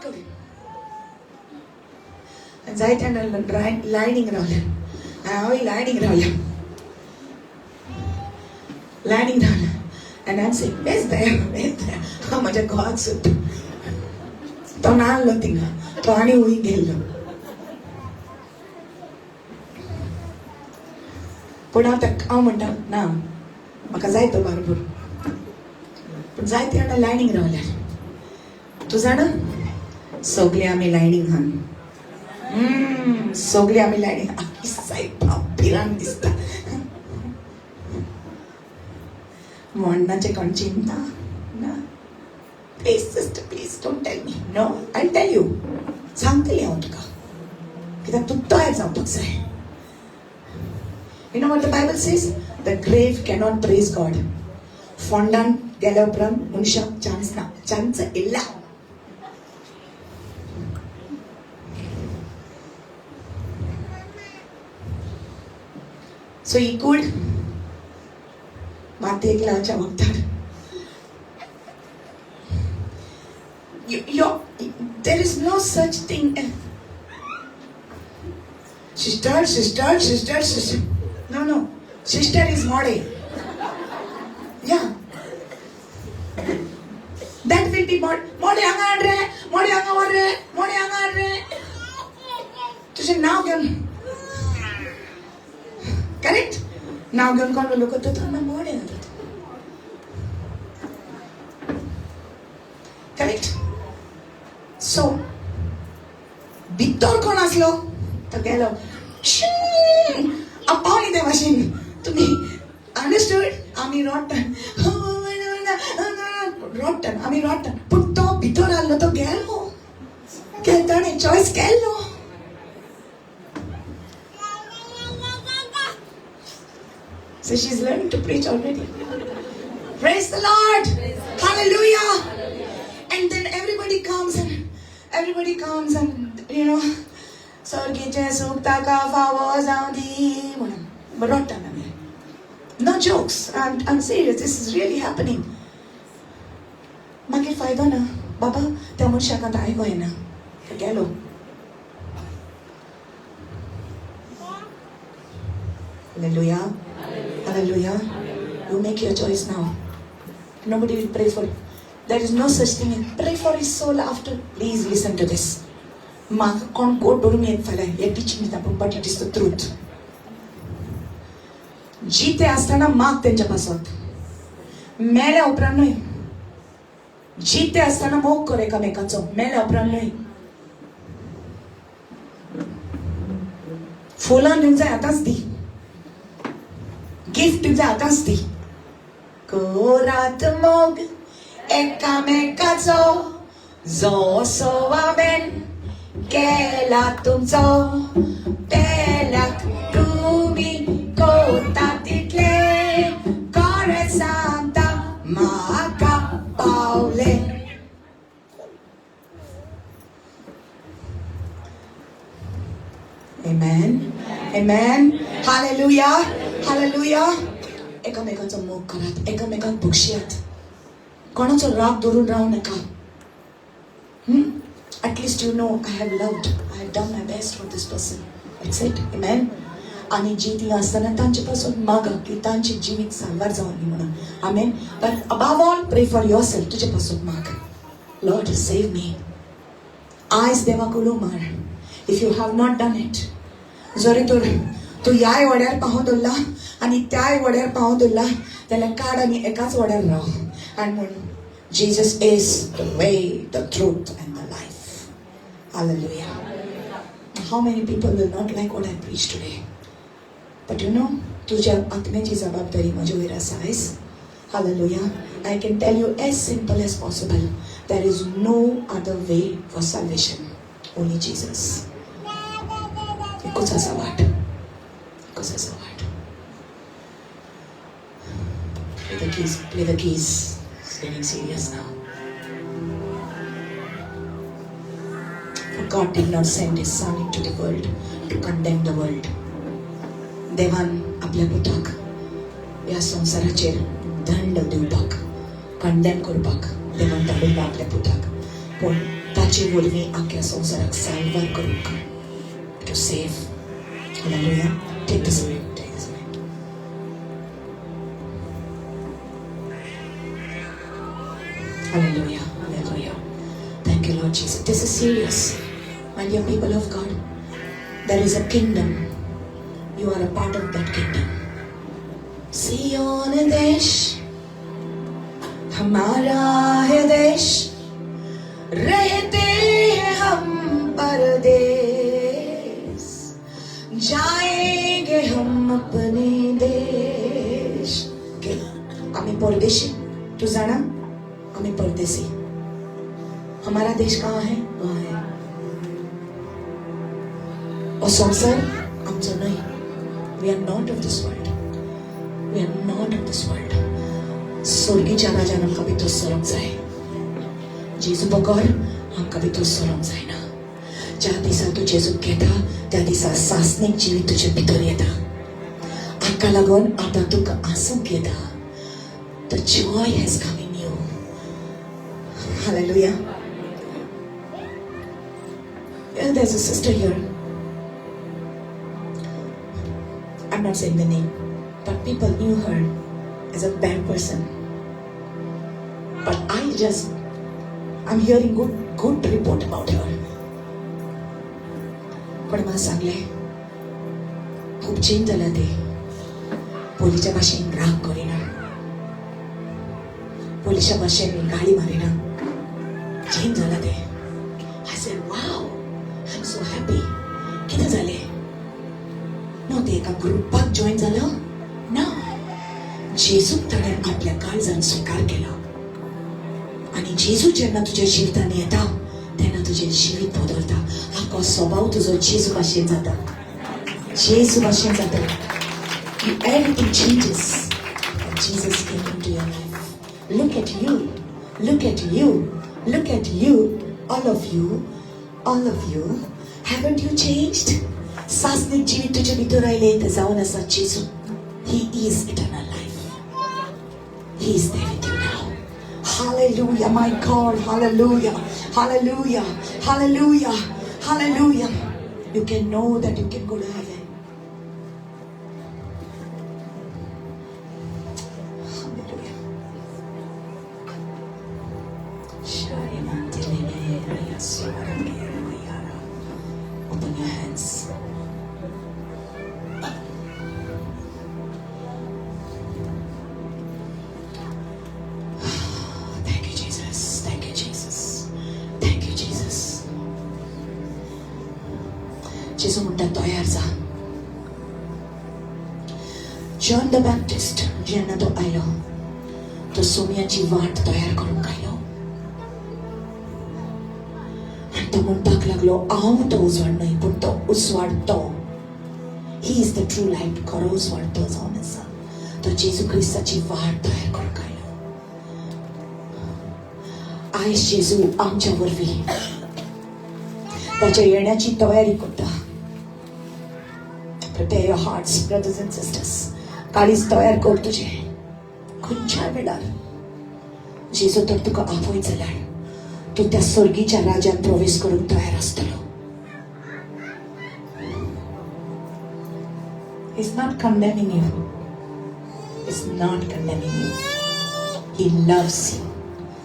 करून. आनी जायते जाण लायनीक रावल्या आनी हांवूय लायनीक रावल्या, लायनीक रावल्या आनी हांव से बेस दया, बेस दया. हांव म्हज्या घोवाक सोदता. तो नासलो थिंगा, तो आनी वयर गेल्लो. पूण हांव ताका हांव म्हणटा ना, म्हाका जाय तो बारबोर. पूण जायते जाणां लायनींग रावल्यार. तूं जाणा, सगळे आमी लायनींग हान, सगळे आमी लायनींग. आखी सायबा भिरांत दिसता. मोडणाचें कोण चिंता ना. Please sister, please don't tell me. No, I tell you. सांगतली हांव तुका, कित्याक तूं तयार जावपाक जाय. You know what the Bible says? The grave cannot praise God. फोंडान गेल्या उपरांत मनशाक चान्स ना, चान्स इल्ला. सो ही कूड मातयेक लावच्या वखदार. There is no such thing. Sister, sister, sister, sister. No, no. Sister is Mode. Yeah. That will be Mode. Mode हांगा हाड रे, Mode हांगा व्हर रे, Mode हांगा हाड रे. तुजें नांव घेवन, करेक्ट? नांव घेवन कोण उलो करता तो मोडे जाता. करेक्ट? सो भितर कोण आसलो तो गेलो. पावली ते भाशेन तुमी अंडरस्टूड. आमी रडटान रडटान, आमी रडटान, पूण तो भितर आहलो, तो गेलो. ताणें चॉयस केल्लो. So she's learning to preach already. Praise the Lord. Hallelujah. And then everybody comes and everybody comes and you know, सर्गीचें सूख ताका फावो जावं दी म्हणून रडटान आमी. No jokes. I'm serious. This is really happening. मागीर फायदो ना बाबा, त्या मनशाक आतां आयको येना, गेलो. Hallelujah. Hallelujah. You make your choice now. Nobody will pray for you. There is no such thing. Pray for his soul after. Please listen to this. म्हाका कोण कोट धरून येत फाल्यां हें टिचींग दिता, पूण but it is the truth. जिते आसतना माग तेंच्या पासत, मेल्या उपरांत न्हय. जिते आसतना मोग कर एकामेकाचो, मेल्या उपरांत न्हय. फुलां दिवंक जाय आतांच दी, गिफ्ट दिवंक जाय आतांच दी. करात मोग एकामेकाचो जसो हांवें केला तुमचो, पेल्याक तुमी कोता तितले खरें सांगता म्हाका पावले. Amen. Amen. Hallelujah. Hallelujah. एकामेकाचो मोग करात, एकामेकाक बक्षयात, कोणाचो राग धरून रावू नाका. At least you know I have loved, I have done my best for this person. That's it. Amen. आनी जी ती आसतना तांचे पासून मागा की तांचे जिवीत साल्वार जावन दी म्हणून. Amen. But above all, pray for yourself. तुजे पासून माग, Lord save me. आयज देवाक उलो मार. If you have not done it, जरी तर तूं ह्याय वड्यार पावोन दवरला आनी त्याय वड्यार पावोन दवरला जाल्यार काड आनी एकाच वड्यार राव आनी म्हण, Jesus is the way, the truth and the life. Hallelujah. How many people will not like what I preach today? But you know, तुझ्या आत्म्याची जबाबदारी म्हजे वयर आसा आयज. Hallelujah. I can tell you as simple as possible. There is no other way for salvation. Only Jesus. एकूच आसा वाट, एकूच आसा वाट. Play the keys, play the keys. It's getting serious now. For God did not send His Son into the world to condemn the world. देवान आपल्या पुताक ह्या संवसाराचेर दंड दिवपाक, कंडेम करपाक देवान धाडूंक आपल्या पुताक, पूण ताचे वरवीं आख्या संवसाराक साल्वार करूंक, to save. Hallelujah. Take this away. Take this away. Hallelujah. Hallelujah. Thank you, Lord Jesus. This is serious. My dear people of God, there is a kingdom. You are a part of that kingdom. Zion देश हम हमारा है देश, रहते हैं हम परदेश, जाएंगे हम अपने देश. आम्ही परदेशी, तू जाणा आम्ही परदेशी. हमारा देश कहाँ है? वहाँ है. हो संवसार आमचो न्हय. We are not of this world, we are not of this world. स्वर्गीच्या राजान आमकां भितर सरोंक जाय. जेजू बगर आमकां भितर सरोंक जायना. ज्या दिसा तूं जेजूक घेता त्या दिसा सासणीक जिवीत तुजे भितर येता. हाका लागून आतां तुका आसूंक येता. The joy has come in you. Hallelujah. Yeah, there's a sister here. I'm not saying the name, but people knew her as a bad person. But I'm hearing good report about her. पण म्हाका सांगलें खूब change जाला ते. पयलींच्या भाशेन राग करिना, पयलींच्या भाशेन गाळी मारिना, चेंज जाला ते. I said, wow, I am so happy. कितें जालें? नो, ते एका ग्रुपाक जॉयन जालो ना. जेजूक ताणें आपल्या काळजान स्विकार केलो आनी जेजू जेन्ना तुज्या जिवितान येता तेन्ना तुजें जिवीत बदलता. आखो स्वभाव तुजो जेजू भाशेन जाता, जेजू भाशेन जाता. Everything changes when Jesus came into your life. Look at you, look at you, look at you, all of you, all of you. Haven't you changed? सासणीक जिवीत तुजे भितर आयलें तें जावन आसा जेजू. He is eternal life. He is there with you now. Hallelujah, my God. Hallelujah, hallelujah, hallelujah, hallelujah. You can know that you can go to heaven. Hallelujah. Open your hands. Thank you, Jesus. Thank you, Jesus. Thank you, Jesus. जेजू म्हणटा तयार जा. John the Baptist जेन्ना तो आयलो तो सोम्याची वाट तयार करूंक आयलो आनी तो म्हणपाक लागलो, हांव तो उजवाड न्हय पूण तो उजवाड तो. He is the true light. खरो उजवाड तो जावन आसा. तो जेजू क्रिस्ताची वाट तयार करूंक आयलो. आयज जेजू आमच्या वरवीं ताच्या येण्याची तयारी करता. Prepare your hearts, brothers and sisters. काळीज तयार कर तुजें. खंयच्याय वेळार जेजू तर तुका आपयत जाल्यार तूं त्या स्वर्गीच्या राज्यात प्रवेश करूंक तयार आसतलो. He's not condemning you. He's not condemning you. He loves you.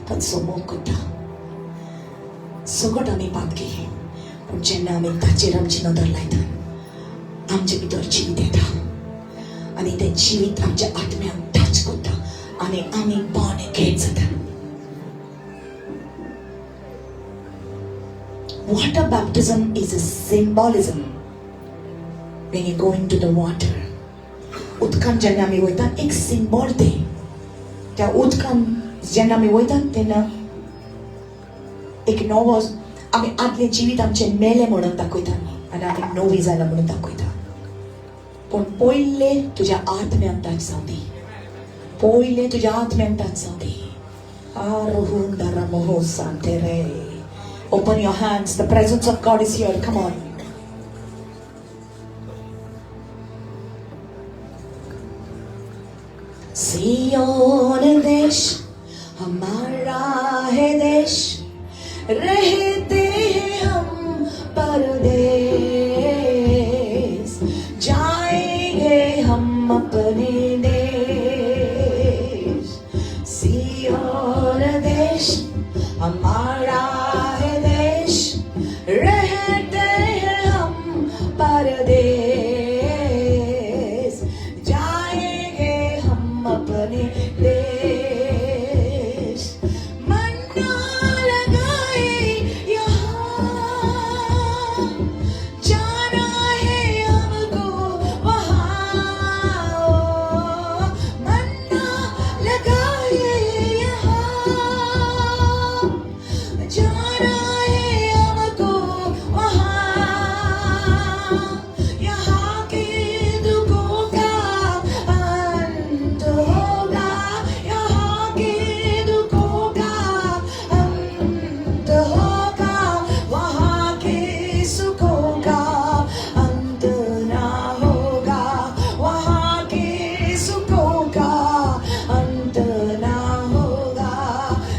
ताचो मोग करता. सगट आमी पातकी, पूण जेन्ना आमी ताचेर आमची नदर लायता आमचे भितर जिवीत येता आनी तें जिवीत आमच्या आत्म्याक टच करता आनी आमी बॉर्न अगेन जाता. Water baptism is a symbolism. When you go into the water, उदकान जेन्ना आमी वयता एक सिम्बॉल तें. त्या उदकान जेन्ना आमी वयता तेन्ना एक नवो आमी आदलें जिवीत आमचें मेलें म्हणून दाखयता आनी आमी नवी जाला म्हणून दाखयता. पूण पयलें तुज्या आत्म्यान टच जावं दी. पयलें तुज्या आत्म्यान टच जावं दी. Open your hands. The presence of God is here. Come on. सियोन देश हमारा है देश, रहते हैं हम परदेश, जाएंगे हम अपने देश. सियोन देश हमारा है देश, रहते हैं हम परदेश, जाएंगे हम अपने देश.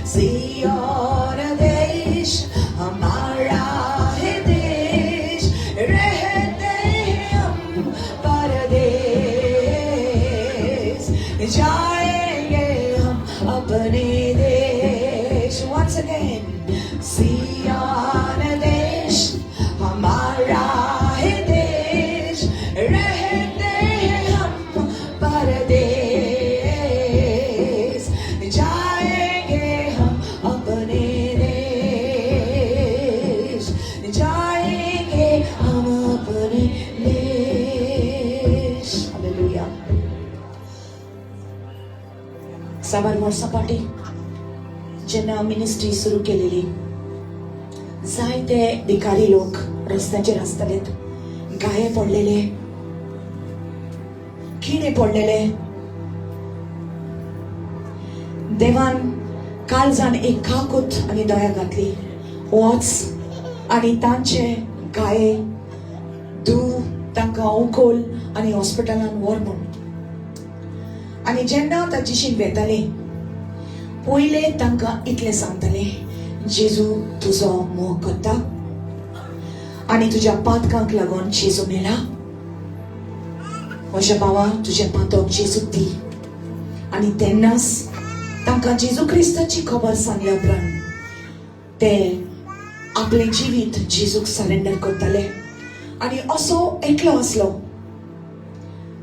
सिय्योन देश हमारा है देश, रहते हैं हम परदेश, जाएंगे हम अपने देश। Once again, सिय्योन देश हमारा है देश, रहते हैं हम परदेश, जाएंगे हम अपने देश, जाएंगे हम अपने देश। हालेलुया। साबार वर्सां फाटीं जेन्ना मिनिस्ट्री सुरू केलेली, जायते भिकारी लोक रस्त्याचेर आसताले, गाये पडलेले, किडे पडलेले। देवान काळजान एक काकूत आनी दया घातली, वच आनी तांचे गाये दू तांकां उखल आनी हॉस्पिटलान व्हर म्हूण। आनी जेन्ना ताचेशीन वेताले, पयले तांकां इतलें सांगताले, जेजू तुजो मोग करता आनी तुज्या पातकांक लागून जेजू मेला। म्हज्या भावा, तुजें पातक जेजूक दी। आनी तेन्नाच तांकां जेजू क्रिस्ताची खबर सांगल्या उपरांत ते आपलें जिवीत जेजूक सरेंडर करताले। आनी असो एकलो आसलो,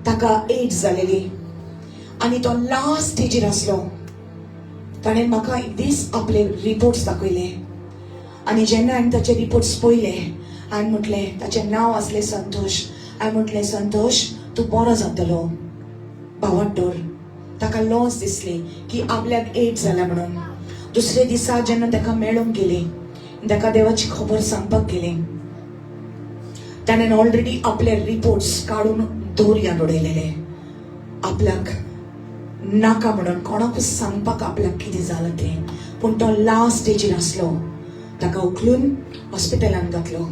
ताका एड्स जालेली आनी तो लास्ट स्टेजीर आसलो। ताणें म्हाका एक दीस आपले रिपोर्ट्स दाखयले आनी जेन्ना हांवें ताचे रिपोर्ट्स पळयले, हांवें म्हटलें, ताचें नांव आसलें संतोष, हांवें म्हटलें, संतोष तूं बरो जातलो, भावात दवर। ताका लॉस दिसली की आपल्याक एड्स जाला म्हणून। दुसरे दिसा जेन्ना ताका मेळूंक गेली, ताका देवाची खबर सांगपाक गेली, ताणें ऑलरेडी आपले रिपोर्ट्स काडून दर्यान उडयलेले, आपल्याक नाका म्हणून, कोणाकूच सांगपाक आपल्याक कितें जालां तें। पूण तो लास्ट स्टेजीर आसलो, ताका उखलून हॉस्पिटलान घातलो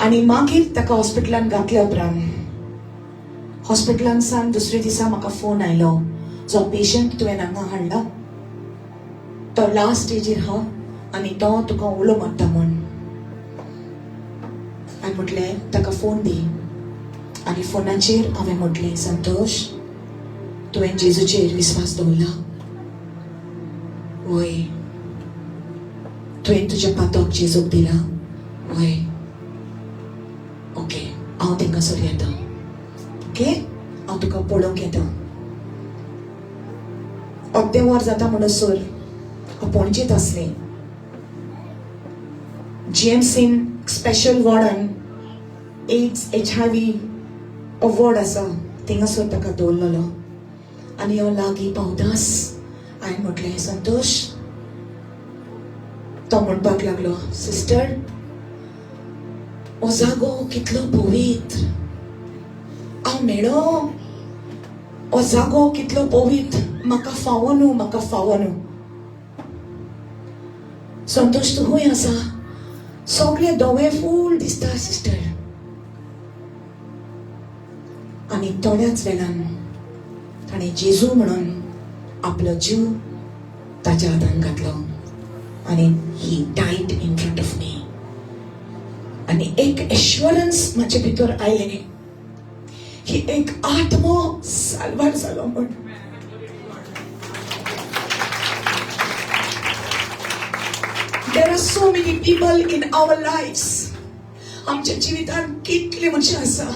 आनी मागीर ताका हॉस्पिटलान घातल्या उपरांत हॉस्पिटलान सावन दुसरे दिसा म्हाका फोन आयलो, जो पेशंट तुवें हांगा हाडला तो लास्ट स्टेजीर हा आनी तो तुका उलो मारता म्हूण। हांवें म्हटलें, ताका फोन दी। आनी फोनाचेर हांवें म्हटलें, संतोष तुवें जेजूचेर विस्वास दवरला? वय। तुवें तुजें पातक जेजूक दिला? वय। ओके, हांव थिंगासर येता। ओके, हांव तुका पळोवंक येता। अर्दें वर जाता म्हणसर हांव पणजेंत आसलें। जीएमसीन स्पेशल वॉर्डान एड्स HIV ward आसा, थिंगासर ताका दवरलेलो आनी हांव लागीं पावतास हांवें म्हटलें, संतोष। तो म्हणपाक लागलो, सिस्टर हो जागो कितलो पवित्र, हांव मेळो, हो जागो कितलो पवित्र, म्हाका फावो न्हू, म्हाका फावो न्हू। संतोष तूं खंय आसा? सगळें धवें फूल दिसता सिस्टर। आनी थोड्याच वेळान ताणें जेजू म्हणून आपलो जीव ताच्या हातान घातलो आनी he died in front of me. आनी एक एश्योरन्स म्हाजे भितर आयलें की एक आत्मो साल्वार जालो म्हूण। There are so many people in our lives. आमच्या जिवितांत कितले मनशां आसा।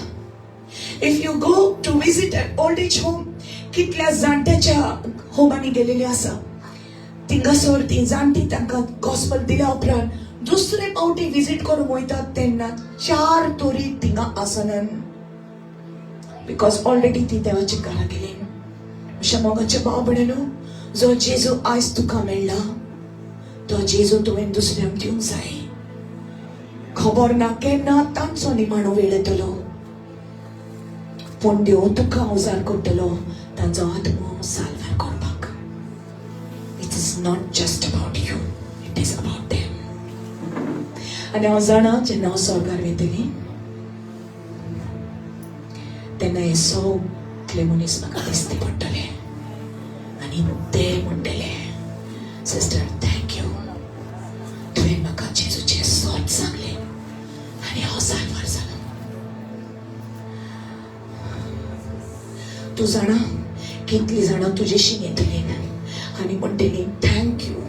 If you go to visit an old age home, कितल्या जाणट्याच्या होमांनी गेलेली आसा, थिंगासर ती जाणटी तांकां गॉस्पल दिल्या उपरांत दुसरे पावटी विजीट करूंक वयतात तेन्ना 4 तरी थिंगा आसनात, because already ती देवाच्या घरा गेली। अशें मोगाचे भाव भयणीनो, जो जेजू आयज तुका मेळ्ळा तो जेजू तुवें दुसऱ्यांक दिवंक जाय। खबर ना केन्ना तांचो निमाणो वेळ येतलो, पूण देव तुका उजार करतलो तांचो आत्मो साल्वार करपाक। It is not just about you, it is about them. आनी हांव जाणा जेन्ना हांव स्वर्गार वयतली तेन्ना हे सगळे मनीस म्हाका दिसते पडटले। आनी ते म्हणटले, सिस्टर thank you, तुवें म्हाका जेजूचें सत सांगलें आनी हांव साल्वार जालो. तूं जाणा कितलीं जाणां तुजेशी येतलीं आनी म्हणटलीं, thank you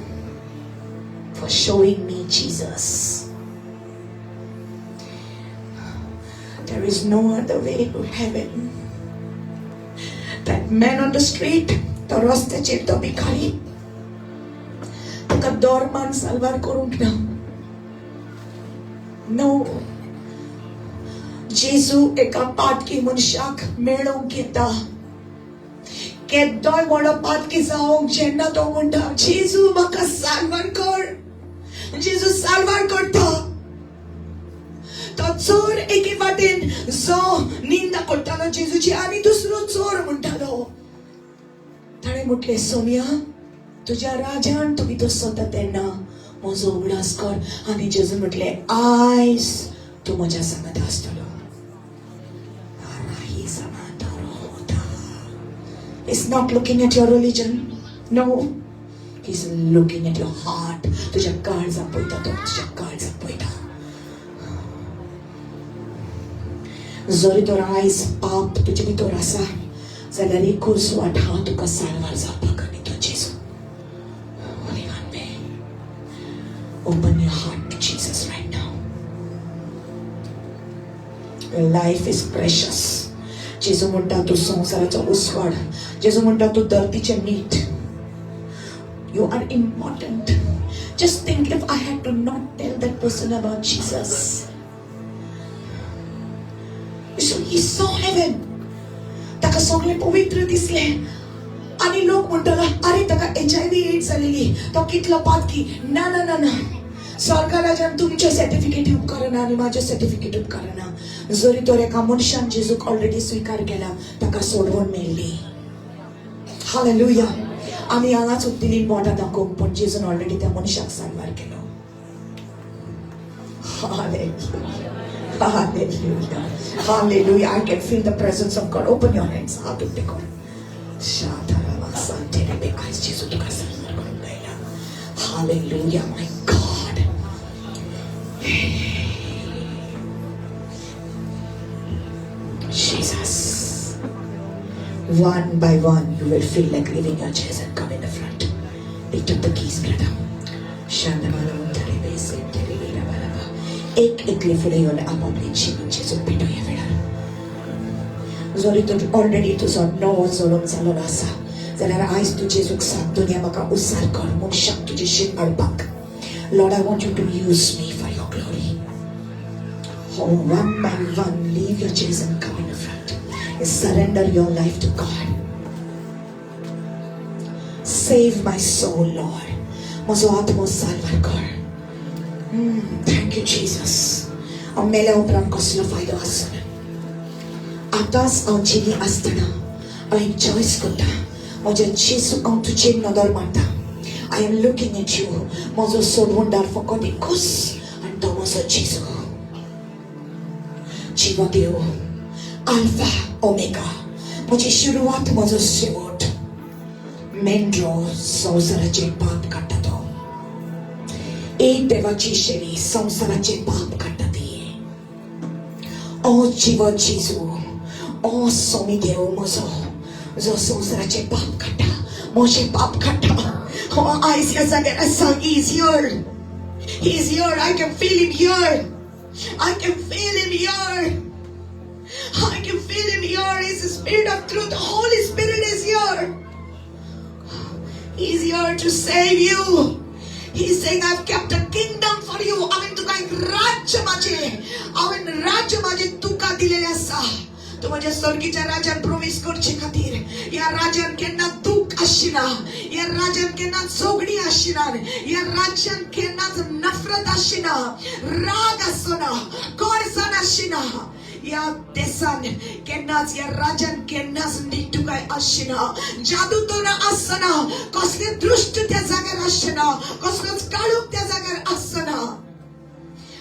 for showing me Jesus. There is no other way to heaven. That man on the street, तो रस्त्याचेर तो भिकारी, ताका धर्मान साल्वार करूंक ना. नो, जेजू एका पातकी मनशाक मेळोवंक येता. केदोय व्हडलो पातकी जावंक, जेन्ना तो म्हणटा, जेजू म्हाका साल्वार कर, जेजू साल्वार करता. तो चोर एके वाटेन जो निंदा करतालो जेजूची, आनी दुसरो चोर म्हणटालो, ताणें म्हटलें, सोम्या, तुज्या राजान तूं भितर सरता तेन्ना म्हजो उगडास कर. आनी जेजून म्हटलें, आयज तूं म्हज्या सांगात आसतलो. He's not looking at your religion. No. He's looking at your heart. तुझ्या काळजाक पळयता तो, तुझ्या काळजाक पळयता. जरी तर आयज पाप तुजे भितर आसा जाल्यार एकूच वाट हा तुका साल्वार जावपाक, आनी तो जेजू. Only one way. Open your heart to Jesus right now. Your life is precious. जेजू म्हणटा तूं संवसाराचो उस्वाड. जेजू म्हणटा तूं धरतीचें मीठ. You are important. Just think if I had to not tell that person about Jesus. So he saw heaven. ताका सगळें पवित्र दिसलें. आनी लोक म्हणटलो, अरे ताका HIV AIDS जालेली, तो कितलो पातकी. ना ना ना ना, सरकाराच्यान तुमचें सर्टिफिकेट उपकारना आनी म्हाजें सर्टिफिकेट उपकारना. जरी तर एका मनशान जेजूक ऑलरेडी स्विकार केला, ताका सोडवण मेळ्ळी. हालेलुया. आमी हांगाच उरतली बोटां दाखोवंक, पूण जेजून ऑलरेडी त्या मनशाक साल्वार केलो. Hallelujah. Hallelujah. Hallelujah. I can feel the presence of God. Open your hands. हात उक्ते कर. आयज जेजू तुका साल्वार करूंक आयला. Hallelujah, my God. Jesus. One by one, you will feel like leaving your chairs and come in the front. Pick up the keys, brother. एक एकले फुडें येवन आपापली जिवीत जेजूक भेटोवया वेळार. जरी तूं ऑलरेडी तुजो नवो जल्म जाल्लो आसा जाल्यार आयज तूं जेजूक सांग, दुनिया म्हाका उसार कर मनशाक तुजे शीत हाडपाक. Lord, I want you to use me for your glory. Oh, one by one, leave your chairs and come in the front. Surrender your life to God. Save my soul, Lord. म्हजो आत्मो साल्वार कर. Thank you, Jesus. हांव मेल्या उपरांत कसलो फायदो आसना. आतांच हांव जिवी आसतना हांव एक चॉयस करता. म्हज्या जेजू, हांव तुजेर नदर मारता. I am looking at you. म्हजो सोडवणदार फकत एकूच, आनी तो म्हजो जेजू, जिवो देव, आल्फा ओमेगा, म्हजी सुरवात, म्हजो शेवट. मेंढरो संवसाराचें पाप काडटा तो. एक देवाची शेळी संवसाराचें पाप काडटा ती. ओ जिवो जेजू, ओ सोमी देव म्हजो, जो संवसाराचें पाप काडटा, म्हजें पाप काडटा, हो आयज ह्या जाग्यार आसा. He is here. He is here. I can feel him here. I can feel him here. I can feel him here. He's the Spirit of truth. The Holy Spirit is here. He's here to save you. He's saying, I've kept a kingdom for you. हांवें तुका एक राज्य माझे, हांवें राज्य माझे तुका दिलेलें आसा. तूं म्हज्या स्वर्गीच्या राज्यान प्रवेश करचे खातीर. ह्या राज्यान केन्ना दुःख आसना, ह्या राज्यान केन्ना झगडी आसना, ह्या राज्यान केन्नाच नफरत आसना, राग आसना, कोडसाण आसना. ह्या देशान केन्नाच, ह्या राज्यान केन्नाच निटुकाय आसना, जादू टोना आसना, कसलें दृश्ट त्या जाग्यार आसना, कसलोच काळोख त्या जाग्यार आसना.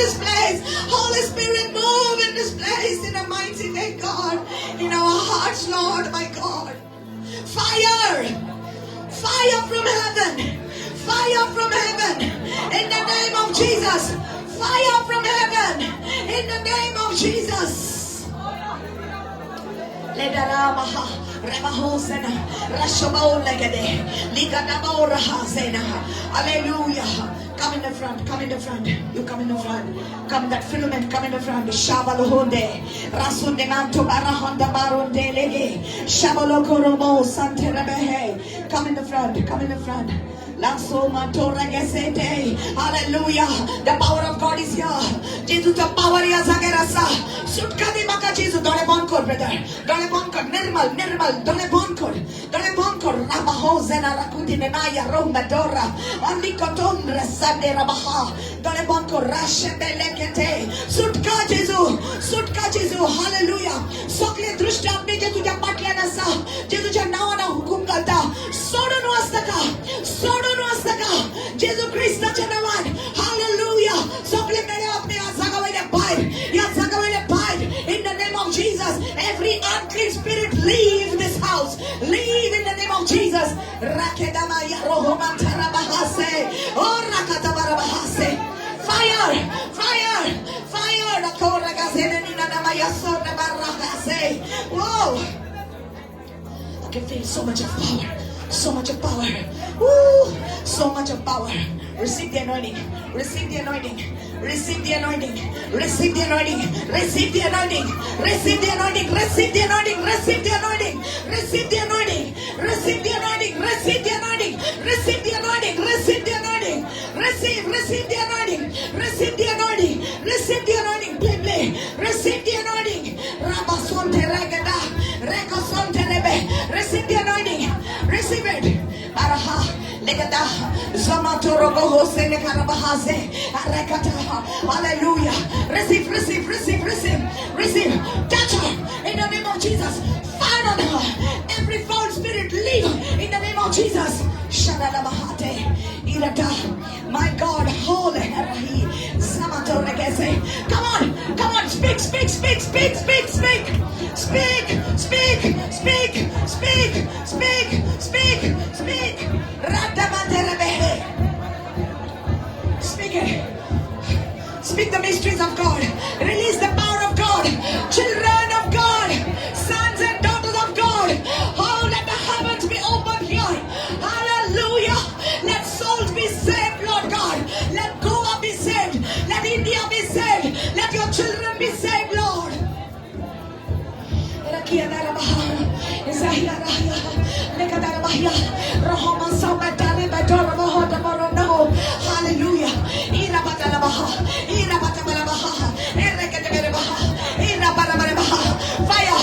this place. Holy Spirit, move in this place in a mighty way, God. In our hearts, Lord, my God. Fire! Fire from heaven! Fire from heaven! In the name of Jesus! Fire from heaven! In the name of Jesus! Hallelujah. Come in the front, come in the front. You come in the front. Come that filament, come in the front. Shabalohonde. Rasunde manto barahonda baronde lege. Shabalokoromo santerebehe. Come in the front, come in the front. Hallelujah. The power of God is here. Jesus, the power या जागेर आसा. सुटका दी म्हाका जेजू. दोळे बंद कर brother, दोळे बंद कर. निर्मल, निर्मल, दोळे बंद कर, दोळे बंद कर. राबाहो जेना राकुदी नेनाया रोंबा डोरा अलिकोटोम रसादे राबाहा. दोळे बंद कर. राशेबेलेकेते. सुटका जेजू, सुटका जेजू. हालेलुया. सगळे दृश्ट आपणे जे तुझ्या पाटल्यान आसा, जेजूच्या नांवान हुकूम घालता, सोडून वच ताका, सोडून वच ताका जेजू क्रिस्ताच्या नांवान. हालेलुया. सगळे मेळे आपणे ह्या जागा वयले भायर, ह्या जागा वयले भायर. In the name of Jesus, every unclean spirit leave this house. Leave in the name of Jesus. Rakedama ya rohoma tarabahase. Oh rakatabarabahase. Fire, fire, fire. Whoa. I can feel so much of power. So much of power. Woo! So much of power. Receive the anointing. Receive the anointing. Receive the anointing. Receive the anointing. Receive the anointing. Receive the anointing. Receive the anointing. Receive the anointing. Receive the anointing. Receive the anointing. Receive the anointing. Receive the anointing. Receive the anointing. Receive, receive the anointing. Receive the anointing. Receive the anointing. Play, play. Receive the anointing. Rabasonte regada. Rekosonte rebe. Receive the anointing. Receive it. Araha. Legada. Zamato roboho senekarabahase. Arekata. Hallelujah. Receive, receive, receive, receive, receive. Touch her in the name of Jesus. Fire on her. Every foul spirit leave in the name of Jesus. Shadalabahate. Irata. My God, holy Harahi. Zamato regese. Come on, come on, speak, speak, speak, speak, speak, speak. Speak, speak, speak, speak, speak, speak, speak. Radamaterebehe. Speak it. Speak the mysteries of God. Release the power of God. Children of God, sons and daughters of God. Oh, let the heavens be open here. Hallelujah. Let souls be saved, Lord God. Let Goa be saved. Let India be saved. Let your children be saved, Lord. Hallelujah. Fire,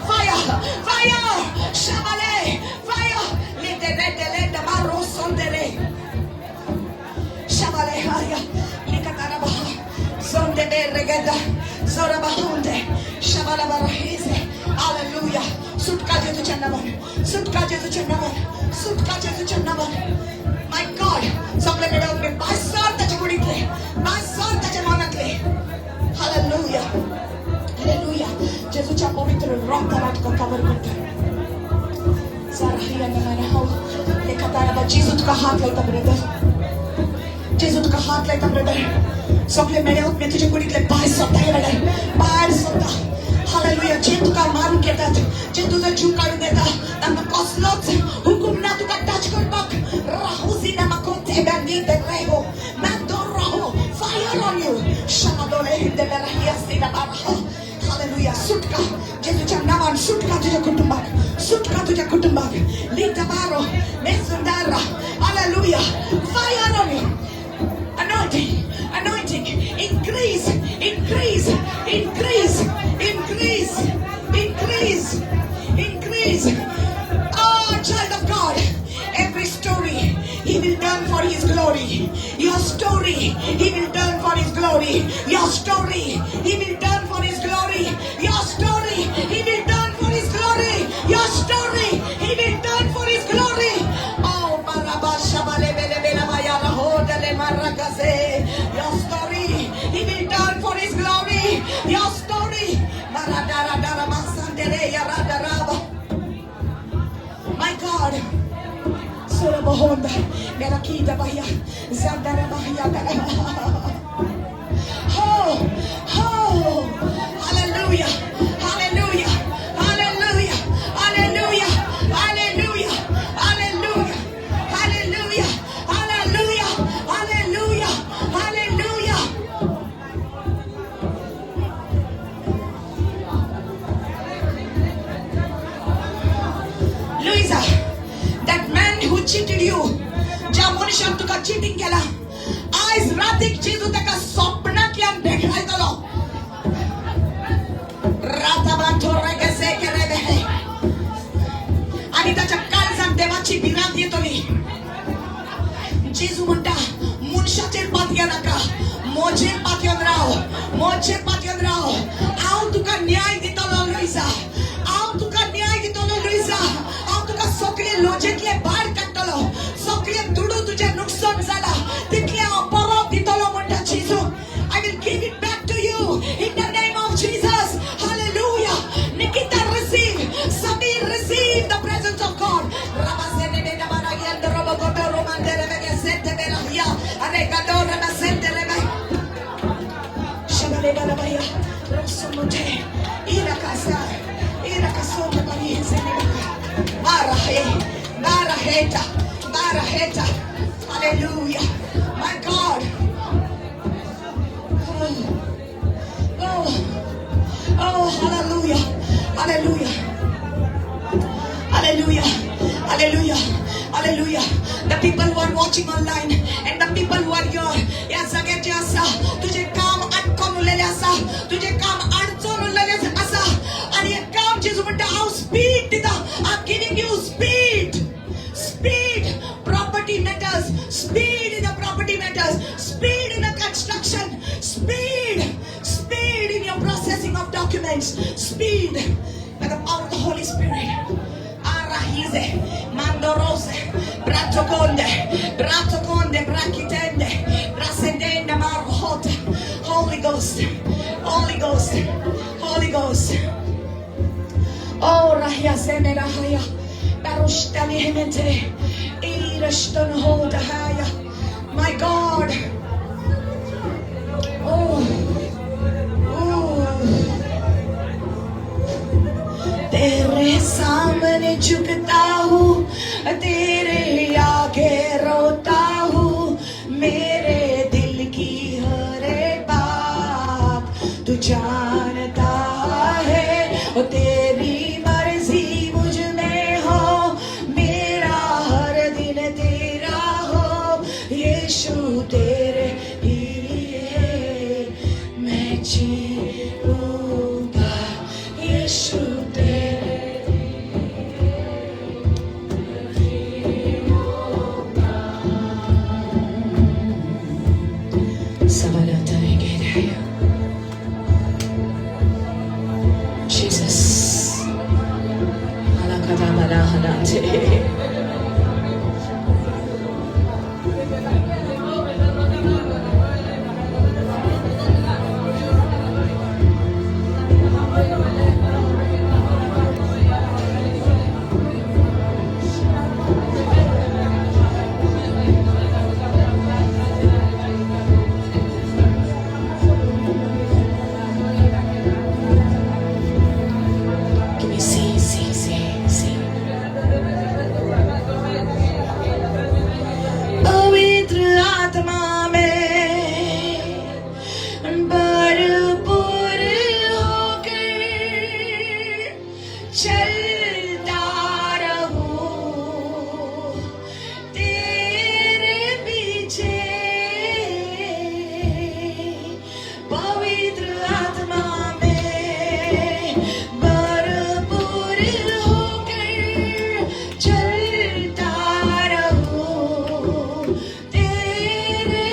fire, fire. Shamale, fire. Shamale, haya. Likatarabaha. Zonde beregeda. Zorabahunde. Shamalabarahise. Hallelujah. सुटका जेजूच्या नावान, सुटका जेजूच्या नावान, सुटका जेजूच्या नावान. My God, सगळे मेळोवन बासर ताच्या कुडींतले, बासर ताच्या मनांतले. Hallelujah. Hallelujah. जेजूच्या पवित्र रक्तान तुका कवर करता. साराहिया नमनहो लेखतारा. जेजू तुका हात लायता ब्रदर, जेजू तुका हात लायता ब्रदर. सगळे मेळोवन मी तुझ्या कुडींतले भायर सोदता, ह्या वेळार भायर सोदता. हालेलुया. जे तुका मारून घेतात, जे तुजो जीव काडून येता, तांकां कसलोच हुकूम ना तुका टच करपाक. राहुसी नमकोते bandite reho mando roho. Fire on you. Shamadole hinde berahia sina baraha. Hallelujah. सुटका जेजूच्या नावान, सुटका तुझ्या कुटुंबाक, सुटका तुझ्या कुटुंबाक. लिता बारो mesundara. Hallelujah. Fire on you. Anointing, anointing, increase, increase, increase, increase, increase, increase. Oh, child of God, every story He will turn for His glory. Your story He will turn for His glory. Your story He will turn for His glory. Your story He will turn for His glory. Your story He will turn for His glory. Oh, Your story He will Robohonda, Merakida Bahia, Zandara Bahia. Oh, oh, hallelujah, hallelujah, hallelujah, hallelujah, hallelujah, hallelujah, hallelujah, hallelujah, hallelujah, hallelujah. Louisa, that man who cheated you, ज्या मनशान तुका cheating केला, आयज रातीक जेजू ताका स्वप्नांतल्यान भेटयतलो. आनी ताच्या काळजान देवाची भिरांत येतली. जेजू म्हणटा, मनशाचेर पातयो नाका, म्हजेर पातयेवन राव, म्हजेर पातयेवन राव. हांव तुका न्याय दितलो लुईसा, हांव तुका न्याय दितलो लुईसा. हांव तुका सगळे लजेंतले भायर काडटलो, सगळे दुडू तुजें नुकसान जाला तितले हांव परत दितलो म्हणटा जेजू. I will give it back to you in the name of Jesus. Hallelujah. Nikita, receive. Samir, receive the presence of God. Hallelujah. My God. Oh, oh, hallelujah, hallelujah, hallelujah, hallelujah, hallelujah. The people who are watching online and the people who are here, ह्या जाग्यार जे आसा, तुजें काम अटकून उरलेलें आसा, तुजें काम अडचण उरलेलें आसा, आनी हें काम जेजू म्हणटा हांव स्पीड दिता. I am giving you speed, speed, property matters, speed in the property matters, speed in the construction, speed, speed in your processing of documents, speed by the power of the Holy Spirit. Arahize, mandorose, bratoconde, bratoconde, brachitende, brascendende, marhota. Holy Ghost, Holy Ghost, Holy Ghost. Oh, rahia zemerahaya, barushtani hemente, irashton hodahaya. My God. Oh, oh. तेरे सामने झुकता हूँ, तेरे आगे रोता हूँ, मेरे दिल की हर बात तू जानता है. ओ तेरी मर्जी मुझ में हो, मेरा हर दिन तेरा हो, यीशु तेरे ही लिए मैं जीऊंगा, यीशु तेरे. Jesus. Can you see, see, see, see? पवित्र आत्मा में भरपूर होकर चलता रहूं तेरे पीछे. पवित्र आत्मा में भरपूर होकर चलता रहूं तेरे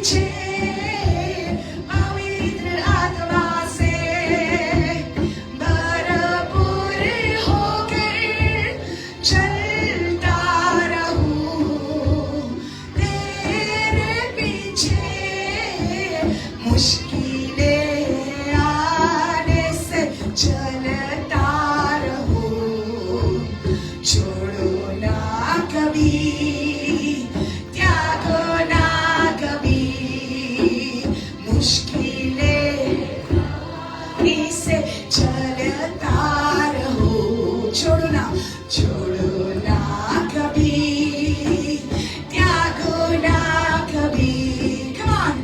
पीछे पवित्र आत्मा से भरपूर होकर चलता रहूं तेरे पीछे। मुश्किलें आने से चलता रहूं, छोड़ो ना कभी, त्यागो ना कभी। मुश्किलें से चलता रहूं, छोड़ो ना, छोड़ो ना कभी, त्यागो ना कभी। Come on.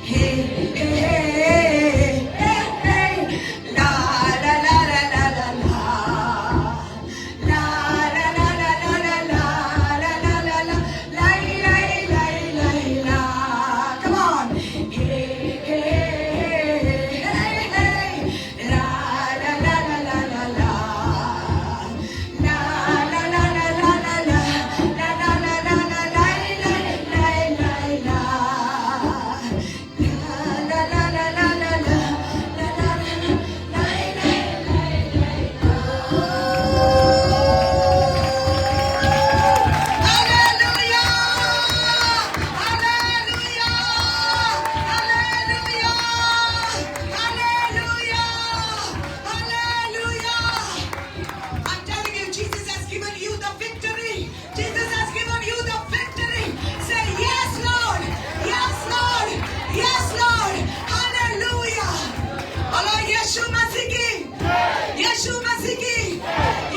Hey, hey, hey, hey, hey. La la la la la la la. La la la la la la la la la la la. Lai lai lai lai la. Come on. Hey, hey, hey, hey. La la la la la la la. La la la la la la la. La la la la la lai lai lai lai la. La la la la la la la la la la lai lai lai lai la. Hallelujah! Hallelujah! Hallelujah! Hallelujah! Hallelujah! I'm telling you, Jesus has given you the victory. Jesus has given you the victory. Say, yes, Lord. Yes, Lord. Yes, Lord. Hallelujah. बोलो यीशु मसीह की, यीशु मसीह की,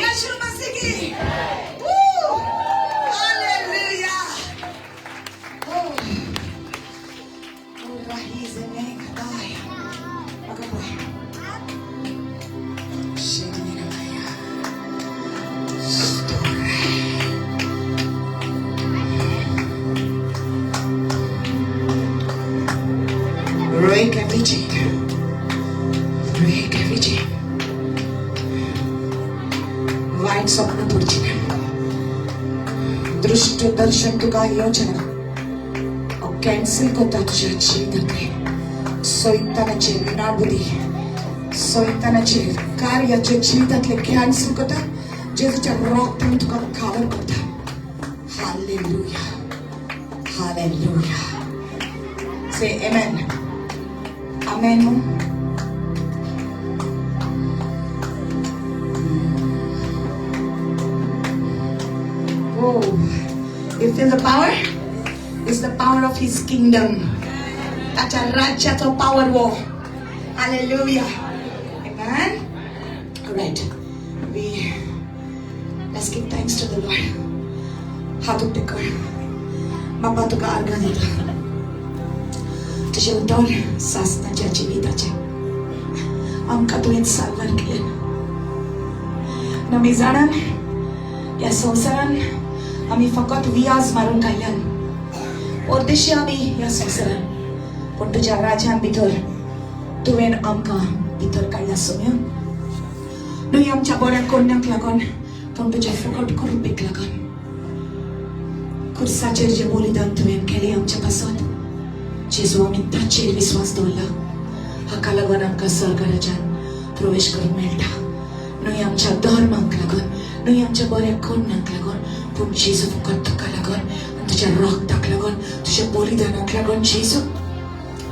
यीशु मसीह की। Woo! Hallelujah. Oh. Oh, rahizene kadaya. Makaboy. Shedinamaya. Story. Break every chain. Break every chain. वायट स्वप्न पडची ना, दृश्ट दर्शन तुका येवचें ना। हांव कॅन्सल करता तुज्या जिवितांतलें सैतानाचें नाबुदी, सैतानाचें कार्याचे जिवितांतलें कॅन्सल करता। जेजूच्या रक्तान तुका कवर करता। Hallelujah, hallelujah. Say amen. Amen. Oh, you feel the power? It's the power of His kingdom. ताच्या राज्याचो power wo. Hallelujah. Amen. All right. We let's give thanks to the Lord. हात उक्ते कर। बाबा तुका आर्गां दिता तुजें उतर सासनाच्या जिविताचें। आमकां तुवें साल्वार केलें। आमी जाणान ह्या संवसारान आमी फकत वियाज मारून खायल्यान, परदेशी आमी ह्या संवसारान, पूण तुज्या राज्यान भितर तुवें आमकां भितर काडला सोम्या। न्हय आमच्या बऱ्या कोण्याक लागून, पूण तुज्या फुकट कृपेक लागून। खुर्साचेर जें बलिदान तुवें केलें आमच्या पासत जेजू, आमी ताचेर विस्वास दवरला। हाका लागून आमकां स्वर्ग राज्यान प्रवेश करूंक मेळटा। न्हय आमच्या धर्माक लागून, न्हय आमच्या बऱ्या कोणाक लागून, पूण जेजू फकत तुका लागून आनी तुज्या रक्ताक लागून, तुज्या बलिदानाक लागून। जेजू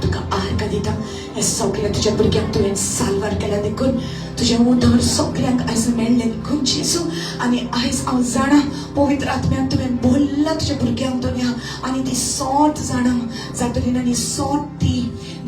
तुका आर्गां दिता। हे सगळ्या तुज्या भुरग्यांक तुवें साल्वार केल्या देखून, तुजें उदर सगल्यांक आयज मेळ्ळें देखून जेजू। आनी आयज हांव जाणा पवित्र आत्म्यान तुवें बोल्ला तुज्या भुरग्यांक दोनया, आनी ती सोट जाणा जातली आनी सोट ती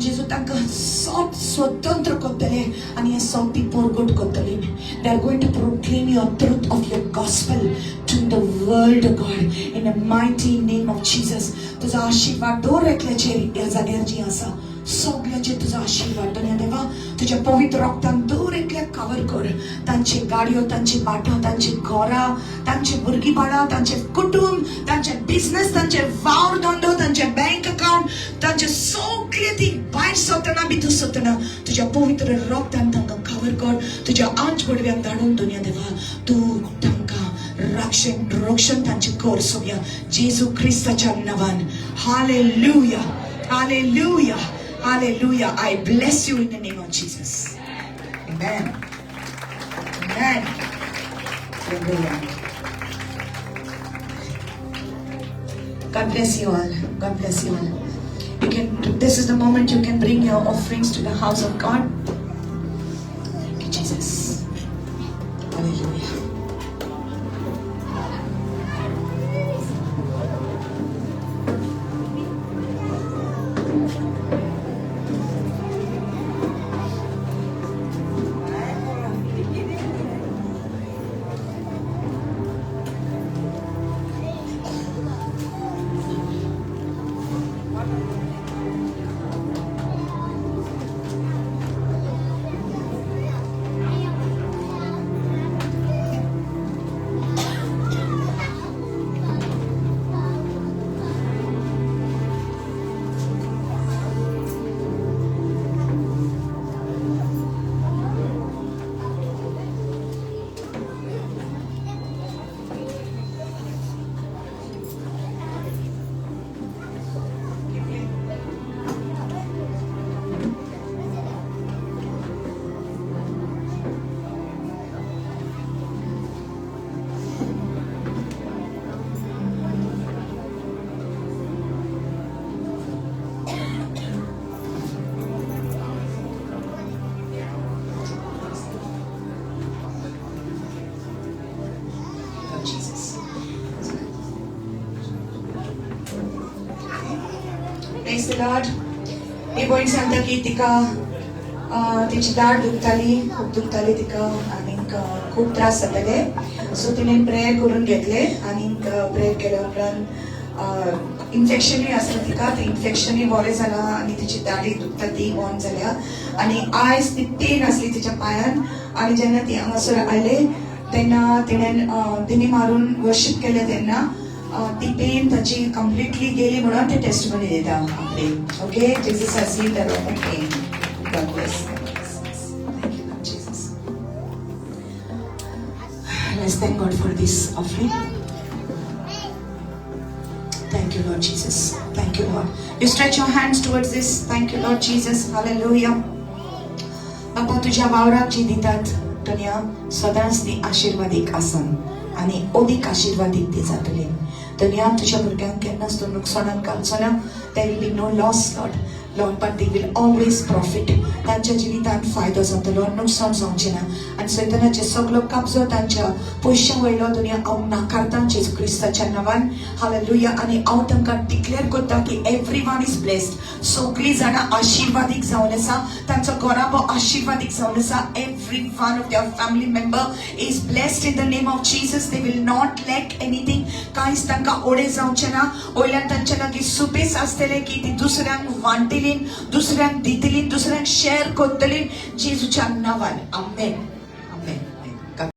जेजू तांकां सोट स्वतंत्र करतले आनी हें सोट ती परगट करतली। They are going to proclaim your truth of your gospel to the world, God, in the mighty name of Jesus. तुजो आशिर्वाद दर एकल्याचेर ह्या जाग्यार जी आसा सगळ्याचेर तुजो आशिर्वाद दोनया देवा। तुज्या पवित्र रक्तान दर एकल्याक कवर कर। तांचे गाडयो, तांची बाटां, तांची घरां, तांचे भुरगीं बाळां, तांचे कुटुंब, तांचे बिजनेस, तांचे वावर धंदो, तांचे बँक अकाउंट, तांचे सगळे ती भायर सरतना भितर सरतना तुज्या पवित्र रक्तान तांकां कवर कर। तुज्या आंच बडव्याक धाडून दुनिया देवा तूं तांकां रक्षण रक्षण तांचें कर सोबया जेजू क्रिस्ताच्या नांवान। Hallelujah. Hallelujah. Hallelujah. I bless you in the name of Jesus. Amen. Amen. Hallelujah. God bless you all. God bless you all. You can. This is the moment you can bring your offerings to the house of God. Thank you, Jesus. Hallelujah. Lord Jesus. Praise the Lord. ही भयण सांगता की तिका तिची दाट दुखताली, खूब दुखताली तिका आनीक खूब त्रास जाताले. सो तिणें प्रेयर करून घेतले आनीक प्रेयर केल्या उपरांत इन्फेक्शनूय आसलें तिका, तें इन्फेक्शनूय बरें जालां आनी तिची दाडी दुखता ती बंद जाल्या आनी आयज ती पेन आसली तिच्या पांयान आनी जेन्ना ती हांगासर आयले तेन्ना तिणें दिमी मारून वर्शीप केलें तेन्ना ती पेन ताची कंप्लिटली गेली म्हणून ती टेस्टमनी दिता आपली. Okay, Jesus has healed her of pain. God bless. Thank you, Lord Jesus. Let's thank God for this offering. Thank you, Lord Jesus. Thank you, Lord. You stretch your hands towards this. Thank you, Lord Jesus. Hallelujah. बापा तुझ्या वावराक जी दितात दुनिया सदांच ती आशिर्वादीक आसन आनी अदीक आशिर्वादीक ती जातली. दुनिया तुझ्या भुरग्यांक केन्नाच तूं नुकसाणाक घालचो ना. There will be no loss, Lord. Lord, but they will always profit. तांच्या जिवितांत फायदो जातलो, नुकसान जावचें ना. आनी सैतानाचे सगलो कब्जो तांच्या पयशां वयलो दुनिया हांव नाकारतां जेजू क्रिस्ताच्या नांवान. हालेलुया. आनी हांव तांकां डिक्लेअर करता की एवरी वन is blessed. सगळीं जाणां आशिर्वादीक जावन आसा, तांचो घराबो आशिर्वादीक जावन आसा. Every one of their family member is blessed in the name of Jesus. They will not lack anything. कांयच तांकां ओडे जावचें ना. वयल्यान तांच्या लागीं सुबेस आसतलें की ती दुसऱ्यांक वांटली, दुसऱ्यांक दितली, दुसऱ्यांक शेअर करतली जेजूच्या नांवान. आमेन. आमेन.